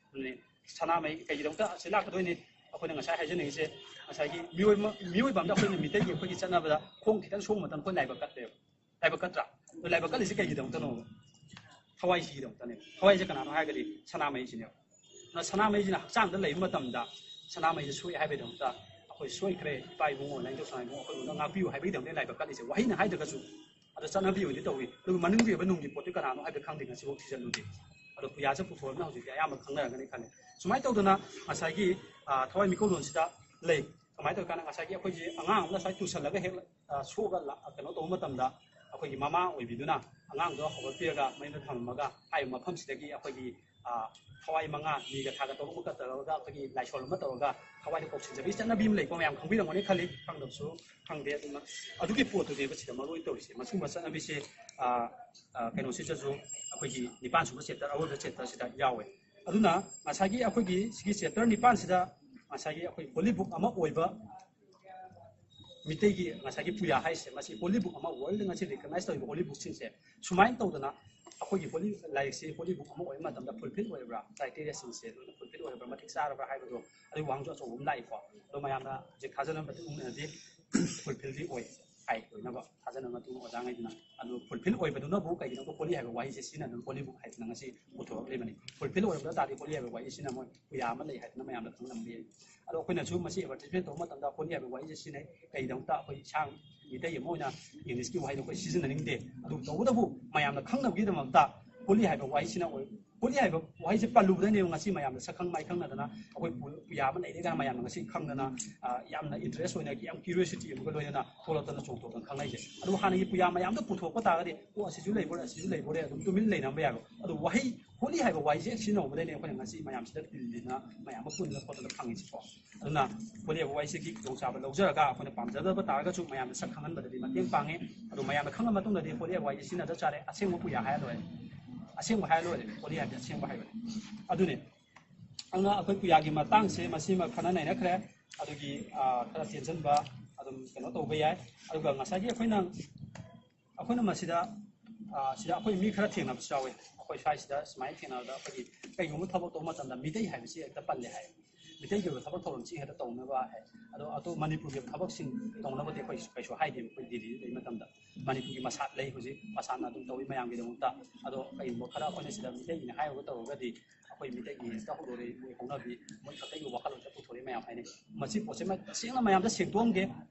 ꯑꯗꯨꯅꯤ ꯁꯅꯥꯃꯍꯤ ꯀꯩꯒꯤꯗꯃꯛꯇ ꯑꯁꯤ ꯂꯥꯛꯀꯗꯣꯏꯅꯤ? ꯑꯩꯈꯣꯏꯅ ꯉꯁꯥꯏ ꯍꯥꯏꯖꯅꯤꯡꯉꯤꯁꯦ, ꯉꯁꯥꯏꯒꯤ ꯃꯤꯑꯣꯏ ꯑꯃ, ꯃꯤꯑꯣꯏꯕ ꯑꯃꯗ ꯑꯩꯈꯣꯏꯅ ꯃꯤꯇꯩꯒꯤ ꯑꯩꯈꯣꯏꯒꯤ ꯆꯠꯅꯕꯗ ꯈꯣꯡ ꯈꯤꯇꯪ ꯁꯣꯛ ꯃꯇꯝꯗ ꯑꯩꯈꯣꯏ ꯂꯥꯏꯕꯛ ꯀꯠꯂꯦꯕ꯫ ꯂꯥꯏꯕꯛ ꯀꯠꯇ꯭ꯔꯥ? ꯑꯗꯣ ꯂꯥꯏꯕꯛ ꯀꯠꯂꯤꯁꯦ ꯀꯩꯒꯤꯗꯃꯛꯇꯅꯣꯕ? ꯊꯋꯥꯏꯁꯤꯒꯤꯗꯃꯛꯇꯅꯦꯕ꯫ ꯊꯋꯥꯏꯁꯦ ꯀꯅꯥꯅꯣ ꯍꯥꯏꯔꯒꯗꯤ ꯁꯅꯥꯃꯍꯤꯁꯤꯅꯦꯕ꯫ ꯑꯗꯨꯅ ꯁꯅꯥꯃꯍꯤꯁꯤꯅ ꯍꯛꯆꯥꯡꯗ ꯂꯩꯕ ꯃꯇꯝꯗ ꯁꯅꯥꯃꯍꯤꯁꯦ ꯁꯣꯛꯑꯦ ꯍꯥꯏꯕꯒꯤꯗꯃꯛꯇ, "ꯑꯩꯈꯣꯏ ꯁꯣꯏꯈ꯭ꯔꯦ, ꯏꯄꯥ ꯏꯕꯨꯡꯉꯣ ꯂꯥꯏꯅꯤꯡꯊꯧ ꯁꯅꯥ ꯏꯕꯨꯡꯉꯣ, ꯑꯩꯈꯣꯏꯕꯨ ꯉꯥꯛꯄꯤꯌꯨ" ꯍꯥꯏꯕꯒꯤꯗꯃꯛꯇ ꯂꯥꯏꯕꯛ ꯀꯠꯂꯤꯁꯦ꯫ ꯋꯥꯍꯩꯅ ꯍꯥꯏꯗ꯭ꯔꯒꯁꯨ, ꯑꯗꯣ ꯆꯠꯅꯕꯤ ꯑꯣꯏꯅꯗꯤ ꯇꯧꯏ꯫ ꯑꯗꯨꯒ ꯃꯅꯨꯡꯒꯤ ꯑꯣꯏꯕ ꯅꯨꯡꯒꯤ ꯄꯣꯠꯇꯤ ꯀꯅꯥꯅꯣ ꯍꯥꯏꯕꯗꯤ ꯈꯪꯗꯦ, ꯉꯁꯤꯐꯥꯎ ꯊꯤꯖꯤꯜꯂꯨꯗꯦ꯫ ꯑꯗꯣ ꯄꯨꯌꯥꯁꯦ ꯄꯨꯊꯣꯔꯕꯅꯤꯅ ꯍꯧꯖꯤꯛꯇꯤ ꯑꯌꯥꯝꯕ ꯈꯪꯅꯔꯝꯒꯅꯤ ꯈꯜꯂꯦ꯫ ꯁꯨꯃꯥꯏꯅ ꯇꯧꯗꯅ ꯉꯁꯥꯏꯒꯤ, ꯑ, ꯊꯋꯥꯏ ꯃꯤꯀꯧꯔꯣꯟꯁꯤꯗ ꯂꯩ꯫ ꯀꯃꯥꯏꯅ ꯇꯧꯔꯀꯥꯟꯗ ꯉꯁꯥꯏꯒꯤ ꯑꯩꯈꯣꯏꯁꯦ ꯑꯉꯥꯡ ꯑꯃꯅ ꯉꯁꯥꯏ ꯇꯨꯁꯜꯂꯒ ꯍꯦꯛ, ꯑ, ꯁꯣꯛꯑꯒ ꯂꯥ-, ꯀꯩꯅꯣ ꯇꯧꯕ ꯃꯇꯝꯗ, ꯑꯩꯈꯣꯏꯒꯤ ꯃꯃꯥ ꯑꯣꯏꯕꯤꯗꯨꯅ ꯑꯉꯥꯡꯗꯣ ꯍꯧꯒꯠꯄꯤꯔꯒ ꯃꯌꯨꯝꯗ ꯊꯝꯃꯝꯃꯒ ꯍꯥꯏꯔꯤꯕ ꯃꯐꯝꯁꯤꯗꯒꯤ ꯑꯩꯈꯣꯏꯒꯤ ꯊꯋꯥꯏ ꯃꯉꯥ, ꯅꯤꯒ ꯊꯥꯒ ꯇꯧꯔꯒ ꯑꯃꯒ ꯇꯧꯔꯒ ꯑꯩꯈꯣꯏꯒꯤ ꯂꯥꯏꯁꯣꯟ ꯑꯃ ꯇꯧꯔꯒ ꯊꯋꯥꯏꯗ ꯀꯧꯁꯤꯟꯖꯕꯒꯤ ꯆꯠꯅꯕꯤ ꯑꯃ ꯂꯩꯀꯣ, ꯃꯌꯥꯝ ꯈꯪꯕꯤꯔꯝꯒꯅꯤ ꯈꯜꯂꯤ, ꯈꯪꯗꯕꯁꯨ ꯈꯪꯗꯦ꯫ ꯑꯗꯨꯅ ꯑꯗꯨꯒꯤ ꯄꯣꯠꯇꯨꯅꯦꯕ ꯁꯤꯗ ꯃꯔꯨ ꯑꯣꯏꯅ ꯇꯧꯔꯤꯁꯦ꯫ ꯃꯁꯤꯒꯨꯝꯕ ꯆꯠꯅꯕꯤꯁꯦ ꯀꯩꯅꯣꯁꯤꯗꯁꯨ ꯑꯩꯈꯣꯏꯒꯤ ꯅꯤꯄꯥꯟ ꯁꯨꯕ ꯆꯦꯞꯇꯔ, ꯑꯔꯣꯏꯕ ꯆꯦꯞꯇꯔꯁꯤꯗ ꯌꯥꯎꯋꯦ꯫ ꯑꯗꯨꯅ ꯉꯁꯥꯏꯒꯤ ꯑꯩꯈꯣꯏꯒꯤ ꯁꯤꯒꯤ ꯆꯦꯞꯇꯔ ꯅꯤꯄꯥꯟꯁꯤꯗ ꯉꯁꯥꯏꯒꯤ ꯑꯩꯈꯣꯏ ꯍꯣꯂꯤ ꯕꯨꯛ ꯑꯃ ꯑꯣꯏꯕ ꯃꯤꯇꯩꯒꯤ ꯉꯁꯥꯏꯒꯤ ꯄꯨꯌꯥ ꯍꯥꯏꯁꯦ, ꯃꯁꯤ ꯍꯣꯂꯤ ꯕꯨꯛ ꯑꯃ, ꯋꯥꯔꯜꯗ ꯉꯁꯤ ꯔꯤꯀꯛꯅꯥꯏꯁ ꯇꯧꯔꯤꯕ ꯍꯣꯂꯤ ꯕꯨꯛꯁꯤꯡꯁꯦ ꯁꯨꯃꯥꯏꯅ ꯇꯧꯗꯅ ꯑꯩꯈꯣꯏꯒꯤ ꯍꯣꯂꯤ ꯂꯥꯏꯔꯤꯛꯁꯤ ꯍꯣꯂꯤ ꯕꯨꯛ ꯑꯃ ꯑꯣꯏꯕ ꯃꯇꯝꯗ ꯐꯨꯜꯐꯤꯜ ꯑꯣꯏꯔꯕ꯭ꯔꯥ, ꯀ꯭ꯔꯥꯏꯇꯦꯔꯤꯌꯥꯁꯤꯡꯁꯦ ꯂꯣꯏꯅ ꯐꯨꯜꯐꯤꯜ ꯑꯣꯏꯔꯕ꯭ꯔꯥ, ꯃꯇꯤꯛ ꯆꯥꯔꯕ꯭ꯔꯥ ꯍꯥꯏꯕꯗꯣ ꯑꯗꯨꯒꯤ ꯋꯥꯍꯪꯁꯨ ꯑꯆꯧꯕ ꯑꯃ ꯂꯥꯛꯏꯀꯣ꯫ ꯑꯗꯣ ꯃꯌꯥꯝꯅ ꯍꯧꯖꯤꯛ ꯊꯥꯖꯅꯕ ꯃꯇꯨꯡ ꯏꯟꯅꯗꯤ ꯐꯨꯜꯐꯤꯜꯗꯤ ꯑꯣꯏ ꯍꯥꯏ꯫ ꯂꯣꯏꯅꯃꯛ ꯊꯥꯖꯅꯕ ꯃꯇꯨꯡ ꯑꯣꯖꯥꯉꯩꯗꯨꯅ ꯑꯗꯨ ꯐꯨꯜꯐꯤꯜ ꯑꯣꯏꯕꯗꯨꯅꯕꯨ ꯀꯩꯒꯤꯅꯣ ꯍꯣꯂꯤ ꯍꯥꯏꯕ ꯋꯥꯍꯩꯁꯦ ꯁꯤꯖꯤꯟꯅꯗꯨꯅ ꯍꯣꯂꯤ ꯕꯨꯛ ꯍꯥꯏꯗꯅ ꯉꯁꯤ ꯄꯨꯊꯣꯔꯛꯂꯤꯕꯅꯤ꯫ ꯐꯨꯜꯐꯤꯜ ꯑꯣꯏꯔꯝꯗ ꯇꯥꯔꯗꯤ ꯍꯣꯂꯤ ꯍꯥꯏꯕ ꯋꯥꯍꯩꯁꯤꯅ ꯃꯣꯏ ꯄꯨꯌꯥ ꯑꯃ ꯂꯩ ꯍꯥꯏꯗꯅ ꯃꯌꯥꯝꯅ ꯈꯪꯂꯝꯕ ꯌꯥꯏ꯫ ꯑꯗꯣ ꯑꯩꯈꯣꯏꯅꯁꯨ ꯃꯁꯤ ꯑꯦꯗꯚꯔꯇꯤꯁꯃꯦꯟ ꯇꯧꯕ ꯃꯇꯝꯗ ꯍꯣꯂꯤ ꯍꯥꯏꯕ ꯋꯥꯍꯩꯁꯦ ꯁꯤꯖꯤꯟꯅꯩ꯫ ꯀꯩꯒꯤꯗꯃꯛꯇ? ꯑꯩꯈꯣꯏ ꯏꯁꯥ ꯃꯤꯇꯩ ꯑꯃ ꯑꯣꯏꯅ ꯏꯪꯂꯤꯁꯀꯤ ꯋꯥꯍꯩꯗꯣ ꯑꯩꯈꯣꯏ ꯁꯤꯖꯤꯟꯅꯅꯤꯡꯗꯦ꯫ ꯑꯗꯨ ꯇꯧꯕꯇꯕꯨ ꯃꯌꯥꯝꯅ ꯈꯪꯅꯕꯒꯤꯗꯃꯛꯇ ꯍꯣꯂꯤ ꯍꯥꯏꯕ ꯋꯥꯍꯩꯁꯤꯅ ꯑꯣꯏ-, ꯍꯣꯂꯤ ꯍꯥꯏꯕ ꯋꯥꯍꯩꯁꯦ ꯄꯜꯂꯨꯕꯗꯅꯦꯕ ꯉꯁꯤ ꯃꯌꯥꯝꯅ ꯁꯛꯈꯪ ꯃꯥꯏꯈꯪꯅꯗꯅ ꯑꯩꯈꯣꯏ ꯄꯨ-, ꯄꯨꯌꯥ ꯑꯃ ꯂꯩꯔꯦ ꯀꯥꯏꯅ ꯃꯌꯥꯝꯅ ꯉꯁꯤ ꯈꯪꯗꯅ, ꯑ, ꯌꯥꯝꯅ ꯏꯟꯇꯔꯦꯁ ꯑꯣꯏꯅ, ꯌꯥꯝ ꯀ꯭ꯌꯨꯔꯤꯑꯣꯁꯤꯇꯤ ꯑꯃꯒ ꯂꯣꯏꯅꯅ ꯊꯣꯛꯂꯛꯇꯅ ꯆꯣꯡꯊꯣꯛꯇꯅ ꯈꯪꯅꯩꯁꯦ꯫ ꯑꯗꯨꯕꯨ ꯍꯥꯟꯅꯒꯤ ꯄꯨꯌꯥ ꯃꯌꯥꯝꯗꯣ ꯄꯨꯊꯣꯛꯄ ꯇꯥꯔꯒꯗꯤ, "ꯑꯣ, ꯑꯁꯤꯁꯨ ꯂꯩꯕꯣꯔꯦ, ꯑꯁꯤꯁꯨ ꯂꯩꯕꯣꯔꯦ", ꯑꯗꯨꯝ ꯇꯨꯃꯤꯟ ꯂꯩꯅꯔꯝꯕ ꯌꯥꯏꯕ꯫ ꯑꯗꯨ ꯋꯥꯍꯩ ꯍꯣꯂꯤ ꯍꯥꯏꯕ ꯋꯥꯍꯩꯁꯦ ꯍꯦꯛ ꯁꯤꯖꯤꯟꯅꯍꯧꯕꯗꯩꯅꯦ ꯑꯩꯈꯣꯏꯅ ꯉꯁꯤ ꯃꯌꯥꯝꯁꯤꯗ ꯇꯤꯜꯂꯤꯅ ꯃꯌꯥꯝ ꯑꯃ ꯄꯨꯟꯅ ꯈꯣꯠꯇꯅ ꯐꯪꯉꯤꯁꯤꯀꯣ꯫ ꯑꯗꯨꯅ ꯍꯣꯂꯤ ꯍꯥꯏꯕ ꯋꯥꯍꯩꯁꯤꯒꯤ ꯈꯨꯗꯣꯡꯆꯥꯕ ꯂꯧꯖꯔꯒ ꯑꯩꯈꯣꯏꯅ ꯄꯥꯝꯖꯗꯕ ꯇꯥꯔꯒꯁꯨ ꯃꯌꯥꯝꯗ ꯁꯛ ꯈꯪꯍꯟꯕꯗꯗꯤ ꯃꯇꯦꯡ ꯄꯥꯡꯉꯤ꯫ ꯑꯗꯨ ꯃꯌꯥꯝꯅ ꯈꯪꯉ ꯃꯇꯨꯡꯗꯗꯤ ꯍꯣꯂꯤ ꯍꯥꯏꯕ ꯋꯥꯍꯩꯁꯦ ꯁꯤꯖꯤꯟꯅꯗ ꯆꯥꯔꯦ, ꯑꯁꯦꯡꯕ ꯄꯨꯌꯥ ꯍꯥꯏꯔ ꯂꯣꯏꯔꯦ, ꯑꯁꯦꯡꯕ ꯍꯥꯏꯔ ꯂꯣꯏꯔꯦ, ꯍꯣꯂꯤ ꯍꯥꯏꯕꯗꯤ ꯑꯁꯦꯡꯕ ꯍꯥꯏꯕꯅꯤ꯫ ꯑꯗꯨꯅꯤ꯫ ꯑꯗꯨꯅ ꯑꯩꯈꯣꯏ ꯄꯨꯌꯥꯒꯤ ꯃꯇꯥꯡꯁꯦ ꯃꯁꯤꯃ ꯈꯟꯅ ꯅꯩꯅꯈ꯭ꯔꯦ꯫ ꯑꯗꯨꯒꯤ, ꯑ, ꯈꯔ ꯇꯦꯟꯁꯤꯟꯕ ꯑꯗꯨꯝ ꯀꯩꯅꯣ ꯇꯧꯕ ꯌꯥꯏ꯫ ꯑꯗꯨꯒ ꯉꯁꯥꯏꯒꯤ ꯑꯩꯈꯣꯏꯅ, ꯑꯩꯈꯣꯏꯅ ꯃꯁꯤꯗ, ꯑ, ꯁꯤꯗ ꯑꯩꯈꯣꯏ ꯃꯤ ꯈꯔ ꯊꯦꯡꯅꯕꯁꯨ ꯌꯥꯎꯋꯦ꯫ ꯑꯩꯈꯣꯏ ꯁ꯭ꯋꯥꯏꯁꯤꯗ ꯁꯨꯃꯥꯏꯅ ꯊꯦꯡꯅꯕꯗ ꯑꯩꯈꯣꯏꯒꯤ ꯀꯩꯒꯨꯝꯕ ꯊꯕꯛ ꯇꯧꯕ ꯃꯇꯝꯗ ꯃꯤꯇꯩ ꯍꯥꯏꯕꯁꯤ ꯍꯦꯛꯇ ꯄꯜꯂꯦ ꯍꯥꯏ꯫ ꯃꯤꯇꯩꯒꯤ ꯑꯣꯏꯕ ꯊꯕꯛ ꯊꯧꯔꯝꯁꯤ ꯍꯦꯛꯇ ꯇꯧꯅꯕ ꯍꯥꯏ꯫ ꯑꯗꯣ ꯑꯇꯣꯞ ꯃꯅꯤꯄꯨꯔꯒꯤ ꯊꯕꯛꯁꯤꯡ ꯇꯧꯅꯕꯗꯤ ꯑꯩꯈꯣꯏ ꯀꯩꯁꯨ ꯍꯥꯏꯗꯦꯕ꯫ ꯑꯩꯈꯣꯏ ꯗꯦꯜꯂꯤꯗ ꯂꯩ ꯃꯇꯝꯗ ꯃꯅꯤꯄꯨꯔꯒꯤ ꯃꯁꯥꯠ ꯂꯩ, ꯍꯧꯖꯤꯛ ꯃꯁꯥꯠꯅ ꯑꯗꯨꯝ ꯇꯧꯏ ꯃꯌꯥꯝꯒꯤꯗꯃꯛꯇ꯫ ꯑꯗꯣ ꯀꯩꯒꯨꯝꯕ ꯈꯔ ꯑꯩꯈꯣꯏꯅ ꯁꯤꯗ ꯃꯤꯇꯩꯒꯤꯅꯦ ꯍꯥꯏꯔꯨꯕ ꯇꯧꯔꯒꯗꯤ ꯑꯩꯈꯣꯏ ꯃꯤꯇꯩꯒꯤ ꯍꯦꯛꯇ ꯍꯧꯗꯣꯔꯛꯏ, ꯃꯣꯏ ꯍꯧꯅꯕꯤ, ꯃꯣꯏ ꯈꯛꯇꯒꯤ ꯋꯥꯈꯜꯂꯣꯟꯗ ꯄꯨꯊꯣꯔꯛꯏ ꯃꯌꯥꯝ ꯍꯥꯏꯅꯩ꯫ ꯃꯁꯤ ꯄꯣꯠꯁꯦ ꯃ-, ꯇꯁꯦꯡꯅ ꯃꯌꯥꯝꯗ ꯁꯦꯡꯗꯣꯛꯑꯝꯒꯦ,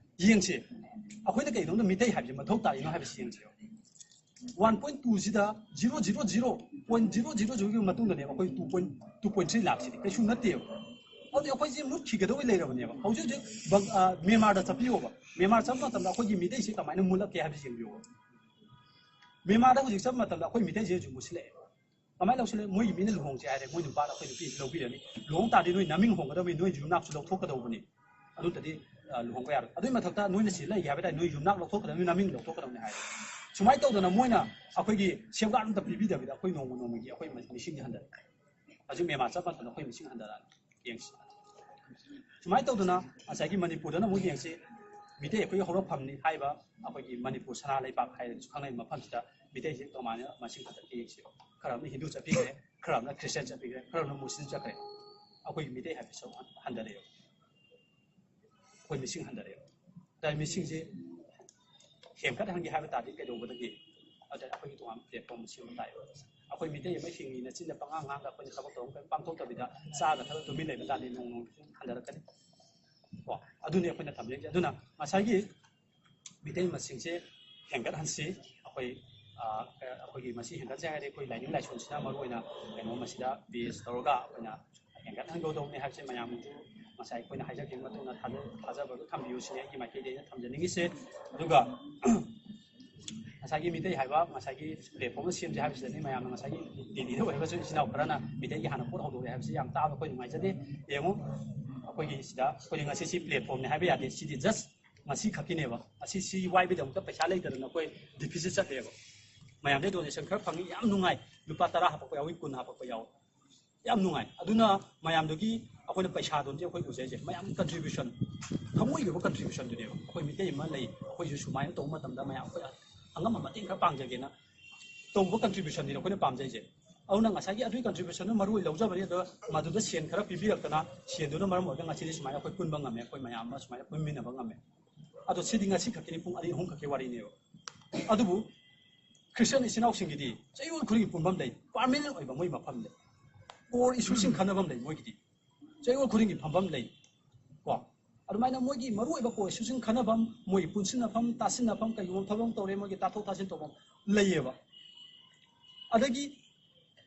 ꯌꯦꯡꯁꯤ꯫ ꯑꯩꯈꯣꯏꯅ ꯀꯩꯗꯧꯅ ꯃꯤꯇꯩ ꯍꯥꯏꯕꯁꯦ ꯃꯊꯧ ꯇꯥꯔꯤꯅꯣ ꯍꯥꯏꯕꯁꯤ ꯌꯦꯡꯁꯤ꯫ ꯋꯥꯟ ꯄꯣꯏꯟ ꯇꯨꯁꯤꯗ zero zero zero point zero zero ꯖꯤꯔꯣꯒꯤ ꯃꯇꯨꯡꯗꯅꯦꯕ ꯑꯩꯈꯣꯏ two point, two point three ꯂꯥꯛꯁꯤꯗꯤ ꯀꯩꯁꯨ ꯅꯠꯇꯦꯕ꯫ ꯑꯗꯨꯗꯤ ꯑꯩꯈꯣꯏꯁꯦ ꯃꯨꯠꯈꯤꯒꯗꯧꯕ ꯂꯩꯔꯕꯅꯦꯕ꯫ ꯍꯧꯖꯤꯛ ꯍꯧꯖꯤꯛ ꯕꯪ-, ꯑ, ꯃ꯭ꯌꯥꯟꯃꯥꯔꯗ ꯆꯠꯄꯤꯌꯣꯕ꯫ ꯃ꯭ꯌꯥꯟꯃꯥꯔ ꯆꯠꯄ ꯃꯇꯝꯗ ꯑꯩꯈꯣꯏꯒꯤ ꯃꯤꯇꯩꯁꯤ ꯀꯃꯥꯏꯅ ꯃꯨꯠꯂꯛꯀꯦ ꯍꯥꯏꯕꯁꯤ ꯌꯦꯡꯕꯤꯌꯣꯕ꯫ ꯃ꯭ꯌꯥꯟꯃꯥꯔꯗ ꯍꯧꯖꯤꯛ ꯆꯠꯄ ꯃꯇꯝꯗ ꯑꯩꯈꯣꯏ ꯃꯤꯇꯩꯁꯦ ꯍꯧꯖꯤꯛ ꯃꯨꯠꯁꯤꯜꯂꯛꯑꯦ꯫ ꯀꯃꯥꯏꯅ ꯂꯧꯁꯤꯜꯂꯦ? ꯃꯣꯏꯒꯤ ꯃꯤꯅ ꯂꯨꯍꯣꯡꯁꯦ ꯍꯥꯏꯔꯦ, ꯃꯣꯏ ꯅꯨꯄꯥꯗ ꯑꯩꯈꯣꯏ ꯅꯨꯄꯤ ꯑꯁꯤ ꯂꯧꯕꯤꯔꯅꯤ꯫ ꯂꯨꯍꯣꯡ ꯇꯥꯔꯗꯤ ꯅꯣꯏ ꯅꯃꯤꯡ ꯍꯣꯡꯒꯗꯕꯅꯤ, ꯅꯣꯏ ꯌꯨꯝꯅꯥꯛꯁꯨ ꯂꯧꯊꯣꯛꯀꯗꯧꯕꯅꯤ, ꯑꯗꯨ ꯅꯠꯇꯗꯤ ꯂꯨꯍꯣꯡꯕ ꯌꯥꯔꯣꯏ꯫ ꯑꯗꯨꯒꯤ ꯃꯊꯛꯇ ꯅꯣꯏꯅ ꯁꯤ ꯂꯩꯒꯦ ꯍꯥꯏꯕ ꯇꯥꯔꯗꯤ ꯅꯣꯏ ꯌꯨꯝꯅꯥꯛ ꯂꯧꯊꯣꯛꯀꯗꯕꯅꯤ, ꯅꯃꯤꯡ ꯂꯧꯊꯣꯛꯀꯗꯕꯅꯤ ꯍꯥꯏ꯫ ꯁꯨꯃꯥꯏꯅ ꯇꯧꯗꯅ ꯃꯣꯏꯅ ꯑꯩꯈꯣꯏꯒꯤ ꯁꯦꯞꯒꯥꯔꯗ ꯑꯝꯇ ꯄꯤꯕꯤꯗꯕꯤꯗ ꯑꯩꯈꯣꯏ ꯅꯣꯡꯃ ꯅꯣꯡꯃꯒꯤ ꯑꯩꯈꯣꯏ ꯃꯤꯁꯤꯡꯁꯦ ꯍꯟꯊꯔꯛꯑꯦ꯫ ꯍꯧꯖꯤꯛ ꯃꯦꯟꯃꯥꯔ ꯆꯞ ꯃꯥꯟꯅꯅ ꯑꯩꯈꯣꯏ ꯃꯤꯁꯤꯡ ꯍꯟꯊꯔꯛꯑꯅꯤ꯫ ꯌꯦꯡꯁꯤ꯫ ꯁꯨꯃꯥꯏꯅ ꯇꯧꯗꯅ ꯉꯁꯥꯏꯒꯤ ꯃꯅꯤꯄꯨꯔꯗꯅ ꯑꯃꯨꯛ ꯌꯦꯡꯁꯤ, ꯃꯤꯇꯩ ꯑꯩꯈꯣꯏꯒꯤ ꯍꯧꯔꯛꯐꯝꯅꯤ ꯍꯥꯏꯕ ꯑꯩꯈꯣꯏꯒꯤ ꯃꯅꯤꯄꯨꯔ ꯁꯅꯥ ꯂꯩꯕꯥꯛ ꯍꯥꯏꯔꯒꯁꯨ ꯈꯪꯅꯩ ꯃꯐꯝꯁꯤꯗ ꯃꯤꯇꯩꯁꯦ ꯇꯣꯉꯥꯟꯅ ꯃꯁꯤꯡ ꯍꯟꯊꯔꯛꯀꯦ ꯌꯦꯡꯁꯤ꯫ ꯈꯔ ꯑꯃꯅ ꯍꯤꯟꯗꯨ ꯆꯠꯄꯤꯈ꯭ꯔꯦ, ꯈꯔ ꯑꯃꯅ ꯈ꯭ꯔꯤꯁꯇꯤꯌꯥꯟ ꯆꯠꯄꯤꯈ꯭ꯔꯦ, ꯈꯔ ꯑꯃꯅ ꯃꯨꯁꯂꯤꯝ ꯆꯠꯈ꯭ꯔꯦ꯫ ꯑꯩꯈꯣꯏꯒꯤ ꯃꯤꯇꯩ ꯍꯥꯏꯕꯁꯤ ꯍꯟꯊꯔꯛꯑꯦꯕ꯫ ꯑꯩꯈꯣꯏ ꯃꯤꯁꯤꯡ ꯍꯟꯊꯔꯛꯑꯦꯕ꯫ ꯇꯥꯏ ꯃꯤꯁꯤꯡꯁꯦ ꯍꯦꯟꯒꯠꯍꯟꯒꯦ ꯍꯥꯏꯕ ꯇꯥꯔꯗꯤ ꯀꯩꯗꯧꯕꯗꯒꯤ? ꯑꯗ ꯑꯩꯈꯣꯏꯒꯤ ꯇꯣꯉꯥꯟꯕ ꯄ꯭ꯂꯦꯠꯐꯣꯔꯝ ꯑꯃ ꯁꯦꯝꯕ ꯇꯥꯏ꯫ ꯑꯩꯈꯣꯏ ꯃꯤꯇꯩ ꯑꯃ ꯍꯤꯡꯉꯤ ꯅꯆꯤꯟꯗ ꯄꯉꯥꯡ ꯉꯥꯡꯒ ꯑꯩꯈꯣꯏꯅ ꯊꯕꯛ ꯇꯧꯔꯝ ꯀꯔꯤꯝ ꯄꯥꯡꯊꯣꯛꯇꯕꯤꯗ ꯆꯥꯔꯒ ꯊꯛꯑꯒ ꯇꯨꯃꯤꯟ ꯂꯩꯕ ꯇꯥꯔꯗꯤ ꯅꯣꯡ ꯅꯣꯡꯒꯤ ꯁꯨꯝ ꯍꯟꯊꯔꯛꯀꯅꯤ꯫ ꯀꯣ, ꯑꯗꯨꯅꯤ ꯑꯩꯈꯣꯏꯅ ꯊꯝꯖꯔꯤꯁꯦ꯫ ꯑꯗꯨꯅ ꯉꯁꯥꯏꯒꯤ ꯃꯤꯇꯩ ꯃꯁꯤꯡꯁꯦ ꯍꯦꯟꯒꯠꯍꯟꯁꯤ꯫ ꯑꯩꯈꯣꯏ, ꯑ, ꯑꯩꯈꯣꯏꯒꯤ ꯃꯁꯤ ꯍꯦꯟꯒꯠꯁꯦ ꯍꯥꯏꯔꯗꯤ ꯑꯩꯈꯣꯏ ꯂꯥꯏꯅꯤꯡ ꯂꯥꯏꯁꯣꯟꯁꯤꯅ ꯃꯔꯨ ꯑꯣꯏꯅ ꯀꯩꯅꯣ ꯃꯁꯤꯗ ꯕꯦꯖ ꯇꯧꯔꯒ ꯑꯩꯈꯣꯏꯅ ꯍꯦꯟꯒꯠꯍꯟꯒꯗꯧꯕꯅꯤ ꯍꯥꯏꯕꯁꯦ ꯃꯌꯥꯝꯁꯨ ꯉꯁꯥꯏ ꯑꯩꯈꯣꯏꯅ ꯍꯥꯏꯖꯈꯤꯕ ꯃꯇꯨꯡꯗ ꯊꯥꯖ-, ꯊꯥꯖꯕꯗꯨ ꯊꯝꯕꯤꯌꯨ ꯁꯤꯅꯤ ꯑꯩꯒꯤ ꯃꯥꯏꯀꯩꯗꯒꯤ ꯑꯩꯅ ꯊꯝꯖꯅꯤꯡꯉꯤꯁꯦ꯫ ꯑꯗꯨꯒ ꯉꯁꯥꯏꯒꯤ ꯃꯤꯇꯩ ꯍꯥꯏꯕ ꯉꯁꯥꯏꯒꯤ ꯄ꯭ꯂꯦꯠꯐꯣꯝ ꯑꯃ ꯁꯦꯝꯁꯦ ꯍꯥꯏꯕꯁꯤꯗꯅꯤ ꯃꯌꯥꯝꯅ ꯉꯁꯥꯏꯒꯤ ꯗꯦꯜꯂꯤꯗ ꯑꯣꯏꯔꯒꯁꯨ ꯏꯆꯤꯟ ꯏꯅꯥꯎ ꯈꯔꯅ ꯃꯤꯇꯩꯒꯤ ꯍꯥꯟꯅ ꯄꯣꯠ ꯍꯧꯗꯣꯔꯛꯑꯦ ꯍꯥꯏꯕꯁꯤ ꯌꯥꯝ ꯇꯥꯕ ꯑꯩꯈꯣꯏ ꯅꯨꯡꯉꯥꯏꯖꯗꯦ꯫ ꯌꯦꯡꯉꯨ, ꯑꯩꯈꯣꯏꯒꯤ ꯁꯤꯗ ꯑꯩꯈꯣꯏꯗꯤ ꯉꯁꯤ ꯁꯤ ꯄ꯭ꯂꯦꯠꯐꯣꯝꯅꯤ ꯍꯥꯏꯕ ꯌꯥꯗꯦ꯫ ꯁꯤꯗꯤ ꯖꯁ ꯉꯁꯤ ꯈꯛꯀꯤꯅꯦꯕ꯫ ꯉꯁꯤ ꯁꯤ ꯋꯥꯏꯕꯒꯤꯗꯃꯛꯇ ꯄꯩꯁꯥ ꯂꯩꯇꯗꯅ ꯑꯩꯈꯣꯏ ꯗꯤꯐꯤꯁꯤꯠ ꯆꯠꯂꯦꯕ꯫ ꯃꯌꯥꯝꯗꯩ ꯗꯣꯅꯦꯁꯟ ꯈꯔ ꯐꯪꯉꯤ, ꯌꯥꯝ ꯅꯨꯡꯉꯥꯏ꯫ ꯂꯨꯄꯥ ꯇꯔꯥ ꯍꯥꯄꯛꯄ ꯌꯥꯎꯏ, ꯀꯨꯟ ꯍꯥꯄꯛꯄ ꯌꯥꯎꯏ꯫ ꯌꯥꯝ ꯅꯨꯡꯉꯥꯏ꯫ ꯑꯗꯨꯅ ꯃꯌꯥꯝꯗꯨꯒꯤ ꯑꯩꯈꯣꯏꯅ ꯄꯩꯁꯥꯗꯣ ꯅꯠꯇꯦ ꯑꯩꯈꯣꯏ ꯎꯖꯩꯁꯦ, ꯃꯌꯥꯝ ꯀꯟꯇ꯭ꯔꯤꯕ꯭ꯌꯨꯁꯟ, ꯊꯃꯣꯏꯒꯤ ꯑꯣꯏꯕ ꯀꯟꯇ꯭ꯔꯤꯕ꯭ꯌꯨꯁꯟꯗꯨꯅꯦꯕ꯫ ꯑꯩꯈꯣꯏ ꯃꯤꯇꯩ ꯑꯃ ꯂꯩ, ꯑꯩꯈꯣꯏꯁꯨ ꯁꯨꯃꯥꯏꯅ ꯇꯧꯕ ꯃꯇꯝꯗ ꯃꯌꯥꯝ ꯑꯩꯈꯣꯏ ꯑꯉꯝꯕ ꯃꯇꯦꯡ ꯈꯔ ꯄꯥꯡꯖꯒꯦꯅ ꯇꯧꯕ ꯀꯟꯇ꯭ꯔꯤꯕ꯭ꯌꯨꯁꯟꯅꯤꯅ ꯑꯩꯈꯣꯏꯅ ꯄꯥꯝꯖꯩꯁꯦ꯫ ꯑꯗꯨꯅ ꯉꯁꯥꯏꯒꯤ ꯑꯗꯨꯒꯤ ꯀꯟꯇ꯭ꯔꯤꯕ꯭ꯌꯨꯁꯟꯗꯨ ꯃꯔꯨ ꯑꯣꯏꯅ ꯂꯧꯖꯕꯅꯤ꯫ ꯑꯗꯣ ꯃꯗꯨꯗ ꯁꯦꯟ ꯈꯔ ꯄꯤꯕꯤꯔꯛꯇꯅ, ꯁꯦꯟꯗꯨꯅ ꯃꯔꯝ ꯑꯣꯏꯔꯒ ꯉꯁꯤꯗꯤ ꯁꯨꯃꯥꯏꯅ ꯑꯩꯈꯣꯏ ꯄꯨꯟꯕ ꯉꯝꯃꯦ, ꯑꯩꯈꯣꯏ ꯃꯌꯥꯝ ꯑꯃ ꯁꯨꯃꯥꯏꯅ ꯄꯨꯟꯃꯤꯟꯅꯕ ꯉꯝꯃꯦ꯫ ꯑꯗꯣ ꯁꯤꯗꯤ ꯉꯁꯤ ꯈꯛꯀꯤꯅꯤ, ꯄꯨꯡ ꯑꯅꯤ ꯑꯍꯨꯝ ꯈꯛꯀꯤ ꯋꯥꯔꯤꯅꯦꯕ꯫ ꯑꯗꯨꯕꯨ ꯈ꯭ꯔꯤꯁꯇꯤꯌꯥꯟ ꯏꯆꯤꯟ ꯏꯅꯥꯎꯁꯤꯡꯒꯤꯗꯤ ꯆꯌꯣꯜ ꯈꯨꯗꯤꯡꯒꯤ ꯄꯨꯟꯐꯝ ꯂꯩ, ꯄꯥꯔꯃꯤꯅꯦꯟ ꯑꯣꯏꯕ ꯃꯣꯏ ꯃꯐꯝ ꯂꯩ, ꯀꯣꯔ ꯏꯁꯨꯁꯤꯡ ꯈꯟꯅꯐꯝ ꯂꯩ ꯃꯣꯏꯒꯤꯗꯤ꯫ ꯆꯌꯣꯜ ꯈꯨꯗꯤꯡꯒꯤ ꯐꯝꯐꯝ ꯂꯩ꯫ ꯀꯣ, ꯑꯗꯨꯃꯥꯏꯅ ꯃꯣꯏꯒꯤ ꯃꯔꯨꯑꯣꯏꯕ ꯀꯣꯔ ꯏꯁꯨꯁꯤꯡ ꯈꯟꯅꯐꯝ, ꯃꯣꯏ ꯄꯨꯟꯁꯤꯟꯅꯐꯝ, ꯇꯥꯁꯤꯟꯅꯐꯝ, ꯀꯩꯒꯨꯝꯕ ꯊꯕꯛ ꯑꯃ ꯇꯧꯔꯦ ꯃꯣꯏꯒꯤ ꯇꯥꯊꯣꯛ ꯇꯥꯁꯤꯟ ꯇꯧꯐꯝ ꯂꯩꯌꯦꯕ꯫ ꯑꯗꯒꯤ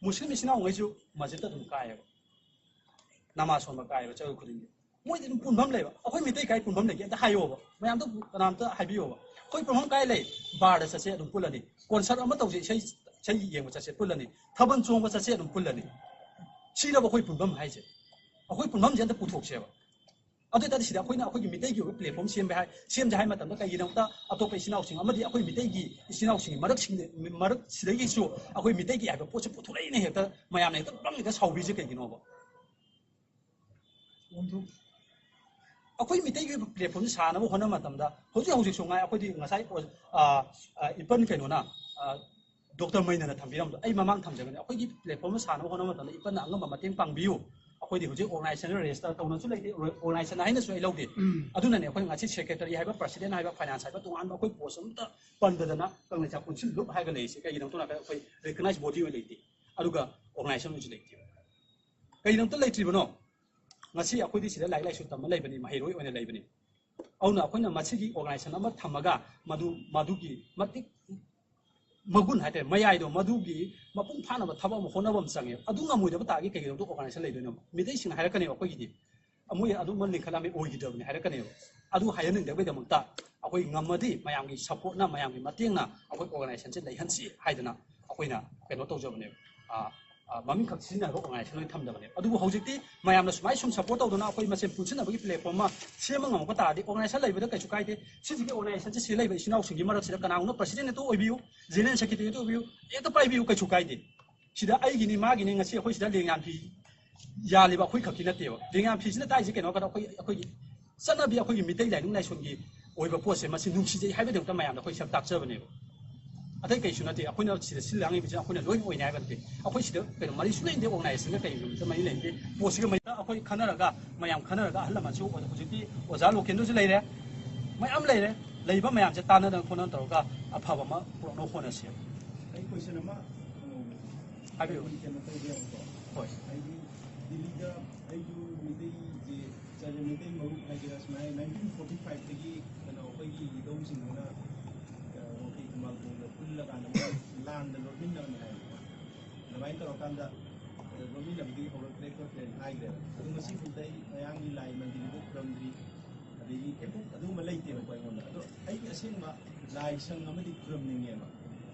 ꯃꯨꯁꯂꯤꯝ ꯏꯆꯤꯟ ꯏꯅꯥꯎꯉꯩꯁꯨ ꯃꯁꯖꯤꯠꯇ ꯑꯗꯨꯝ ꯀꯥꯏꯌꯦꯕ, ꯅꯃꯥꯖ ꯁꯣꯟꯕ ꯀꯥꯏꯌꯦꯕ ꯆꯌꯣꯜ ꯈꯨꯗꯤꯡꯒꯤ꯫ ꯃꯣꯏꯗꯤ ꯑꯗꯨꯝ ꯄꯨꯟꯐꯝ ꯂꯩꯕ꯫ ꯑꯩꯈꯣꯏ ꯃꯤꯇꯩ ꯀꯥꯏ ꯄꯨꯟꯐꯝ ꯂꯩꯒꯦ? ꯑꯝꯇ ꯍꯥꯏꯌꯣꯕ, ꯃꯌꯥꯝꯗ ꯀꯅꯥꯝꯇ ꯍꯥꯏꯕꯤꯌꯣꯕ꯫ ꯑꯩꯈꯣꯏ ꯄꯨꯟꯐꯝ ꯀꯥꯏ ꯂꯩ? ꯕꯥꯔꯗ ꯆꯠꯁꯦ, ꯑꯗꯨꯝ ꯄꯨꯜꯂꯅꯤ꯫ ꯀꯣꯟꯁꯔꯠ ꯑꯃ ꯇꯧꯁꯦ, ꯏꯁꯩ ꯏꯁꯩ ꯌꯦꯡꯕ ꯆꯠꯁꯦ ꯄꯨꯜꯂꯅꯤ, ꯊꯥꯕꯜ ꯆꯣꯡꯕ ꯆꯠꯁꯦ ꯑꯗꯨꯝ ꯄꯨꯜꯂꯅꯤ꯫ ꯁꯤꯔꯕ ꯑꯩꯈꯣꯏ ꯄꯨꯟꯐꯝ ꯍꯥꯏꯁꯦ? ꯑꯩꯈꯣꯏ ꯄꯨꯟꯐꯝꯁꯦ ꯑꯝꯇ ꯄꯨꯊꯣꯛꯁꯦꯕ꯫ ꯑꯗꯨ ꯑꯣꯏꯇꯥꯔꯗꯤ ꯁꯤꯗ ꯑꯩꯈꯣꯏꯅ ꯑꯩꯈꯣꯏꯒꯤ ꯃꯤꯇꯩꯒꯤ ꯑꯣꯏꯕ ꯄ꯭ꯂꯦꯠꯐꯣꯝ ꯁꯦꯝꯕ ꯍꯥꯏ, ꯁꯦꯝꯁꯦ ꯍꯥꯏ ꯃꯇꯝꯗ ꯀꯩꯒꯤꯗꯃꯛꯇ ꯑꯇꯣꯞꯄ ꯏꯆꯤꯟ ꯏꯅꯥꯎꯁꯤꯡ ꯑꯃꯗꯤ ꯑꯩꯈꯣꯏ ꯃꯤꯇꯩꯒꯤ ꯏꯆꯤꯟ ꯏꯅꯥꯎꯁꯤꯡꯒꯤ ꯃꯔꯛꯁꯤꯡꯗ, ꯃꯔꯛꯁꯤꯗꯒꯤꯁꯨ ꯑꯩꯈꯣꯏ ꯃꯤꯇꯩꯒꯤ ꯍꯥꯏꯕ ꯄꯣꯠꯁꯦ ꯄꯨꯊꯣꯛꯂꯛꯏꯅ ꯍꯦꯛꯇ ꯃꯌꯥꯝꯅ ꯍꯦꯛꯇ ꯄꯨꯂꯞ ꯍꯦꯛꯇ ꯁꯥꯎꯕꯤꯁꯦ ꯀꯩꯒꯤꯅꯣꯕ? ꯑꯩꯈꯣꯏ ꯃꯤꯇꯩꯒꯤ ꯑꯣꯏꯕ ꯄ꯭ꯂꯦꯠꯐꯣꯝꯁꯦ ꯁꯥꯅꯕ ꯍꯣꯠꯅꯕ ꯃꯇꯝꯗ ꯍꯧꯖꯤꯛ ꯍꯧꯖꯤꯛꯁꯨ ꯉꯥꯏ ꯑꯩꯈꯣꯏꯗꯤ ꯉꯁꯥꯏ ꯑꯣ-, ꯑ, ꯑ, ꯏꯄꯟ ꯀꯩꯅꯣꯅ, ꯑ, ꯗꯣꯛꯇꯔ ꯃꯩꯅꯅ ꯊꯝꯕꯤꯔꯝꯕꯗꯣ ꯑꯩ ꯃꯃꯥꯡ ꯊꯝꯖꯒꯅꯤ꯫ ꯑꯩꯈꯣꯏꯒꯤ ꯄ꯭ꯂꯦꯠꯐꯣꯝ ꯑꯃ ꯁꯥꯅꯕ ꯍꯣꯠꯅꯕ ꯃꯇꯝꯗ ꯏꯄꯟꯅ ꯑꯉꯝꯕ ꯃꯇꯦꯡ ꯄꯥꯡꯕꯤꯌꯨ꯫ ꯑꯩꯈꯣꯏꯗꯤ ꯍꯧꯖꯤꯛ ꯑꯣꯔꯒꯅꯥꯏꯖꯦꯁꯟ ꯔꯦꯖꯤꯁꯇꯔ ꯇꯧꯅꯁꯨ ꯂꯩꯇꯦ, ꯑꯣꯔꯒꯅꯥꯏꯖꯦꯁꯟ ꯍꯥꯏꯅꯁꯨ ꯑꯩ ꯂꯧꯗꯦ꯫ ꯑꯗꯨꯅꯅꯦ ꯑꯩꯈꯣꯏ ꯉꯁꯤ ꯁꯦꯀ꯭ꯔꯦꯇꯔꯤ ꯍꯥꯏꯕ, ꯄ꯭ꯔꯁꯤꯗꯦꯟ ꯍꯥꯏꯕ, ꯐꯥꯏꯅꯥꯟꯁ ꯍꯥꯏꯕ ꯇꯣꯉꯥꯟꯕ ꯑꯩꯈꯣꯏ ꯄꯣꯁ ꯑꯝꯇ ꯄꯟꯗꯗꯅ ꯀꯪꯂꯩꯁꯥ ꯀꯣꯟꯁꯤꯜ ꯂꯨꯞ ꯍꯥꯏꯔꯒ ꯂꯩꯔꯤꯁꯦ꯫ ꯀꯩꯒꯤꯅꯣ ꯍꯥꯏꯕ ꯃꯇꯝꯗ ꯑꯩꯈꯣꯏ ꯔꯤꯀꯒꯅꯥꯏꯁ ꯕꯣꯗꯤ ꯑꯣꯏꯅ ꯂꯩꯇꯦ, ꯑꯗꯨꯒ ꯑꯣꯔꯒꯅꯥꯏꯖꯦꯁꯟ ꯑꯣꯏꯅꯁꯨ ꯂꯩꯇꯦ꯫ ꯀꯩꯒꯤꯅꯣ ꯑꯝꯇ ꯂꯩꯇ꯭ꯔꯤꯕꯅꯣ? ꯉꯁꯤ ꯑꯩꯈꯣꯏꯗꯤ ꯁꯤꯗ ꯂꯥꯏꯔꯤꯛ ꯂꯥꯏꯁꯨ ꯇꯝꯕ ꯂꯩꯕꯅꯤ, ꯃꯍꯩꯔꯣꯏ ꯑꯣꯏꯅ ꯂꯩꯕꯅꯤ꯫ ꯑꯗꯨꯅ ꯑꯩꯈꯣꯏꯅ ꯃꯁꯤꯒꯤ ꯑꯣꯔꯒꯅꯥꯏꯖꯦꯁꯟ ꯑꯃ ꯊꯝꯃꯒ ꯃꯗꯨ, ꯃꯗꯨꯒꯤ ꯃꯇꯤꯛ ꯃꯒꯨꯟ ꯍꯥꯏꯇꯥꯔꯦ, ꯃꯌꯥꯏꯗꯣ, ꯃꯗꯨꯒꯤ ꯃꯄꯨꯡ ꯐꯥꯅꯕ ꯊꯕꯛ ꯑꯃ ꯍꯣꯠꯅꯕ ꯑꯃ ꯆꯪꯉꯦ꯫ ꯑꯗꯨ ꯉꯝꯃꯣꯏꯗꯕ ꯇꯥꯔꯗꯤ ꯀꯩꯒꯤꯅꯣ ꯑꯣꯔꯒꯅꯥꯏꯖꯦꯁꯟ ꯂꯩꯗꯣꯏꯅꯣ? ꯃꯤꯇꯩꯁꯤꯡꯅ ꯍꯥꯏꯔꯛꯀꯅꯦꯕ ꯑꯩꯈꯣꯏꯒꯤꯗꯤ, "ꯃꯣꯏ ꯑꯗꯨꯝꯕ ꯂꯤꯡꯈꯠꯂꯝꯃꯤ, ꯑꯣꯏꯈꯤꯗꯕꯅꯤ" ꯍꯥꯏꯔꯛꯀꯅꯦꯕ꯫ ꯑꯗꯨ ꯍꯥꯏꯍꯟꯅꯤꯡꯗꯕꯒꯤꯗꯃꯛꯇ ꯑꯩꯈꯣꯏ ꯉꯝꯃꯗꯤ ꯃꯌꯥꯝꯒꯤ ꯁꯄꯣꯔꯠꯅ, ꯃꯌꯥꯝꯒꯤ ꯃꯇꯦꯡꯅ ꯑꯩꯈꯣꯏ ꯑꯣꯔꯒꯅꯥꯏꯖꯦꯁꯟꯁꯦ ꯂꯩꯍꯟꯁꯤ ꯍꯥꯏꯗꯅ ꯑꯩꯈꯣꯏꯅ ꯀꯩꯅꯣ ꯇꯧꯖꯕꯅꯦꯕ꯫ ꯑ, ꯑ, ꯃꯃꯤꯡꯈꯛ ꯁꯤꯖꯤꯟꯅꯔꯒ ꯑꯣꯔꯒꯅꯥꯏꯖꯦꯁꯟ ꯑꯣꯏꯅ ꯊꯝꯗꯕꯅꯦꯕ꯫ ꯑꯗꯨꯕꯨ ꯍꯧꯖꯤꯛꯇꯤ ꯃꯌꯥꯝꯅ ꯁꯨꯃꯥꯏꯅ ꯁꯨꯝ ꯁꯄꯣꯔꯠ ꯇꯧꯗꯅ ꯑꯩꯈꯣꯏ ꯃꯁꯦꯟ ꯄꯨꯟꯁꯤꯟꯅꯕꯒꯤ ꯄ꯭ꯂꯦꯠꯐꯣꯔꯝ ꯑꯃ ꯁꯦꯝꯕ ꯉꯝꯃꯛꯄ ꯇꯥꯔꯗꯤ ꯑꯣꯔꯒꯅꯥꯏꯖꯦꯁꯟ ꯂꯩꯕꯗ ꯀꯩꯁꯨ ꯀꯥꯏꯗꯦ꯫ ꯁꯤꯁꯤꯒꯤ ꯑꯣꯔꯒꯅꯥꯏꯖꯦꯁꯟꯁꯦ ꯁꯤ ꯂꯩꯕ ꯏꯆꯤꯟ ꯏꯅꯥꯎꯁꯤꯡꯒꯤ ꯃꯔꯛꯁꯤꯗ ꯀꯅꯥꯒꯨꯝꯕ ꯄ꯭ꯔꯁꯤꯗꯦꯟ ꯍꯦꯛꯇ ꯑꯣꯏꯕꯤꯌꯨ, ꯖꯦꯅꯔꯦꯜ ꯁꯦꯀ꯭ꯔꯦꯇꯔꯤ ꯍꯦꯛꯇ ꯑꯣꯏꯕꯤꯌꯨ, ꯍꯦꯛꯇ ꯄꯥꯏꯕꯤꯌꯨ, ꯀꯩꯁꯨ ꯀꯥꯏꯗꯦ꯫ ꯁꯤꯗ ꯑꯩꯒꯤꯅꯤ, ꯃꯥꯒꯤꯅꯤ, ꯉꯁꯤ ꯑꯩꯈꯣꯏ ꯁꯤꯗ ꯂꯦꯡꯌꯥꯟ ꯐꯤ ꯌꯥꯜꯂꯤꯕ ꯑꯩꯈꯣꯏ ꯈꯛꯀꯤ ꯅꯠꯇꯦꯕ꯫ ꯂꯦꯡꯌꯥꯟ ꯐꯤꯁꯤꯅ ꯇꯥꯛꯏꯁꯦ ꯀꯩꯅꯣ ꯍꯥꯏꯕꯗ ꯑꯩꯈꯣꯏ, ꯑꯩꯈꯣꯏꯒꯤ ꯆꯠꯅꯕꯤ, ꯑꯩꯈꯣꯏꯒꯤ ꯃꯤꯇꯩ ꯂꯥꯏꯅꯤꯡ ꯂꯥꯏꯁꯣꯟꯒꯤ ꯑꯣꯏꯕ ꯄꯣꯠꯁꯦ ꯃꯁꯤ ꯅꯨꯡꯁꯤꯖꯩ ꯍꯥꯏꯕꯒꯤꯗꯃꯛꯇ ꯃꯌꯥꯝꯗ ꯑꯩꯈꯣꯏ ꯁꯛ ꯇꯥꯛꯆꯕꯅꯦꯕ꯫ ꯑꯇꯩ ꯀꯩꯁꯨ ꯅꯠꯇꯦ꯫ ꯑꯩꯈꯣꯏꯅ ꯁꯤꯗ ꯁꯤꯜ ꯂꯥꯡꯉꯤꯕꯁꯤꯅ ꯑꯩꯈꯣꯏꯅ ꯂꯣꯏꯅ ꯑꯣꯏꯅꯤ ꯍꯥꯏꯕ ꯅꯠꯇꯦ꯫ ꯑꯩꯈꯣꯏ ꯁꯤꯗ ꯀꯩꯅꯣ ꯃꯔꯤꯁꯨ ꯂꯩꯅꯗꯦ, ꯑꯣꯔꯒꯅꯥꯏꯖꯦꯁꯟꯒ ꯀꯩꯒꯨꯝꯕ ꯃꯔꯤ ꯂꯩꯅꯗꯦ꯫ ꯄꯣꯠꯁꯤꯒ ꯃꯩꯗ ꯑꯩꯈꯣꯏ ꯈꯟꯅꯔꯒ, ꯃꯌꯥꯝ ꯈꯟꯅꯔꯒ ꯑꯍꯜ ꯂꯃꯟꯁꯨ, ꯍꯧꯖꯤꯛꯇꯤ ꯑꯣꯖꯥ ꯂꯣꯀꯦꯟꯗ꯭ꯔꯁꯨ ꯂꯩꯔꯦ, ꯃꯌꯥꯝ ꯂꯩꯔꯦ꯫ ꯂꯩꯕ ꯃꯌꯥꯝꯁꯦ ꯇꯥꯟꯅꯗꯅ ꯈꯣꯠꯅꯗꯅ ꯇꯧꯔꯒ ꯑꯐꯕ ꯑꯃ ꯄꯨꯔꯛꯅꯕ ꯍꯣꯠꯅꯁꯤ꯫ ꯑꯩ ꯀꯣꯏꯁꯟ ꯑꯃ ꯍꯪꯍꯧꯒꯦ꯫ ꯍꯥꯏꯕꯤꯌꯨ꯫ ꯑꯩ ꯀꯩꯅꯣ ꯇꯧꯒꯦꯕꯀꯣ꯫ ꯍꯣꯏ꯫ ꯍꯥꯏꯗꯤ ꯗꯤꯜꯂꯤꯗ ꯑꯩꯁꯨ ꯃꯩꯇꯩꯒꯤ ꯆꯠꯂꯦ, ꯃꯩꯇꯩ ꯃꯔꯨꯞ ꯍꯥꯏꯒꯦꯔꯥ, ꯁꯨꯃꯥꯏꯅ ꯅꯥꯏꯟꯇꯤꯟ ꯐꯣꯔꯇꯤ ꯐꯥꯏꯚꯇꯒꯤ ꯀꯩꯅꯣ ꯑꯩꯈꯣꯏꯒꯤ ꯏꯙꯧꯁꯤꯡꯗꯨꯅ, ꯑ, ꯋꯥꯡꯈꯩ ꯈꯨꯃꯥꯡꯈꯣꯡꯗ ꯄꯨꯜꯂꯀꯥꯟꯗ ꯃꯣꯏ ꯂꯥꯟꯗ ꯂꯣꯠꯃꯤꯟꯅꯕꯅꯤ ꯍꯥꯏꯌꯦꯕꯀꯣ꯫ ꯑꯗꯨꯃꯥꯏꯅ ꯇꯧꯔꯀꯥꯟꯗ, ꯑ, ꯂꯣꯠꯃꯤꯟꯅꯕꯗꯒꯤ ꯍꯧꯔꯛꯇ꯭ꯔꯦ ꯈꯣꯠꯇ꯭ꯔꯦꯅ ꯍꯥꯏꯈ꯭ꯔꯦꯕ꯫ ꯑꯗꯨ ꯉꯁꯤꯐꯥꯎꯗ ꯑꯩ ꯃꯌꯥꯝꯒꯤ ꯂꯥꯏ ꯃꯟꯗꯤꯔꯗꯨ ꯈꯨꯔꯨꯝꯗ꯭ꯔꯤ, ꯑꯗꯒꯤ ꯀꯩꯝꯇ ꯑꯗꯨꯒꯨꯝꯕ ꯂꯩꯇꯦꯕꯀꯣ ꯑꯩꯉꯣꯟꯗ꯫ ꯑꯗꯣ ꯑꯩꯒꯤ ꯑꯁꯦꯡꯕ ꯂꯥꯏ ꯁꯪ ꯑꯃꯗꯤ ꯈꯨꯔꯨꯝꯅꯤꯡꯉꯦꯕ꯫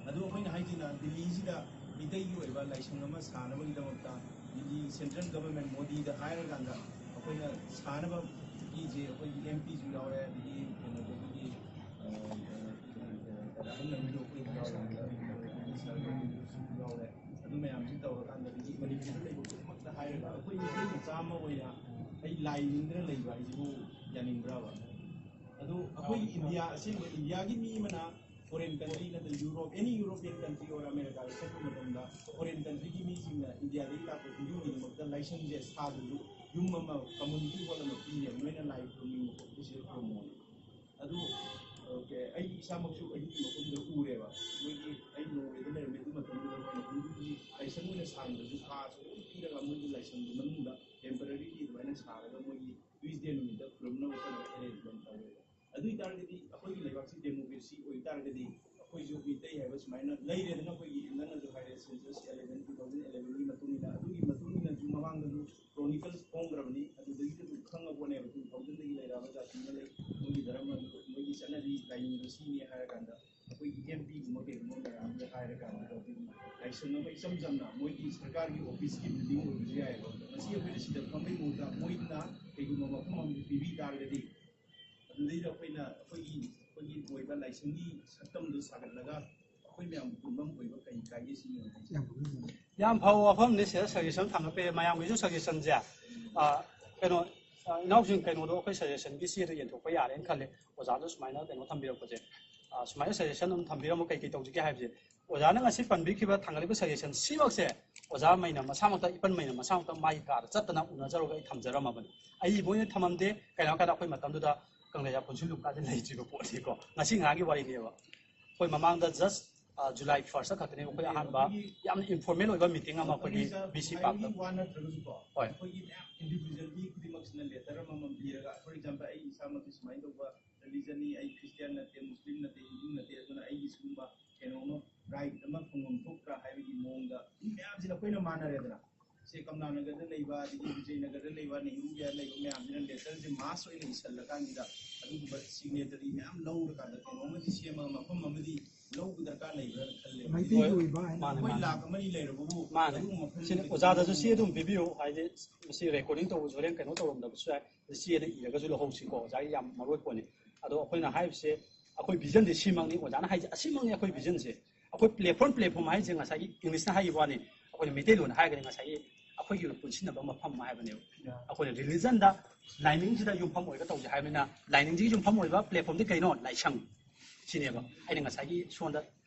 ꯑꯗꯨ ꯑꯩꯈꯣꯏꯅ ꯍꯥꯏꯁꯤꯅ ꯗꯤꯜꯂꯤꯁꯤꯗ ꯃꯤꯇꯩꯒꯤ ꯑꯣꯏꯕ ꯂꯥꯏꯁꯪ ꯑꯃ ꯁꯥꯅꯕꯒꯤꯗꯃꯛꯇ ꯗꯤꯜꯂꯤ ꯁꯦꯟꯇ꯭ꯔꯦꯜ ꯒꯚꯔꯟꯃꯦꯟ ꯃꯣꯗꯤꯗ ꯍꯥꯏꯔꯀꯥꯟꯗ ꯑꯩꯈꯣꯏꯅ ꯁꯥꯅꯕꯒꯤꯁꯦ ꯑꯩꯈꯣꯏꯒꯤ ꯑꯦꯝ ꯄꯤꯁꯨ ꯌꯥꯎꯔꯦ, ꯑꯗꯒꯤ ꯀꯩꯅꯣꯗꯒꯤ ꯑꯍꯜ ꯂꯃꯟꯗꯣ ꯑꯩꯈꯣꯏ ꯌꯥꯎꯔꯦ, ꯌꯥꯎꯔꯦ꯫ ꯑꯗꯨ ꯃꯌꯥꯝꯁꯤ ꯇꯧꯔꯀꯥꯟꯗ ꯑꯗꯒꯤ ꯃꯅꯤꯄꯨꯔꯗ ꯂꯩꯕ ꯈꯨꯗꯤꯡꯃꯛꯇ ꯍꯥꯏꯔꯒ ꯑꯩꯈꯣꯏ ꯃꯤꯇꯩ ꯃꯆꯥ ꯑꯃ ꯑꯣꯏꯅ ꯑꯩ ꯂꯥꯏ ꯅꯤꯡꯗꯅ ꯂꯩꯕ ꯍꯥꯏꯁꯤꯕꯨ ꯌꯥꯅꯤꯡꯕ꯭ꯔꯕ? ꯑꯗꯨ ꯑꯩꯈꯣꯏ ꯏꯟꯗꯤꯌꯥ, ꯑꯁꯦꯡꯕ ꯏꯟꯗꯤꯌꯥꯒꯤ ꯃꯤ ꯑꯃꯅ ꯐꯣꯔꯦꯟ ꯀꯟꯇ꯭ꯔꯤ ꯅꯠꯇ꯭ꯔꯒ ꯌꯨꯔꯣꯞ, ꯑꯦꯅꯤ ꯌꯨꯔꯣꯄꯤꯌꯟ ꯀꯟꯇ꯭ꯔꯤ ꯑꯣꯔ ꯑꯃꯦꯔꯤꯀꯥꯗ ꯆꯠꯄ ꯃꯇꯝꯗ ꯐꯣꯔꯦꯟ ꯀꯟꯇ꯭ꯔꯤꯒꯤ ꯃꯤꯁꯤꯡꯅ ꯏꯟꯗꯤꯌꯥꯗꯒꯤ ꯂꯥꯛꯄ ꯍꯤꯟꯗꯨꯒꯤꯗꯃꯛꯇ ꯂꯥꯏꯁꯪꯁꯦ ꯁꯥꯗ꯭ꯔꯁꯨ ꯌꯨꯝ ꯑꯃ, ꯀꯝꯃꯨꯅꯤꯇꯤ ꯍꯣꯜ ꯑꯃ ꯄꯤꯔꯦ, ꯅꯣꯏꯅ ꯂꯥꯏ ꯈꯨꯔꯨꯝꯅꯤꯡꯕ ꯈꯣꯠꯄꯁꯦ ꯈꯨꯔꯨꯝꯃꯣ꯫ ꯑꯗꯨ ꯑꯣꯀꯦ, ꯑꯩ ꯏꯁꯥꯃꯛꯁꯨ ꯑꯗꯨꯒꯤ ꯃꯐꯝꯗ ꯎꯔꯦꯕ꯫ ꯃꯣꯏꯒꯤ, ꯑꯩ ꯅꯣꯔꯋꯦꯗ ꯂꯩꯔꯝꯃꯦ ꯑꯗꯨ ꯃꯇꯝꯗꯨꯗ, ꯃꯣꯏꯅ ꯍꯤꯟꯗꯨꯒꯤ ꯂꯥꯏꯁꯪ ꯑꯣꯏꯅ ꯁꯥꯡꯗ꯭ꯔꯁꯨ ꯁꯥꯁꯨ ꯑꯗꯨꯝ ꯄꯤꯔꯒ ꯃꯣꯏꯒꯤ ꯂꯥꯏꯁꯪꯒꯤ ꯃꯅꯨꯡꯗ ꯇꯦꯝꯄꯔꯔꯤꯒꯤ ꯑꯗꯨꯃꯥꯏꯅ ꯁꯥꯔꯒ ꯃꯣꯏꯒꯤ ꯇ꯭ꯌꯨꯁꯗꯦ ꯅꯨꯃꯤꯠꯇ ꯈꯨꯔꯨꯝꯅꯕ ꯈꯣꯠꯅꯕ ꯑꯦꯔꯦꯟꯖꯃꯦꯟ ꯇꯧꯋꯦꯕ꯫ ꯑꯗꯨ ꯑꯣꯏꯇꯥꯔꯒꯗꯤ ꯑꯩꯈꯣꯏꯒꯤ ꯂꯩꯕꯥꯛꯁꯤ ꯗꯦꯃꯣꯀ꯭ꯔꯦꯁꯤ ꯑꯣꯏꯇꯥꯔꯒꯗꯤ ꯑꯩꯈꯣꯏꯁꯨ ꯃꯤꯇꯩ ꯍꯥꯏꯕ ꯁꯨꯃꯥꯏꯅ ꯂꯩꯔꯦꯗꯅ꯫ ꯑꯩꯈꯣꯏꯒꯤ ꯅꯪꯅꯁꯨ ꯍꯥꯏꯔꯦ, ꯁꯦꯟꯁꯁ ꯑꯦꯂꯦꯚꯦꯟ, ꯇꯨ ꯊꯥꯎꯖꯟ ꯑꯦꯂꯦꯚꯦꯟꯒꯤ ꯃꯇꯨꯡ ꯏꯟꯅ, ꯑꯗꯨꯒꯤ ꯃꯇꯨꯡ ꯏꯟꯅꯁꯨ ꯃꯃꯥꯡꯗꯁꯨ ꯀ꯭ꯔꯣꯅꯤꯀꯜꯁ ꯐꯣꯡꯈ꯭ꯔꯕꯅꯤ꯫ ꯑꯗꯨꯗꯒꯤꯁꯨ ꯑꯗꯨꯝ ꯈꯪꯉ ꯄꯣꯠꯅꯦꯕ, ꯇꯨ ꯊꯥꯎꯖꯟꯗꯒꯤ ꯂꯩꯔꯛꯑꯕ ꯖꯥꯇꯤ ꯑꯃ ꯂꯩ, ꯃꯣꯏꯒꯤ ꯙꯔꯃ, ꯃꯣꯏꯒꯤ ꯆꯠꯅꯕꯤ ꯂꯥꯏꯅꯤꯡꯗꯣ ꯁꯤꯅꯤ ꯍꯥꯏꯔꯀꯥꯟꯗ ꯑꯩꯈꯣꯏꯒꯤ ꯑꯦꯝ ꯄꯤꯒꯨꯝꯕ ꯀꯩꯒꯨꯝꯕ ꯃꯌꯥꯝꯗ ꯍꯥꯏꯔꯀꯥꯟꯗ ꯑꯩꯈꯣꯏꯒꯤ ꯂꯥꯏꯁꯪ ꯑꯃ ꯏꯆꯝ ꯆꯝꯅ ꯃꯣꯏꯒꯤ ꯁꯔꯀꯥꯔꯒꯤ ꯑꯣꯐꯤꯁꯀꯤ ꯕꯤꯜꯗꯤꯡ ꯑꯣꯏꯕꯁꯨ ꯌꯥꯏꯑꯕ꯫ ꯉꯁꯤ ꯑꯩꯈꯣꯏꯅ ꯁꯤꯗ ꯐꯝꯕꯒꯤ ꯃꯍꯨꯠꯇ ꯃꯣꯏꯅ ꯀꯩꯒꯨꯝꯕ ꯃꯐꯝ ꯑꯃ ꯄꯤꯕꯤ ꯇꯥꯔꯒꯗꯤ ꯑꯗꯨꯗꯩꯗ ꯑꯩꯈꯣꯏꯅ ꯑꯩꯈꯣꯏꯒꯤ, ꯑꯩꯈꯣꯏꯒꯤ ꯑꯣꯏꯕ ꯂꯥꯏꯁꯪꯒꯤ ꯁꯛꯇꯝꯗꯨ ꯁꯥꯒꯠꯂꯒ ꯑꯩꯈꯣꯏ ꯃꯌꯥꯝ ꯄꯨꯟꯐꯝ ꯑꯣꯏꯕ ꯀꯔꯤ ꯀꯥꯏꯒꯦ ꯁꯤꯅꯤ ꯑꯩꯅ ꯍꯥꯏꯖꯩ꯫ ꯌꯥꯝ ꯐꯕ ꯋꯥꯐꯝꯅꯤ꯫ ꯁꯤꯗ ꯁꯖꯦꯁꯟ ꯊꯥꯡꯒꯠꯄꯤꯔꯦ꯫ ꯃꯌꯥꯝꯒꯤꯁꯨ ꯁꯖꯦꯁꯟꯁꯦ, ꯑ, ꯀꯩꯅꯣ, ꯑ, ꯏꯅꯥꯎꯁꯤꯡ, ꯀꯩꯅꯣꯗꯣ ꯑꯩꯈꯣꯏ ꯁꯖꯦꯁꯟꯒꯤ ꯆꯦꯗꯣ ꯌꯦꯟꯊꯣꯛꯄ ꯌꯥꯔꯦꯅ ꯈꯜꯂꯦ꯫ ꯑꯣꯖꯥꯗꯣ ꯁꯨꯃꯥꯏꯅ ꯀꯩꯅꯣ ꯊꯝꯕꯤꯔꯛꯄꯁꯦ, ꯑ, ꯁꯨꯃꯥꯏꯅ ꯁꯖꯦꯁꯟ ꯑꯃ ꯊꯝꯕꯤꯔꯝꯃꯣ, ꯀꯩ ꯀꯩ ꯇꯧꯁꯤꯒꯦ ꯍꯥꯏꯕꯁꯦ꯫ ꯑꯣꯖꯥꯅ ꯉꯁꯤ ꯄꯟꯕꯤꯈꯤꯕ, ꯊꯥꯡꯒꯠꯂꯤꯕ ꯁꯖꯦꯁꯟ ꯁꯤꯃꯛꯁꯦ ꯑꯣꯖꯥ ꯃꯩꯅ ꯃꯁꯥꯃꯛꯇ, ꯏꯄꯟ ꯃꯩꯅ ꯃꯁꯥꯃꯛꯇ ꯃꯥꯒꯤ ꯀꯥꯗ ꯆꯠꯇꯅ ꯎꯅꯖꯔꯨꯔꯒ ꯑꯩ ꯊꯝꯖꯔꯝꯃꯕꯅꯤ꯫ ꯑꯩ ꯏꯕ ꯑꯣꯏꯅ ꯊꯝꯃꯝꯗꯦ꯫ ꯀꯩꯅꯣ ꯍꯥꯏꯔꯀꯥꯟꯗ ꯑꯩꯈꯣꯏ ꯃꯇꯝꯗꯨꯗ ꯀꯪꯂꯩꯖꯥ ꯄꯨꯟꯁꯤꯜꯂꯨꯞ ꯀꯥꯁꯦ ꯂꯩꯇ꯭ꯔꯤꯕ ꯄꯣꯠꯅꯤꯀꯣ꯫ ꯉꯁꯤ ꯉꯔꯥꯡꯒꯤ ꯋꯥꯔꯤꯅꯦꯕ꯫ ꯑꯩꯈꯣꯏ ꯃꯃꯥꯡꯗ ꯖꯁ, ꯑ, ꯖꯨꯂꯥꯏ ꯐꯥꯔꯁꯇ ꯈꯛꯇꯅꯦꯕ ꯑꯩꯈꯣꯏ ꯑꯍꯥꯟꯕ ꯑꯩꯈꯣꯏꯒꯤ ꯌꯥꯝꯅ ꯏꯟꯐꯣꯔꯃꯦꯜ ꯑꯣꯏꯕ ꯃꯤꯇꯤꯡ ꯑꯃ ꯑꯩꯈꯣꯏꯒꯤ ꯀꯪꯂꯩꯖꯥ ꯕꯤ ꯁꯤ ꯍꯥꯏꯕꯒꯤ ꯄꯥꯔꯛꯇ꯫ ꯋꯥ ꯅꯠꯇ꯭ꯔꯒꯁꯨꯀꯣ, ꯍꯣꯏ꯫ ꯑꯩꯈꯣꯏꯒꯤ ꯃꯌꯥꯝ ꯏꯟꯗꯤꯕꯤꯖꯨꯋꯦꯜꯒꯤ ꯈꯨꯗꯤꯡꯃꯛꯁꯤꯅ ꯂꯦꯇꯔ ꯑꯃꯃꯝ ꯄꯤꯔꯒ, ꯐꯣꯔ ꯑꯦꯛꯖꯥꯝꯄꯜ, ꯑꯩ ꯏꯁꯥꯃꯛꯀꯤ ꯁꯨꯃꯥꯏꯅ ꯇꯧꯕ ꯔꯤꯂꯤꯖꯟꯅꯤ, ꯑꯩ ꯈ꯭ꯔꯤꯁꯇꯤꯌꯥꯟ ꯅꯠꯇꯦ, ꯃꯨꯁꯂꯤꯝ ꯅꯠꯇꯦ, ꯍꯤꯟꯗꯨ ꯅꯠꯇꯦ, ꯑꯗꯨꯅ ꯑꯩꯒꯤ ꯁꯤꯒꯨꯝꯕ ꯀꯩꯅꯣ ꯑꯃ, ꯔꯥꯏꯠ ꯑꯃ ꯐꯪꯐꯝ ꯊꯣꯛꯇ꯭ꯔꯥ ꯍꯥꯏꯕꯒꯤ ꯃꯑꯣꯡꯗ ꯃꯤ ꯃꯌꯥꯝꯁꯤꯅ ꯑꯩꯈꯣꯏꯅ ꯃꯥꯟꯅꯔꯦꯗꯅ꯫ ꯁꯦ ꯀꯃꯂꯥꯅꯒꯔꯗ ꯂꯩꯕ, ꯑꯗꯒꯤ ꯕꯤꯖꯌꯅꯒꯔꯗ ꯂꯩꯕ, ꯅꯦꯍꯔꯨ ꯚꯤꯍꯥꯔ ꯂꯩꯕ ꯃꯌꯥꯝꯁꯤꯅ ꯂꯦꯇꯔꯁꯦ ꯃꯥꯁ ꯑꯣꯏꯅ ꯏꯁꯜꯂꯀꯥꯟꯁꯤꯗ ꯑꯗꯨꯒꯨꯝꯕ ꯁꯤꯒꯅꯦꯇꯔꯤ ꯃꯌꯥꯝ ꯂꯧꯔꯀꯥꯟꯗ ꯀꯩꯅꯣꯝꯃꯗꯤ ꯁꯦꯝꯃꯒ ꯃꯐꯝ ꯑꯃꯗꯤ ꯂꯧꯕ ꯗꯔꯀꯥꯔ ꯂꯩꯕ꯭ꯔꯥꯅ ꯈꯜꯂꯦ꯫ ꯃꯩꯇꯩꯒꯤ ꯍꯣꯏ, ꯑꯣꯏꯕ ꯍꯥꯏꯅ ꯃꯥꯅꯦ, ꯑꯩꯈꯣꯏ ꯃꯥꯅꯦ꯫ ꯂꯥꯛ ꯑꯃ ꯑꯅꯤ ꯂꯩꯔꯕꯕꯨ ꯃꯥꯅꯦ꯫ ꯑꯗꯨꯒꯨꯝꯕ ꯃꯐꯝ ꯁꯤꯅꯤ, ꯑꯃꯗꯤ ꯑꯣꯖꯥꯗꯁꯨ ꯆꯦ ꯑꯗꯨꯝ ꯄꯤꯕꯤꯌꯨ, ꯍꯥꯏꯗꯤ ꯃꯁꯤ ꯔꯦꯀꯣꯔꯗꯤꯡ ꯇꯧꯕꯁꯨ ꯍꯣꯔꯦꯟ ꯀꯩꯅꯣ ꯇꯧꯔꯝꯗꯕꯁꯨ ꯌꯥꯏ꯫ ꯆꯦꯗ ꯏꯔꯒꯁꯨ ꯂꯧꯍꯧꯁꯤꯀꯣ, ꯑꯣꯖꯥꯒꯤ ꯌꯥꯝ ꯃꯔꯨ ꯑꯣꯏ ꯄꯣꯠꯅꯤ꯫ ꯑꯗꯣ ꯑꯩꯈꯣꯏꯅ ꯍꯥꯏꯕꯁꯦ, ꯑꯩꯈꯣꯏ ꯚꯤꯖꯟꯁꯦ ꯁꯤꯃꯛꯅꯤ, ꯑꯣꯖꯥꯅ ꯍꯥꯏꯁꯦ ꯑꯁꯤꯃꯛꯅꯤ ꯑꯩꯈꯣꯏ ꯚꯤꯖꯟꯁꯦ꯫ ꯑꯩꯈꯣꯏ ꯄ꯭ꯂꯦꯠꯐꯣꯝ, ꯄ꯭ꯂꯦꯠꯐꯣꯝ ꯍꯥꯏꯁꯦ ꯉꯁꯥꯏꯒꯤ ꯏꯪꯂꯤꯁꯅ ꯍꯥꯏꯈꯤꯕ ꯋꯥꯅꯤ, ꯑꯩꯈꯣꯏꯅ ꯃꯩꯇꯩꯂꯣꯟꯗ ꯍꯥꯏꯔꯒꯗꯤ ꯉꯁꯥꯏꯒꯤ ꯑꯩꯈꯣꯏꯒꯤ ꯑꯣꯏꯕ ꯄꯨꯟꯁꯤꯟꯅꯕ ꯃꯐꯝ ꯑꯃ ꯍꯥꯏꯕꯅꯦꯕ꯫ ꯑꯩꯈꯣꯏꯅ ꯔꯤꯂꯤꯖꯟꯗ, ꯂꯥꯏꯅꯤꯡꯁꯤꯗ ꯌꯨꯝꯐꯝ ꯑꯣꯏꯔꯒ ꯇꯧꯁꯦ ꯍꯥꯏꯕꯅꯤꯅ, ꯂꯥꯏꯅꯤꯡꯁꯤꯒꯤ ꯌꯨꯝꯐꯝ ꯑꯣꯏꯕ ꯄ꯭ꯂꯦꯠꯐꯣꯝꯗꯤ ꯀꯩꯅꯣ? ꯂꯥꯏꯁꯪ꯫ ꯁꯤꯅꯦꯕ ꯑꯩꯅ ꯉꯁꯥꯏꯒꯤ ꯁꯣꯝꯗ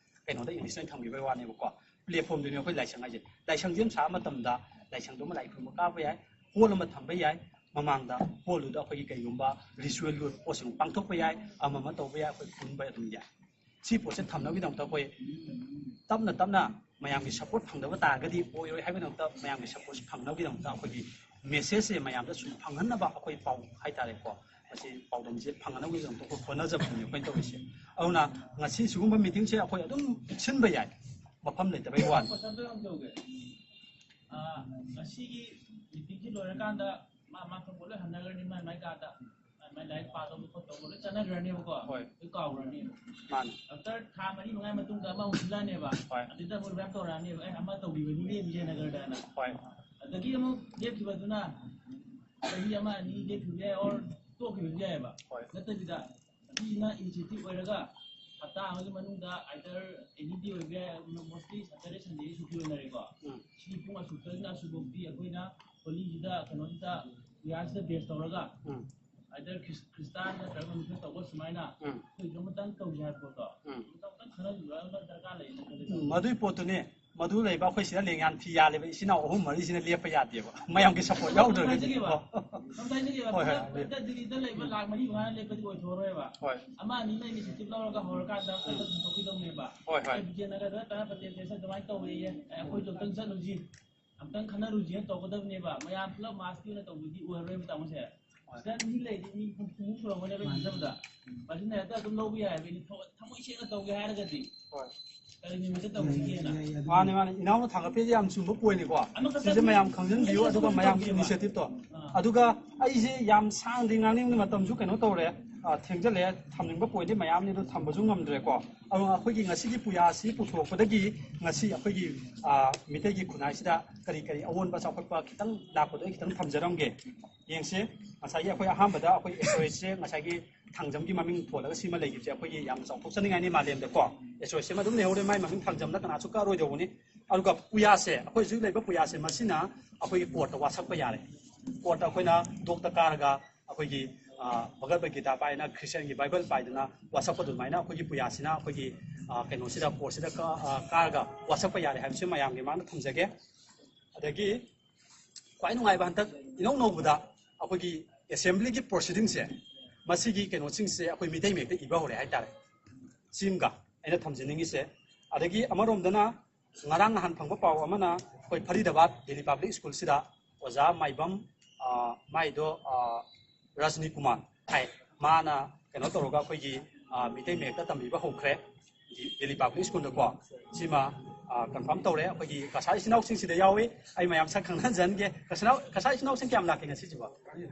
ꯀꯩꯅꯣꯗ ꯏꯪꯂꯤꯁꯇ ꯊꯝꯈꯤꯕꯒꯤ ꯋꯥꯅꯦꯕꯀꯣ꯫ ꯄ꯭ꯂꯦꯠꯐꯣꯝꯗꯨꯅꯤ ꯑꯩꯈꯣꯏ ꯂꯥꯏꯁꯪ ꯍꯥꯏꯁꯦ꯫ ꯂꯥꯏꯁꯪꯁꯦ ꯑꯃ ꯁꯥꯕ ꯃꯇꯝꯗ ꯂꯥꯏꯁꯪꯗꯨ ꯑꯃ ꯂꯥꯏ ꯈꯨꯔꯨꯝꯕ ꯀꯥꯞꯄ ꯌꯥꯏ, ꯍꯣꯜ ꯑꯃ ꯊꯝꯕ ꯌꯥꯏ, ꯃꯃꯥꯡꯗ ꯍꯣꯜꯗꯨꯗ ꯑꯩꯈꯣꯏꯒꯤ ꯀꯩꯒꯨꯝꯕ ꯔꯤꯆꯨꯋꯦꯜꯒꯤ ꯑꯣꯏꯕ ꯄꯣꯠꯁꯤꯡ ꯄꯥꯡꯊꯣꯛꯄ ꯌꯥꯏ, ꯑꯃ ꯑꯃ ꯇꯧꯕ ꯌꯥꯏ, ꯑꯩꯈꯣꯏ ꯄꯨꯟꯕ ꯑꯗꯨꯝ ꯌꯥꯏ꯫ ꯁꯤ ꯄꯣꯠꯁꯦ ꯊꯝꯅꯕꯒꯤꯗꯃꯛꯇ ꯑꯩꯈꯣꯏ ꯇꯞꯅ ꯇꯞꯅ ꯃꯌꯥꯝꯒꯤ ꯁꯞꯄꯣꯔꯠ ꯐꯪꯗꯕ ꯇꯥꯔꯒꯗꯤ ꯑꯣꯏꯔꯣꯏ ꯍꯥꯏꯕꯒꯤꯗꯃꯛꯇ ꯃꯌꯥꯝꯒꯤ ꯁꯞꯄꯣꯔꯠꯁꯦ ꯐꯪꯅꯕꯒꯤꯗꯃꯛꯇ ꯑꯩꯈꯣꯏꯒꯤ ꯃꯦꯁꯦꯖꯁꯦ ꯃꯌꯥꯝꯗ ꯁꯨꯝ ꯐꯪꯍꯟꯅꯕ ꯑꯩꯈꯣꯏ ꯄꯥꯎ ꯍꯥꯏꯇꯥꯔꯦꯀꯣ, ꯃꯁꯤ ꯄꯥꯎꯗꯝꯁꯦ ꯐꯪꯍꯟꯅꯕꯒꯤꯗꯃꯛꯇ ꯑꯩꯈꯣꯏ ꯍꯣꯠꯅꯖꯕꯅꯤ ꯑꯩꯈꯣꯏꯅ ꯇꯧꯔꯤꯁꯦ꯫ ꯑꯗꯨꯅ ꯉꯁꯤ ꯁꯤꯒꯨꯝꯕ ꯃꯤꯇꯤꯡꯁꯦ ꯑꯩꯈꯣꯏ ꯑꯗꯨꯝ ꯁꯤꯟꯕ ꯌꯥꯏ, ꯃꯐꯝ ꯂꯩꯇꯕꯒꯤ ꯋꯥꯅꯤ꯫ ꯀꯣꯏꯁꯟꯗꯣ ꯌꯥꯝ ꯇꯧꯒꯦ꯫ ꯑꯥ, ꯉꯁꯤꯒꯤ ꯃꯤꯇꯤꯡꯁꯤ ꯂꯣꯏꯔꯀꯥꯟꯗ ꯃꯥ ꯃꯥ ꯊꯣꯛꯄ ꯂꯣꯏ ꯍꯟꯅꯈ꯭ꯔꯅꯤ ꯃꯥꯏ ꯃꯥꯏ ꯀꯥꯗ꯫ ꯃꯥꯏ ꯃꯥꯏ ꯂꯥꯏꯔꯤꯛ ꯄꯥꯗꯧꯕ ꯈꯣꯠꯇꯧꯕ ꯂꯣꯏ ꯆꯠꯅꯈ꯭ꯔꯅꯦꯕꯀꯣ꯫ ꯍꯣꯏ꯫ ꯂꯣꯏ ꯀꯥꯎꯈ꯭ꯔꯅꯦꯕ꯫ ꯃꯥꯅꯤ꯫ ꯑꯥꯐꯇꯔ ꯊꯥ ꯃꯔꯤ ꯃꯉꯥ ꯃꯇꯨꯡꯗ ꯑꯃꯃꯨꯛ ꯁꯤꯜꯂꯛꯑꯅꯦꯕ꯫ ꯍꯣꯏ꯫ ꯑꯗꯨꯗ ꯑꯃꯨꯛ ꯔꯤꯚꯥꯏꯞ ꯇꯧꯔꯛꯑꯅꯦꯕ, "ꯑꯦ, ꯑꯃ ꯇꯧꯈꯤꯕꯅꯤꯅꯦ ꯕꯤꯖꯌꯅꯒꯔꯗꯅ"꯫ ꯍꯣꯏ꯫ ꯑꯗꯒꯤ ꯑꯃꯨꯛ ꯂꯦꯞꯈꯤꯕꯗꯨꯅ ꯆꯍꯤ ꯑꯃ ꯑꯅꯤ ꯂꯦꯞꯈꯤꯕ ꯌꯥꯏ, ꯑꯣꯔ ꯇꯣꯛꯈꯤꯕꯁꯨ ꯌꯥꯏꯑꯕ꯫ ꯍꯣꯏ꯫ ꯅꯠꯇꯕꯤꯗ ꯁꯤꯁꯤꯅ ꯏꯅꯤꯁꯤꯌꯦꯇꯤꯚ ꯑꯣꯏꯔꯒ ꯍꯞꯇꯥ ꯑꯃꯒꯤ ꯃꯅꯨꯡꯗ ꯑꯥꯏꯗꯔ ꯑꯦꯅꯤ ꯗꯦ ꯑꯣꯏꯕ ꯌꯥꯏ, ꯃꯣꯁꯂꯤ ꯁꯇꯔꯗꯦ ꯁꯟꯗꯦꯗꯤ ꯁꯨꯇꯤ ꯑꯣꯏꯅꯔꯦꯀꯣ꯫ ꯎꯝ꯫ ꯁꯤ ꯄꯨꯡ ꯑꯁꯨꯛꯇꯒꯤꯅ ꯑꯁꯨꯛꯐꯥꯎꯗꯤ ꯑꯩꯈꯣꯏꯅ ꯍꯣꯂꯤꯁꯤꯗ, ꯀꯩꯅꯣꯁꯤꯗ, ꯄꯨꯌꯥꯁꯤꯗ ꯕꯦꯁ ꯇꯧꯔꯒ ꯎꯝ꯫ ꯑꯥꯏꯗꯔ ꯈ꯭ꯔꯤꯁ-, ꯈ꯭ꯔꯤꯁꯇꯥꯟ ꯅꯠꯇ꯭ꯔꯒ ꯃꯨꯁꯂꯤꯝ ꯇꯧꯕ ꯁꯨꯃꯥꯏꯅ ꯎꯝ꯫ ꯑꯩꯈꯣꯏꯁꯨ ꯑꯃꯇꯪ ꯇꯧꯁꯦ ꯍꯥꯏꯕ ꯄꯣꯠꯇꯣ ꯎꯝ꯫ ꯑꯃꯇꯪ ꯈꯟꯅꯕꯤꯕ ꯑꯃ ꯗꯔꯀꯥꯔ ꯂꯩꯌꯦꯅ ꯈꯜꯂꯦ꯫ ꯎꯝ, ꯃꯗꯨꯒꯤ ꯄꯣꯠꯇꯨꯅꯦ꯫ ꯃꯗꯨ ꯂꯩꯕ ꯑꯩꯈꯣꯏ ꯁꯤꯗ ꯂꯦꯡꯌꯥꯟ ꯐꯤ ꯌꯥꯜꯂꯤꯕ ꯏꯆꯤꯟ ꯏꯅꯥꯎ ꯑꯍꯨꯝ ꯃꯔꯤꯁꯤꯅ ꯂꯦꯞꯄ ꯌꯥꯗꯦꯕ, ꯃꯌꯥꯝꯒꯤ ꯁꯄꯣꯔꯠ ꯌꯥꯎꯗ꯭ꯔꯒꯗꯤ꯫ ꯍꯥꯏꯖꯒꯦꯕ꯫ ꯀꯣ꯫ ꯀꯝꯇ ꯍꯥꯏꯖꯒꯦꯕ꯫ ꯍꯣꯏ, ꯍꯣꯏ꯫ ꯄꯨꯂꯞ ꯍꯦꯛꯇ ꯗꯤꯜꯂꯤꯗ ꯂꯩꯕ ꯂꯥꯛ ꯃꯔꯤ ꯃꯉꯥꯅ ꯂꯦꯞꯄꯗꯤ ꯑꯣꯏꯊꯣꯛꯑꯔꯣꯏꯕ꯫ ꯍꯣꯏ꯫ ꯑꯃ ꯑꯅꯤꯅ ꯏꯅꯤꯁꯤꯌꯦꯇꯤꯚ ꯂꯧꯔꯒ ꯍꯧꯔꯀꯥꯟꯗ ꯎꯝ꯫ ꯈꯔ ꯈꯔ ꯁꯟꯗꯣꯛꯈꯤꯗꯧꯅꯦꯕ꯫ ꯍꯣꯏ, ꯍꯣꯏ꯫ ꯑꯩ ꯕꯤꯖꯌꯅꯒꯔꯗ ꯇꯔꯥ ꯄꯇꯦꯜ ꯁꯦꯁꯟ ꯑꯗꯨꯃꯥꯏꯅ ꯇꯧꯋꯦꯌꯦ꯫ ꯑꯦ, ꯑꯩꯈꯣꯏꯁꯨ ꯑꯝꯇꯪ ꯆꯠꯂꯨꯁꯤ꯫ ꯑꯝꯇꯪ ꯈꯟꯅꯔꯨꯁꯤꯅ ꯇꯧꯒꯗꯕꯅꯦꯕ꯫ ꯃꯌꯥꯝ ꯄꯨꯂꯞ ꯃꯥꯁꯀꯤ ꯑꯣꯏꯅ ꯇꯧꯕꯗꯤ ꯑꯣꯏꯔꯔꯣꯏꯕ ꯇꯥꯃꯣꯁꯦ꯫ ꯍꯣꯏ꯫ ꯁꯤꯗ ꯃꯤ ꯂꯩꯔꯗꯤ ꯃꯤ ꯍꯨꯝꯐꯨꯃꯨꯛ ꯁꯨꯔꯝꯒꯅꯦꯕ ꯑꯩ ꯈꯟꯖꯕꯗ꯫ ꯃꯁꯤꯅ ꯍꯦꯛꯇ ꯑꯗꯨꯝ ꯂꯧꯕ ꯌꯥꯏꯑꯕ, ꯑꯩꯅ ꯊꯃꯣꯏ, ꯊꯃꯣꯏ ꯁꯦꯡꯅ ꯇꯧꯒꯦ ꯍꯥꯏꯔꯒꯗꯤ꯫ ꯍꯣꯏ꯫ ꯀꯔꯤ ꯅꯨꯃꯤꯠꯇ ꯇꯧꯁꯤꯒꯦꯅ? ꯃꯥꯅꯦ, ꯃꯥꯅꯦ, ꯏꯅꯥꯎꯅ ꯊꯥꯡꯒꯠꯄꯤꯔꯤꯁꯦ ꯌꯥꯝ ꯆꯨꯝꯕ ꯄꯣꯏꯟꯅꯤꯀꯣ꯫ ꯑꯃꯈꯛꯇ ꯁꯤꯁꯦ ꯃꯌꯥꯝ ꯈꯪꯖꯤꯟꯕꯤꯌꯨ, ꯑꯗꯨꯒ ꯃꯌꯥꯝꯒꯤ ꯏꯅꯤꯁꯤꯌꯦꯇꯤꯞꯇꯣ꯫ ꯑꯥ꯫ ꯑꯗꯨꯒ ꯑꯩꯁꯦ ꯌꯥꯝ ꯁꯥꯡꯗꯤ ꯉꯥꯡꯅꯤꯡꯕ, ꯃꯇꯝꯁꯨ ꯀꯩꯅꯣ ꯇꯧꯔꯦ, ꯑꯥ, ꯊꯦꯡꯖꯤꯜꯂꯛꯑꯦ꯫ ꯊꯝꯅꯤꯡꯕ ꯄꯣꯏꯟꯗꯤ ꯃꯌꯥꯝꯅꯤ, ꯑꯗꯨ ꯊꯝꯕꯁꯨ ꯉꯝꯗ꯭ꯔꯦꯀꯣ꯫ ꯑꯗꯨꯅ ꯑꯩꯈꯣꯏꯒꯤ ꯉꯁꯤꯒꯤ ꯄꯨꯌꯥꯁꯤ ꯄꯨꯊꯣꯛꯄꯗꯒꯤ ꯉꯁꯤ ꯑꯩꯈꯣꯏꯒꯤ, ꯑꯥ, ꯃꯤꯇꯩꯒꯤ ꯈꯨꯟꯅꯥꯏꯁꯤꯗ ꯀꯔꯤ ꯀꯔꯤ ꯑꯑꯣꯟꯕ ꯆꯥꯎꯈꯠꯄ ꯈꯤꯇꯪ ꯂꯥꯛꯄꯗꯣ ꯑꯩ ꯈꯤꯇꯪ ꯊꯝꯖꯔꯝꯒꯦ꯫ ꯌꯦꯡꯁꯦ, ꯉꯁꯥꯏꯒꯤ ꯑꯩꯈꯣꯏ ꯑꯍꯥꯟꯕꯗ ꯑꯩꯈꯣꯏ ꯑꯦꯁ ꯑꯣ ꯑꯦꯁꯁꯦ ꯉꯁꯥꯏꯒꯤ ꯊꯥꯡꯖꯝꯒꯤ ꯃꯃꯤꯡ ꯊꯣꯜꯂꯒ ꯁꯤꯃ ꯂꯩꯈꯤꯕꯁꯦ ꯑꯩꯈꯣꯏꯒꯤ ꯌꯥꯝꯅ ꯆꯥꯎꯊꯣꯛꯆꯅꯤꯡꯉꯥꯏꯅꯤ ꯃꯥꯂꯦꯝꯗꯀꯣ꯫ ꯑꯦꯁ ꯑꯣ ꯑꯦꯁ ꯁꯤꯃ ꯑꯗꯨꯝ ꯂꯩꯍꯧꯔꯦ, ꯃꯥꯏ ꯃꯃꯤꯡ ꯊꯥꯡꯖꯝꯅ ꯀꯅꯥꯁꯨ ꯀꯛꯑꯔꯣꯏꯗꯧꯕꯅꯤ꯫ ꯑꯗꯨꯒ ꯄꯨꯌꯥꯁꯦ, ꯑꯩꯈꯣꯏ ꯍꯧꯖꯤꯛ ꯂꯩꯕ ꯄꯨꯌꯥꯁꯦ, ꯃꯁꯤꯅ ꯑꯩꯈꯣꯏꯒꯤ ꯀꯣꯔꯠꯇ ꯋꯥꯁꯛꯄ ꯌꯥꯔꯦ꯫ ꯀꯣꯔꯠꯇ ꯑꯩꯈꯣꯏꯅ ꯗꯣꯛꯇ ꯀꯥꯔꯒ ꯑꯩꯈꯣꯏꯒꯤ, ꯑ, ꯚꯒꯕꯠ ꯒꯤꯇꯥ ꯄꯥꯏꯅ, ꯈ꯭ꯔꯤꯁꯇꯤꯌꯥꯟꯒꯤ ꯕꯥꯏꯕꯜ ꯄꯥꯏꯗꯅ ꯋꯥꯁꯛꯄ ꯑꯗꯨꯃꯥꯏꯅ ꯑꯩꯈꯣꯏꯒꯤ ꯄꯨꯌꯥꯁꯤꯅ ꯑꯩꯈꯣꯏꯒꯤ, ꯑ, ꯀꯩꯅꯣꯁꯤꯗ, ꯀꯣꯔꯠꯁꯤꯗ ꯀ-, ꯑ, ꯀꯥꯔꯒ ꯋꯥꯁꯛꯄ ꯌꯥꯔꯦ ꯍꯥꯏꯕꯁꯤ ꯃꯌꯥꯝꯒꯤ ꯃꯥꯡꯗ ꯊꯝꯖꯒꯦ꯫ ꯑꯗꯒꯤ ꯈ꯭ꯋꯥꯏ ꯅꯨꯡꯉꯥꯏꯕ, ꯍꯟꯗꯛ ꯏꯅꯧ ꯅꯧꯕꯗ ꯑꯩꯈꯣꯏꯒꯤ ꯑꯦꯁꯦꯝꯕ꯭ꯂꯤꯒꯤ ꯄ꯭ꯔꯣꯁꯤꯗꯤꯡꯁꯦ, ꯃꯁꯤꯒꯤ ꯀꯩꯅꯣꯁꯤꯡꯁꯦ ꯑꯩꯈꯣꯏ ꯃꯤꯇꯩ ꯃꯌꯦꯛꯇ ꯏꯕ ꯍꯧꯔꯦ ꯍꯥꯏꯇꯥꯔꯦ꯫ ꯁꯤꯝꯒ ꯑꯩꯅ ꯊꯝꯖꯅꯤꯡꯉꯤꯁꯦ꯫ ꯑꯗꯒꯤ ꯑꯃꯔꯣꯝꯗꯅ ꯉꯔꯥꯡ ꯅꯍꯥꯟ ꯐꯪꯕ ꯄꯥꯎ ꯑꯃꯅ ꯑꯩꯈꯣꯏ ꯐꯔꯤꯗꯕꯥꯗ ꯗꯤꯜꯂꯤ ꯄꯕ꯭ꯂꯤꯛ ꯁ꯭ꯀꯨꯜꯁꯤꯗ ꯑꯣꯖꯥ ꯃꯥꯏꯕꯝ, ꯑ, ꯃꯥꯏꯗꯣ, ꯑ, ꯔꯖꯅꯤ ꯀꯨꯃꯥꯔ ꯍꯥꯏ, ꯃꯥꯅ ꯀꯩꯅꯣ ꯇꯧꯔꯒ ꯑꯩꯈꯣꯏꯒꯤ, ꯑ, ꯃꯤꯇꯩ ꯃꯌꯦꯛꯇ ꯇꯝꯕꯤꯕ ꯍꯧꯈ꯭ꯔꯦ꯫ ꯗꯤ-, ꯗꯤꯜꯂꯤ ꯄꯕ꯭ꯂꯤꯛ ꯁ꯭ꯀꯨꯜꯗꯀꯣ꯫ ꯁꯤꯃ, ꯑ, ꯀꯟꯐꯥꯔꯝ ꯇꯧꯔꯦ꯫ ꯑꯩꯈꯣꯏꯒꯤ ꯀꯁꯥꯔ ꯏꯆꯤꯟ ꯏꯅꯥꯎꯁꯤꯡꯁꯤꯗ ꯌꯥꯎꯏ꯫ ꯑꯩ ꯃꯌꯥꯝ ꯁꯛ ꯈꯪꯅꯍꯟꯖꯍꯟꯒꯦ꯫ ꯀꯁꯥꯔ, ꯀꯁꯥꯔ ꯏꯆꯤꯟ ꯏꯅꯥꯎꯁꯤꯡ ꯀꯌꯥꯝ ꯂꯥꯛꯀꯦ ꯉꯁꯤꯁꯤꯕꯣ?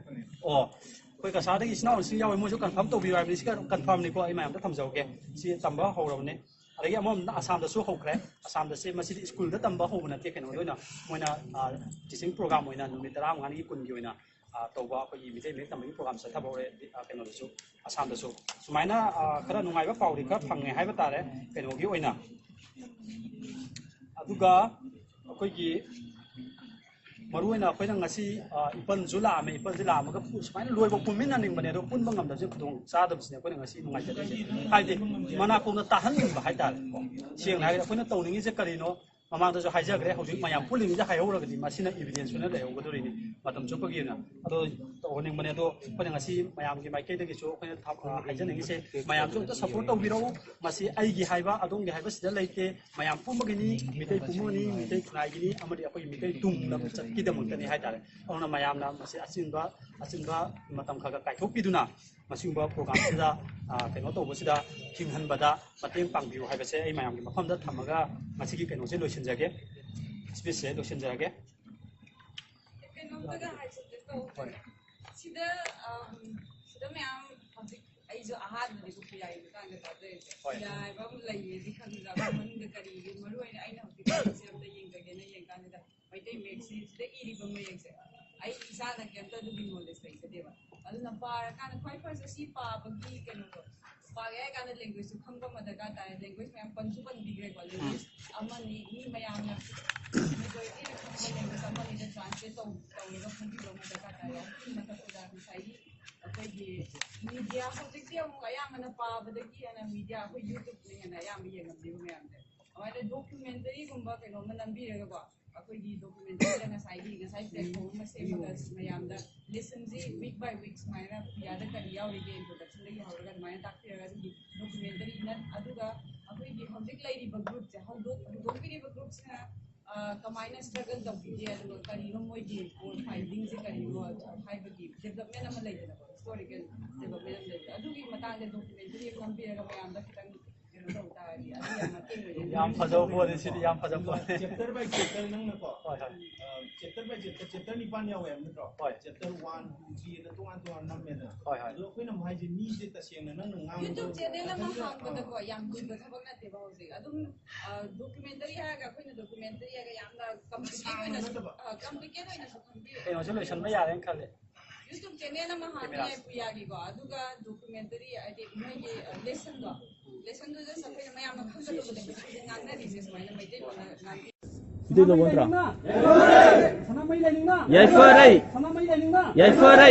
ꯑꯣ, ꯑꯩꯈꯣꯏ ꯀꯁꯥꯔꯗꯒꯤ ꯏꯆꯤꯟ ꯏꯅꯥꯎꯁꯤꯡ ꯌꯥꯎꯏ, ꯃꯣꯏꯁꯨ ꯀꯟꯐꯥꯔꯝ ꯇꯧꯕꯤꯌꯨ ꯍꯥꯏꯕꯅꯤ꯫ ꯁꯤ ꯀꯟꯐꯥꯔꯝꯅꯤꯀꯣ, ꯑꯩ ꯃꯌꯥꯝꯗ ꯊꯝꯖꯍꯧꯒꯦ꯫ ꯁꯤ ꯇꯝꯕ ꯍꯧꯔꯕꯅꯤ꯫ ꯑꯗꯒꯤ ꯑꯃꯔꯣꯝꯗ ꯑꯁꯥꯝꯗꯁꯨ ꯍꯧꯈ꯭ꯔꯦ꯫ ꯑꯁꯥꯝꯗꯁꯦ ꯃꯁꯤꯗꯤ ꯁ꯭ꯀꯨꯜꯗ ꯇꯝꯕ ꯍꯧꯕ ꯅꯠꯇꯦ, ꯀꯩꯅꯣꯗ ꯑꯣꯏꯅ ꯃꯣꯏꯅ, ꯑ, ꯇꯤꯆꯤꯡ ꯄ꯭ꯔꯣꯒ꯭ꯔꯥꯝ ꯑꯣꯏꯅ ꯅꯨꯃꯤꯠ ꯇꯔꯥꯃꯉꯥꯅꯤꯒꯤ ꯀꯨꯟꯒꯤ ꯑꯣꯏꯅ, ꯑ, ꯇꯧꯕ ꯑꯩꯈꯣꯏꯒꯤ ꯃꯤꯇꯩ ꯃꯌꯦꯛ ꯇꯝꯕꯒꯤ ꯄ꯭ꯔꯣꯒ꯭ꯔꯥꯝ ꯆꯠꯊꯕ ꯍꯧꯔꯦ꯫ ꯑ, ꯀꯩꯅꯣꯗꯁꯨ, ꯑꯁꯥꯝꯗꯁꯨ꯫ ꯁꯨꯃꯥꯏꯅ, ꯑ, ꯈꯔ ꯅꯨꯡꯉꯥꯏꯕ ꯄꯥꯎꯗꯤ ꯈꯔ ꯐꯪꯉꯦ ꯍꯥꯏꯕ ꯇꯥꯔꯦ, ꯀꯩꯅꯣꯒꯤ ꯑꯣꯏꯅ꯫ ꯑꯗꯨꯒ ꯑꯩꯈꯣꯏꯒꯤ ꯃꯔꯨ ꯑꯣꯏꯅ ꯑꯩꯈꯣꯏꯅ ꯉꯁꯤ, ꯑ, ꯏꯄꯟꯁꯨ ꯂꯥꯛꯑꯝꯃꯦ, ꯏꯄꯟꯁꯨ ꯂꯥꯛꯑꯝꯃꯒ ꯄꯨ-, ꯁꯨꯃꯥꯏꯅ ꯂꯣꯏꯕ ꯄꯨꯟꯃꯤꯟꯅꯅꯤꯡꯕꯅꯦ, ꯑꯗꯣ ꯄꯨꯟꯕ ꯉꯝꯗꯕꯁꯦ ꯈꯨꯗꯣꯡ ꯆꯥꯗꯕꯁꯤꯅꯦ ꯑꯩꯈꯣꯏꯅ ꯉꯁꯤ ꯅꯨꯡꯉꯥꯏꯖꯗꯣꯏꯁꯦ꯫ ꯍꯥꯏꯗꯤ ꯃꯅꯥꯀꯣꯡꯗ ꯇꯥꯍꯟꯅꯤꯡꯕ ꯍꯥꯏꯇꯥꯔꯦꯀꯣ꯫ ꯁꯦꯡꯅ ꯍꯥꯏꯔꯒꯗꯤ ꯑꯩꯈꯣꯏꯅ ꯇꯧꯅꯤꯡꯉꯤꯁꯦ ꯀꯔꯤꯅꯣ? ꯃꯃꯥꯡꯗꯁꯨ ꯍꯥꯏꯖꯈ꯭ꯔꯦ, ꯍꯧꯖꯤꯛ ꯃꯌꯥꯝ ꯄꯨꯜꯂꯤꯉꯩꯗ ꯍꯥꯏꯍꯧꯔꯒꯗꯤ ꯃꯁꯤꯅ ꯏꯚꯤꯗꯦꯟꯁ ꯑꯣꯏꯅ ꯂꯩꯍꯧꯒꯗꯣꯔꯤꯅꯤ ꯃꯇꯝ ꯆꯨꯞꯄꯒꯤ ꯑꯣꯏꯅ꯫ ꯑꯗꯣ ꯇꯧꯍꯟꯅꯤꯡꯕꯅꯦ꯫ ꯑꯗꯣ ꯑꯩꯈꯣꯏꯅ ꯉꯁꯤ ꯃꯌꯥꯝꯒꯤ ꯃꯥꯏꯀꯩꯗꯒꯤꯁꯨ ꯑꯩꯈꯣꯏꯅ ꯊ-, ꯑ, ꯍꯥꯏꯖꯅꯤꯡꯉꯤꯁꯦ, ꯃꯌꯥꯝꯁꯨ ꯑꯝꯇ ꯁꯞꯄꯣꯔꯠ ꯇꯧꯕꯤꯔꯛꯎ꯫ ꯃꯁꯤ ꯑꯩꯒꯤ ꯍꯥꯏꯕ, ꯑꯗꯣꯝꯒꯤ ꯍꯥꯏꯕ ꯁꯤꯗ ꯂꯩꯇꯦ꯫ ꯃꯌꯥꯝ ꯄꯨꯝꯕꯒꯤꯅꯤ, ꯃꯤꯇꯩ ꯄꯨꯝꯕꯒꯤꯅꯤ, ꯃꯤꯇꯩ ꯈꯨꯟꯅꯥꯏꯒꯤꯅꯤ, ꯑꯃꯗꯤ ꯑꯩꯈꯣꯏꯒꯤ ꯃꯤꯇꯩ ꯇꯨꯡ ꯂꯝꯆꯠꯀꯤꯗꯃꯛꯇꯅꯤ ꯍꯥꯏꯇꯥꯔꯦ꯫ ꯑꯗꯨꯅ ꯃꯌꯥꯝꯅ ꯃꯁꯤ ꯑꯆꯤꯟꯕ, ꯑꯆꯤꯟꯕ ꯃꯇꯝ ꯈꯔ ꯈꯔ ꯀꯥꯏꯊꯣꯛꯄꯤꯗꯨꯅ ꯃꯁꯤꯒꯨꯝꯕ ꯄ꯭ꯔꯣꯒ꯭ꯔꯥꯝꯁꯤꯗ ꯑ, ꯀꯩꯅꯣ ꯇꯧꯕꯁꯤꯗ ꯍꯤꯡꯍꯟꯕꯗ ꯃꯇꯦꯡ ꯄꯥꯡꯕꯤꯌꯨ ꯍꯥꯏꯕꯁꯦ ꯑꯩ ꯃꯌꯥꯝꯒꯤ ꯃꯐꯝꯗ ꯊꯝꯃꯒ ꯉꯁꯤꯒꯤ ꯀꯩꯅꯣꯁꯦ ꯂꯣꯏꯁꯤꯟꯖꯒꯦ, ꯁ꯭ꯄꯤꯆꯁꯦ ꯂꯣꯏꯁꯤꯟꯖꯔꯒꯦ꯫ ꯀꯩꯅꯣꯝꯇꯒ ꯍꯥꯏꯖꯒꯦ ꯇꯧꯕꯅꯦ꯫ ꯍꯣꯏ꯫ ꯁꯤꯗ, ꯑꯝ, ꯁꯤꯗ ꯃꯌꯥꯝ ꯍꯧꯖꯤꯛ ꯑꯩꯁꯨ ꯑꯍꯥꯟꯕꯅꯦ ꯀꯨꯀꯤ ꯂꯥꯏꯒꯤ ꯃꯇꯥꯡꯗ ꯇꯥꯖꯔꯤꯁꯦ꯫ ꯍꯣꯏ꯫ ꯀꯨꯀꯤ ꯂꯥꯏ ꯍꯥꯏꯕ ꯑꯃ ꯂꯩꯌꯦꯗꯤ ꯈꯪꯗ꯭ꯔꯥ? ꯑꯩꯈꯣꯏ ꯃꯅꯨꯡꯗ ꯀꯔꯤꯒꯤ ꯃꯔꯨ ꯑꯣꯏꯅ ꯑꯩꯅ ꯍꯧꯖꯤꯛ ꯂꯥꯏꯔꯤꯛꯁꯦ ꯑꯝꯇ ꯌꯦꯡꯖꯒꯦꯅ ꯌꯦꯡꯀꯥꯟꯁꯤꯗ ꯃꯩꯇꯩ ꯃꯌꯦꯛꯁꯤ ꯁꯤꯗ ꯏꯔꯤꯕ ꯃꯌꯦꯛꯁꯦ ꯑꯩ ꯏꯁꯥꯅ ꯀꯩꯝꯇ ꯑꯗꯨꯒꯤ ꯅꯣꯂꯦꯖ ꯂꯩꯖꯗꯦꯕ꯫ ꯑꯗꯨꯅ ꯄꯥꯔꯀꯥꯟꯗ ꯈ꯭ꯋꯥꯏ ꯐꯥꯔꯁ ꯑꯁꯤ ꯄꯥꯕꯒꯤ ꯀꯩꯅꯣꯗꯣ ꯄꯥꯒꯦ ꯍꯥꯏ ꯀꯥꯟꯗ ꯂꯦꯡꯒ꯭ꯋꯦꯖꯁꯨ ꯈꯪꯕ ꯑꯃ ꯗꯔꯀꯥꯔ ꯇꯥꯏ꯫ ꯂꯦꯡꯒ꯭ꯋꯦꯖ ꯃꯌꯥꯝ ꯄꯟꯁꯨ ꯄꯟꯕꯤꯈ꯭ꯔꯦꯀꯣ꯫ ꯂꯦꯡꯒ꯭ꯋꯦꯖ ꯑꯃꯅꯤ, ꯃꯤ ꯃꯌꯥꯝꯅ, ꯃꯦꯖꯣꯔꯤꯇꯤꯅ ꯈꯪꯕ ꯂꯦꯡꯒ꯭ꯋꯦꯖ ꯑꯃꯅꯤꯗ ꯇ꯭ꯔꯥꯟꯁꯂꯦꯠ ꯇꯧ-, ꯇꯧꯔꯒ ꯈꯪꯕꯤꯕ ꯑꯃ ꯗꯔꯀꯥꯔ ꯇꯥꯏ꯫ ꯑꯗꯨꯒꯤ ꯃꯊꯛꯇꯨꯗ ꯉꯁꯥꯏꯒꯤ ꯑꯩꯈꯣꯏꯒꯤ ꯃꯤꯗꯤꯌꯥ ꯍꯧꯖꯤꯛꯇꯤ ꯑꯃꯨꯛ ꯑꯌꯥꯝꯕꯅ ꯄꯥꯕꯗꯒꯤ ꯍꯦꯟꯅ ꯃꯤꯗꯤꯌꯥ ꯑꯩꯈꯣꯏ ꯌꯨꯇ꯭ꯌꯨꯕꯅ ꯍꯦꯟꯅ ꯑꯌꯥꯝꯕ ꯌꯦꯡꯉꯝꯅꯦꯕ ꯃꯌꯥꯝꯁꯦ꯫ ꯑꯗꯨꯃꯥꯏꯅ ꯗꯣꯀꯨꯃꯦꯟꯇꯔꯤꯒꯨꯝꯕ ꯀꯩꯅꯣꯝꯃ ꯅꯝꯕꯤꯔꯒꯀꯣ, ꯑꯩꯈꯣꯏꯒꯤ ꯗꯣꯀꯨꯃꯦꯟꯇꯔꯤꯗ ꯉꯁꯥꯏꯒꯤ, ꯉꯁꯥꯏ ꯄ꯭ꯂꯦꯠꯐꯣꯝ ꯑꯃ ꯁꯦꯝꯃꯒ ꯃꯌꯥꯝꯗ ꯂꯦꯁꯟꯁꯤ ꯋꯤꯛ ꯕꯥꯏ ꯋꯤꯛ ꯁꯨꯃꯥꯏꯅ ꯄꯨꯌꯥꯗ ꯀꯔꯤ ꯌꯥꯎꯔꯤꯒꯦ, ꯏꯟꯇ꯭ꯔꯣꯗꯛꯁꯟꯗꯒꯤ ꯍꯧꯔꯒ ꯑꯗꯨꯃꯥꯏꯅ ꯇꯥꯛꯄꯤꯔꯒ ꯑꯗꯨꯒꯤ ꯗꯣꯀꯨꯃꯦꯟꯇꯔꯤ ꯅꯠ-, ꯑꯗꯨꯒ ꯑꯩꯈꯣꯏꯒꯤ ꯍꯧꯖꯤꯛ ꯂꯩꯔꯤꯕ ꯒ꯭ꯔꯨꯞꯁꯦ, ꯍꯧꯗꯣꯛ-, ꯍꯧꯗꯣꯛꯄꯤꯔꯤꯕ ꯒ꯭ꯔꯨꯞꯁꯤꯅ, ꯑ, ꯀꯃꯥꯏꯅ ꯁ꯭ꯇ꯭ꯔꯒꯜ ꯇꯧꯕꯤꯒꯦ, ꯑꯗꯨꯒ ꯀꯔꯤꯅꯣ ꯃꯣꯏꯒꯤ ꯐꯥꯏꯟꯗꯤꯡꯁꯦ ꯀꯔꯤꯅꯣ ꯍꯥꯏꯕꯒꯤ ꯗꯦꯕꯂꯞꯃꯦꯟ ꯑꯃ ꯂꯩꯗꯅꯀꯣ, ꯍꯤꯁꯇꯣꯔꯤꯀꯦꯜ ꯗꯦꯕꯂꯞꯃꯦꯟ ꯑꯃ ꯂꯩꯗꯅ, ꯑꯗꯨꯒꯤ ꯃꯇꯥꯡꯗ ꯗꯣꯀꯨꯃꯦꯟꯇꯔꯤ ꯑꯃ ꯅꯝꯕꯤꯔꯒ ꯃꯌꯥꯝꯗ ꯈꯤꯇꯪ ꯀꯩꯅꯣ ꯇꯧ ꯇꯥꯔꯗꯤ ꯑꯗꯨ ꯌꯥꯝ ꯃꯇꯦꯡ ꯑꯣꯏꯒꯅꯤ꯫ ꯌꯥꯝ ꯐꯖꯕ ꯄꯣꯠꯅꯤ ꯁꯤꯗꯤ, ꯌꯥꯝ ꯐꯖꯕ ꯄꯣꯠꯅꯤ꯫ ꯆꯦꯞꯇꯔ ꯕꯥꯏ ꯆꯦꯞꯇꯔ ꯅꯪꯅꯀꯣ, ꯍꯣꯏ, ꯍꯣꯏ꯫ ꯑ, ꯆꯦꯞꯇꯔ ꯕꯥꯏ ꯆꯦꯞꯇꯔ, ꯆꯦꯞꯇꯔ ꯅꯤꯄꯥꯟ ꯌꯥꯎꯋꯦ ꯍꯥꯏꯕ ꯅꯠꯇ꯭ꯔꯣ? ꯍꯣꯏ꯫ ꯆꯦꯞꯇꯔ ꯋꯥꯟ, ꯇꯨ, ꯊ꯭ꯔꯤ ꯑꯅ ꯇꯣꯉꯥꯟ ꯇꯣꯉꯥꯟ ꯅꯝꯃꯦꯗꯅ꯫ ꯍꯣꯏ, ꯍꯣꯏ꯫ ꯑꯗꯣ ꯑꯩꯈꯣꯏꯅ ꯑꯃꯨꯛ ꯍꯥꯏꯁꯦ ꯃꯤꯁꯦ ꯇꯁꯦꯡꯅ ꯅꯪꯅ ꯉꯥꯡꯕꯗꯣ ꯌꯨꯇ꯭ꯌꯨꯕ ꯆꯦꯅꯦꯜ ꯑꯃ ꯃꯊꯟꯇ ꯍꯥꯡꯕꯗꯀꯣ ꯌꯥꯝ ꯂꯨꯕ ꯊꯕꯛ ꯅꯠꯇꯦꯕ ꯍꯧꯖꯤꯛ꯫ ꯑꯗꯨꯝ, ꯑ, ꯗꯣꯀꯨꯃꯦꯟꯇꯔꯤ ꯍꯥꯏꯔꯒ ꯑꯩꯈꯣꯏꯅ ꯗꯣꯀꯨꯃꯦꯟꯇꯔꯤ ꯍꯥꯏꯔꯒ ꯌꯥꯝꯅ ꯀꯝꯄ꯭ꯂꯤꯀꯦꯠ ꯁꯥꯡꯅ ꯑꯣꯏꯅꯁꯨ, ꯅꯠꯇꯕ꯫ ꯑ, ꯀꯝꯄ꯭ꯂꯤꯀꯦꯠ ꯑꯣꯏꯅꯁꯨ ꯈꯟꯕꯤꯔꯦ꯫ ꯀꯩꯅꯣꯁꯦ ꯂꯣꯏꯁꯟꯕ ꯌꯥꯔꯦꯅ ꯈꯜꯂꯦ꯫ ꯌꯨꯇ꯭ꯌꯨꯕ ꯆꯦꯅꯦꯜ ꯑꯃ ꯍꯥꯡꯉꯦ ꯀꯦꯃꯦꯔꯥꯁꯦ꯫ ꯄꯨꯌꯥꯒꯤꯀꯣ, ꯑꯗꯨꯒ ꯗꯣꯀꯨꯃꯦꯟꯇꯔꯤ ꯍꯥꯏꯗꯤ ꯃꯣꯏꯒꯤ, ꯑ, ꯂꯦꯁꯟꯗꯣ, ꯂꯦꯁꯟꯗꯨꯗ ꯑꯩꯈꯣꯏꯅ ꯃꯌꯥꯝꯅ ꯈꯪꯒꯗꯕ ꯂꯦꯁꯟꯁꯦ ꯉꯥꯡꯅꯔꯤꯁꯦ ꯁꯨꯃꯥꯏꯅ ꯃꯩꯇꯩꯂꯣꯟꯗ ꯉꯥꯡꯕꯤ꯫ ꯏꯗꯩ ꯂꯧꯕ ꯅꯠꯇ꯭ꯔꯣ? ꯁꯅꯥꯃꯍꯤ ꯂꯥꯏꯅꯤꯡꯅ! ꯌꯥꯏꯐꯔꯦ! ꯁꯅꯥꯃꯍꯤ ꯂꯥꯏꯅꯤꯡꯅ! ꯌꯥꯏꯐꯔꯦ!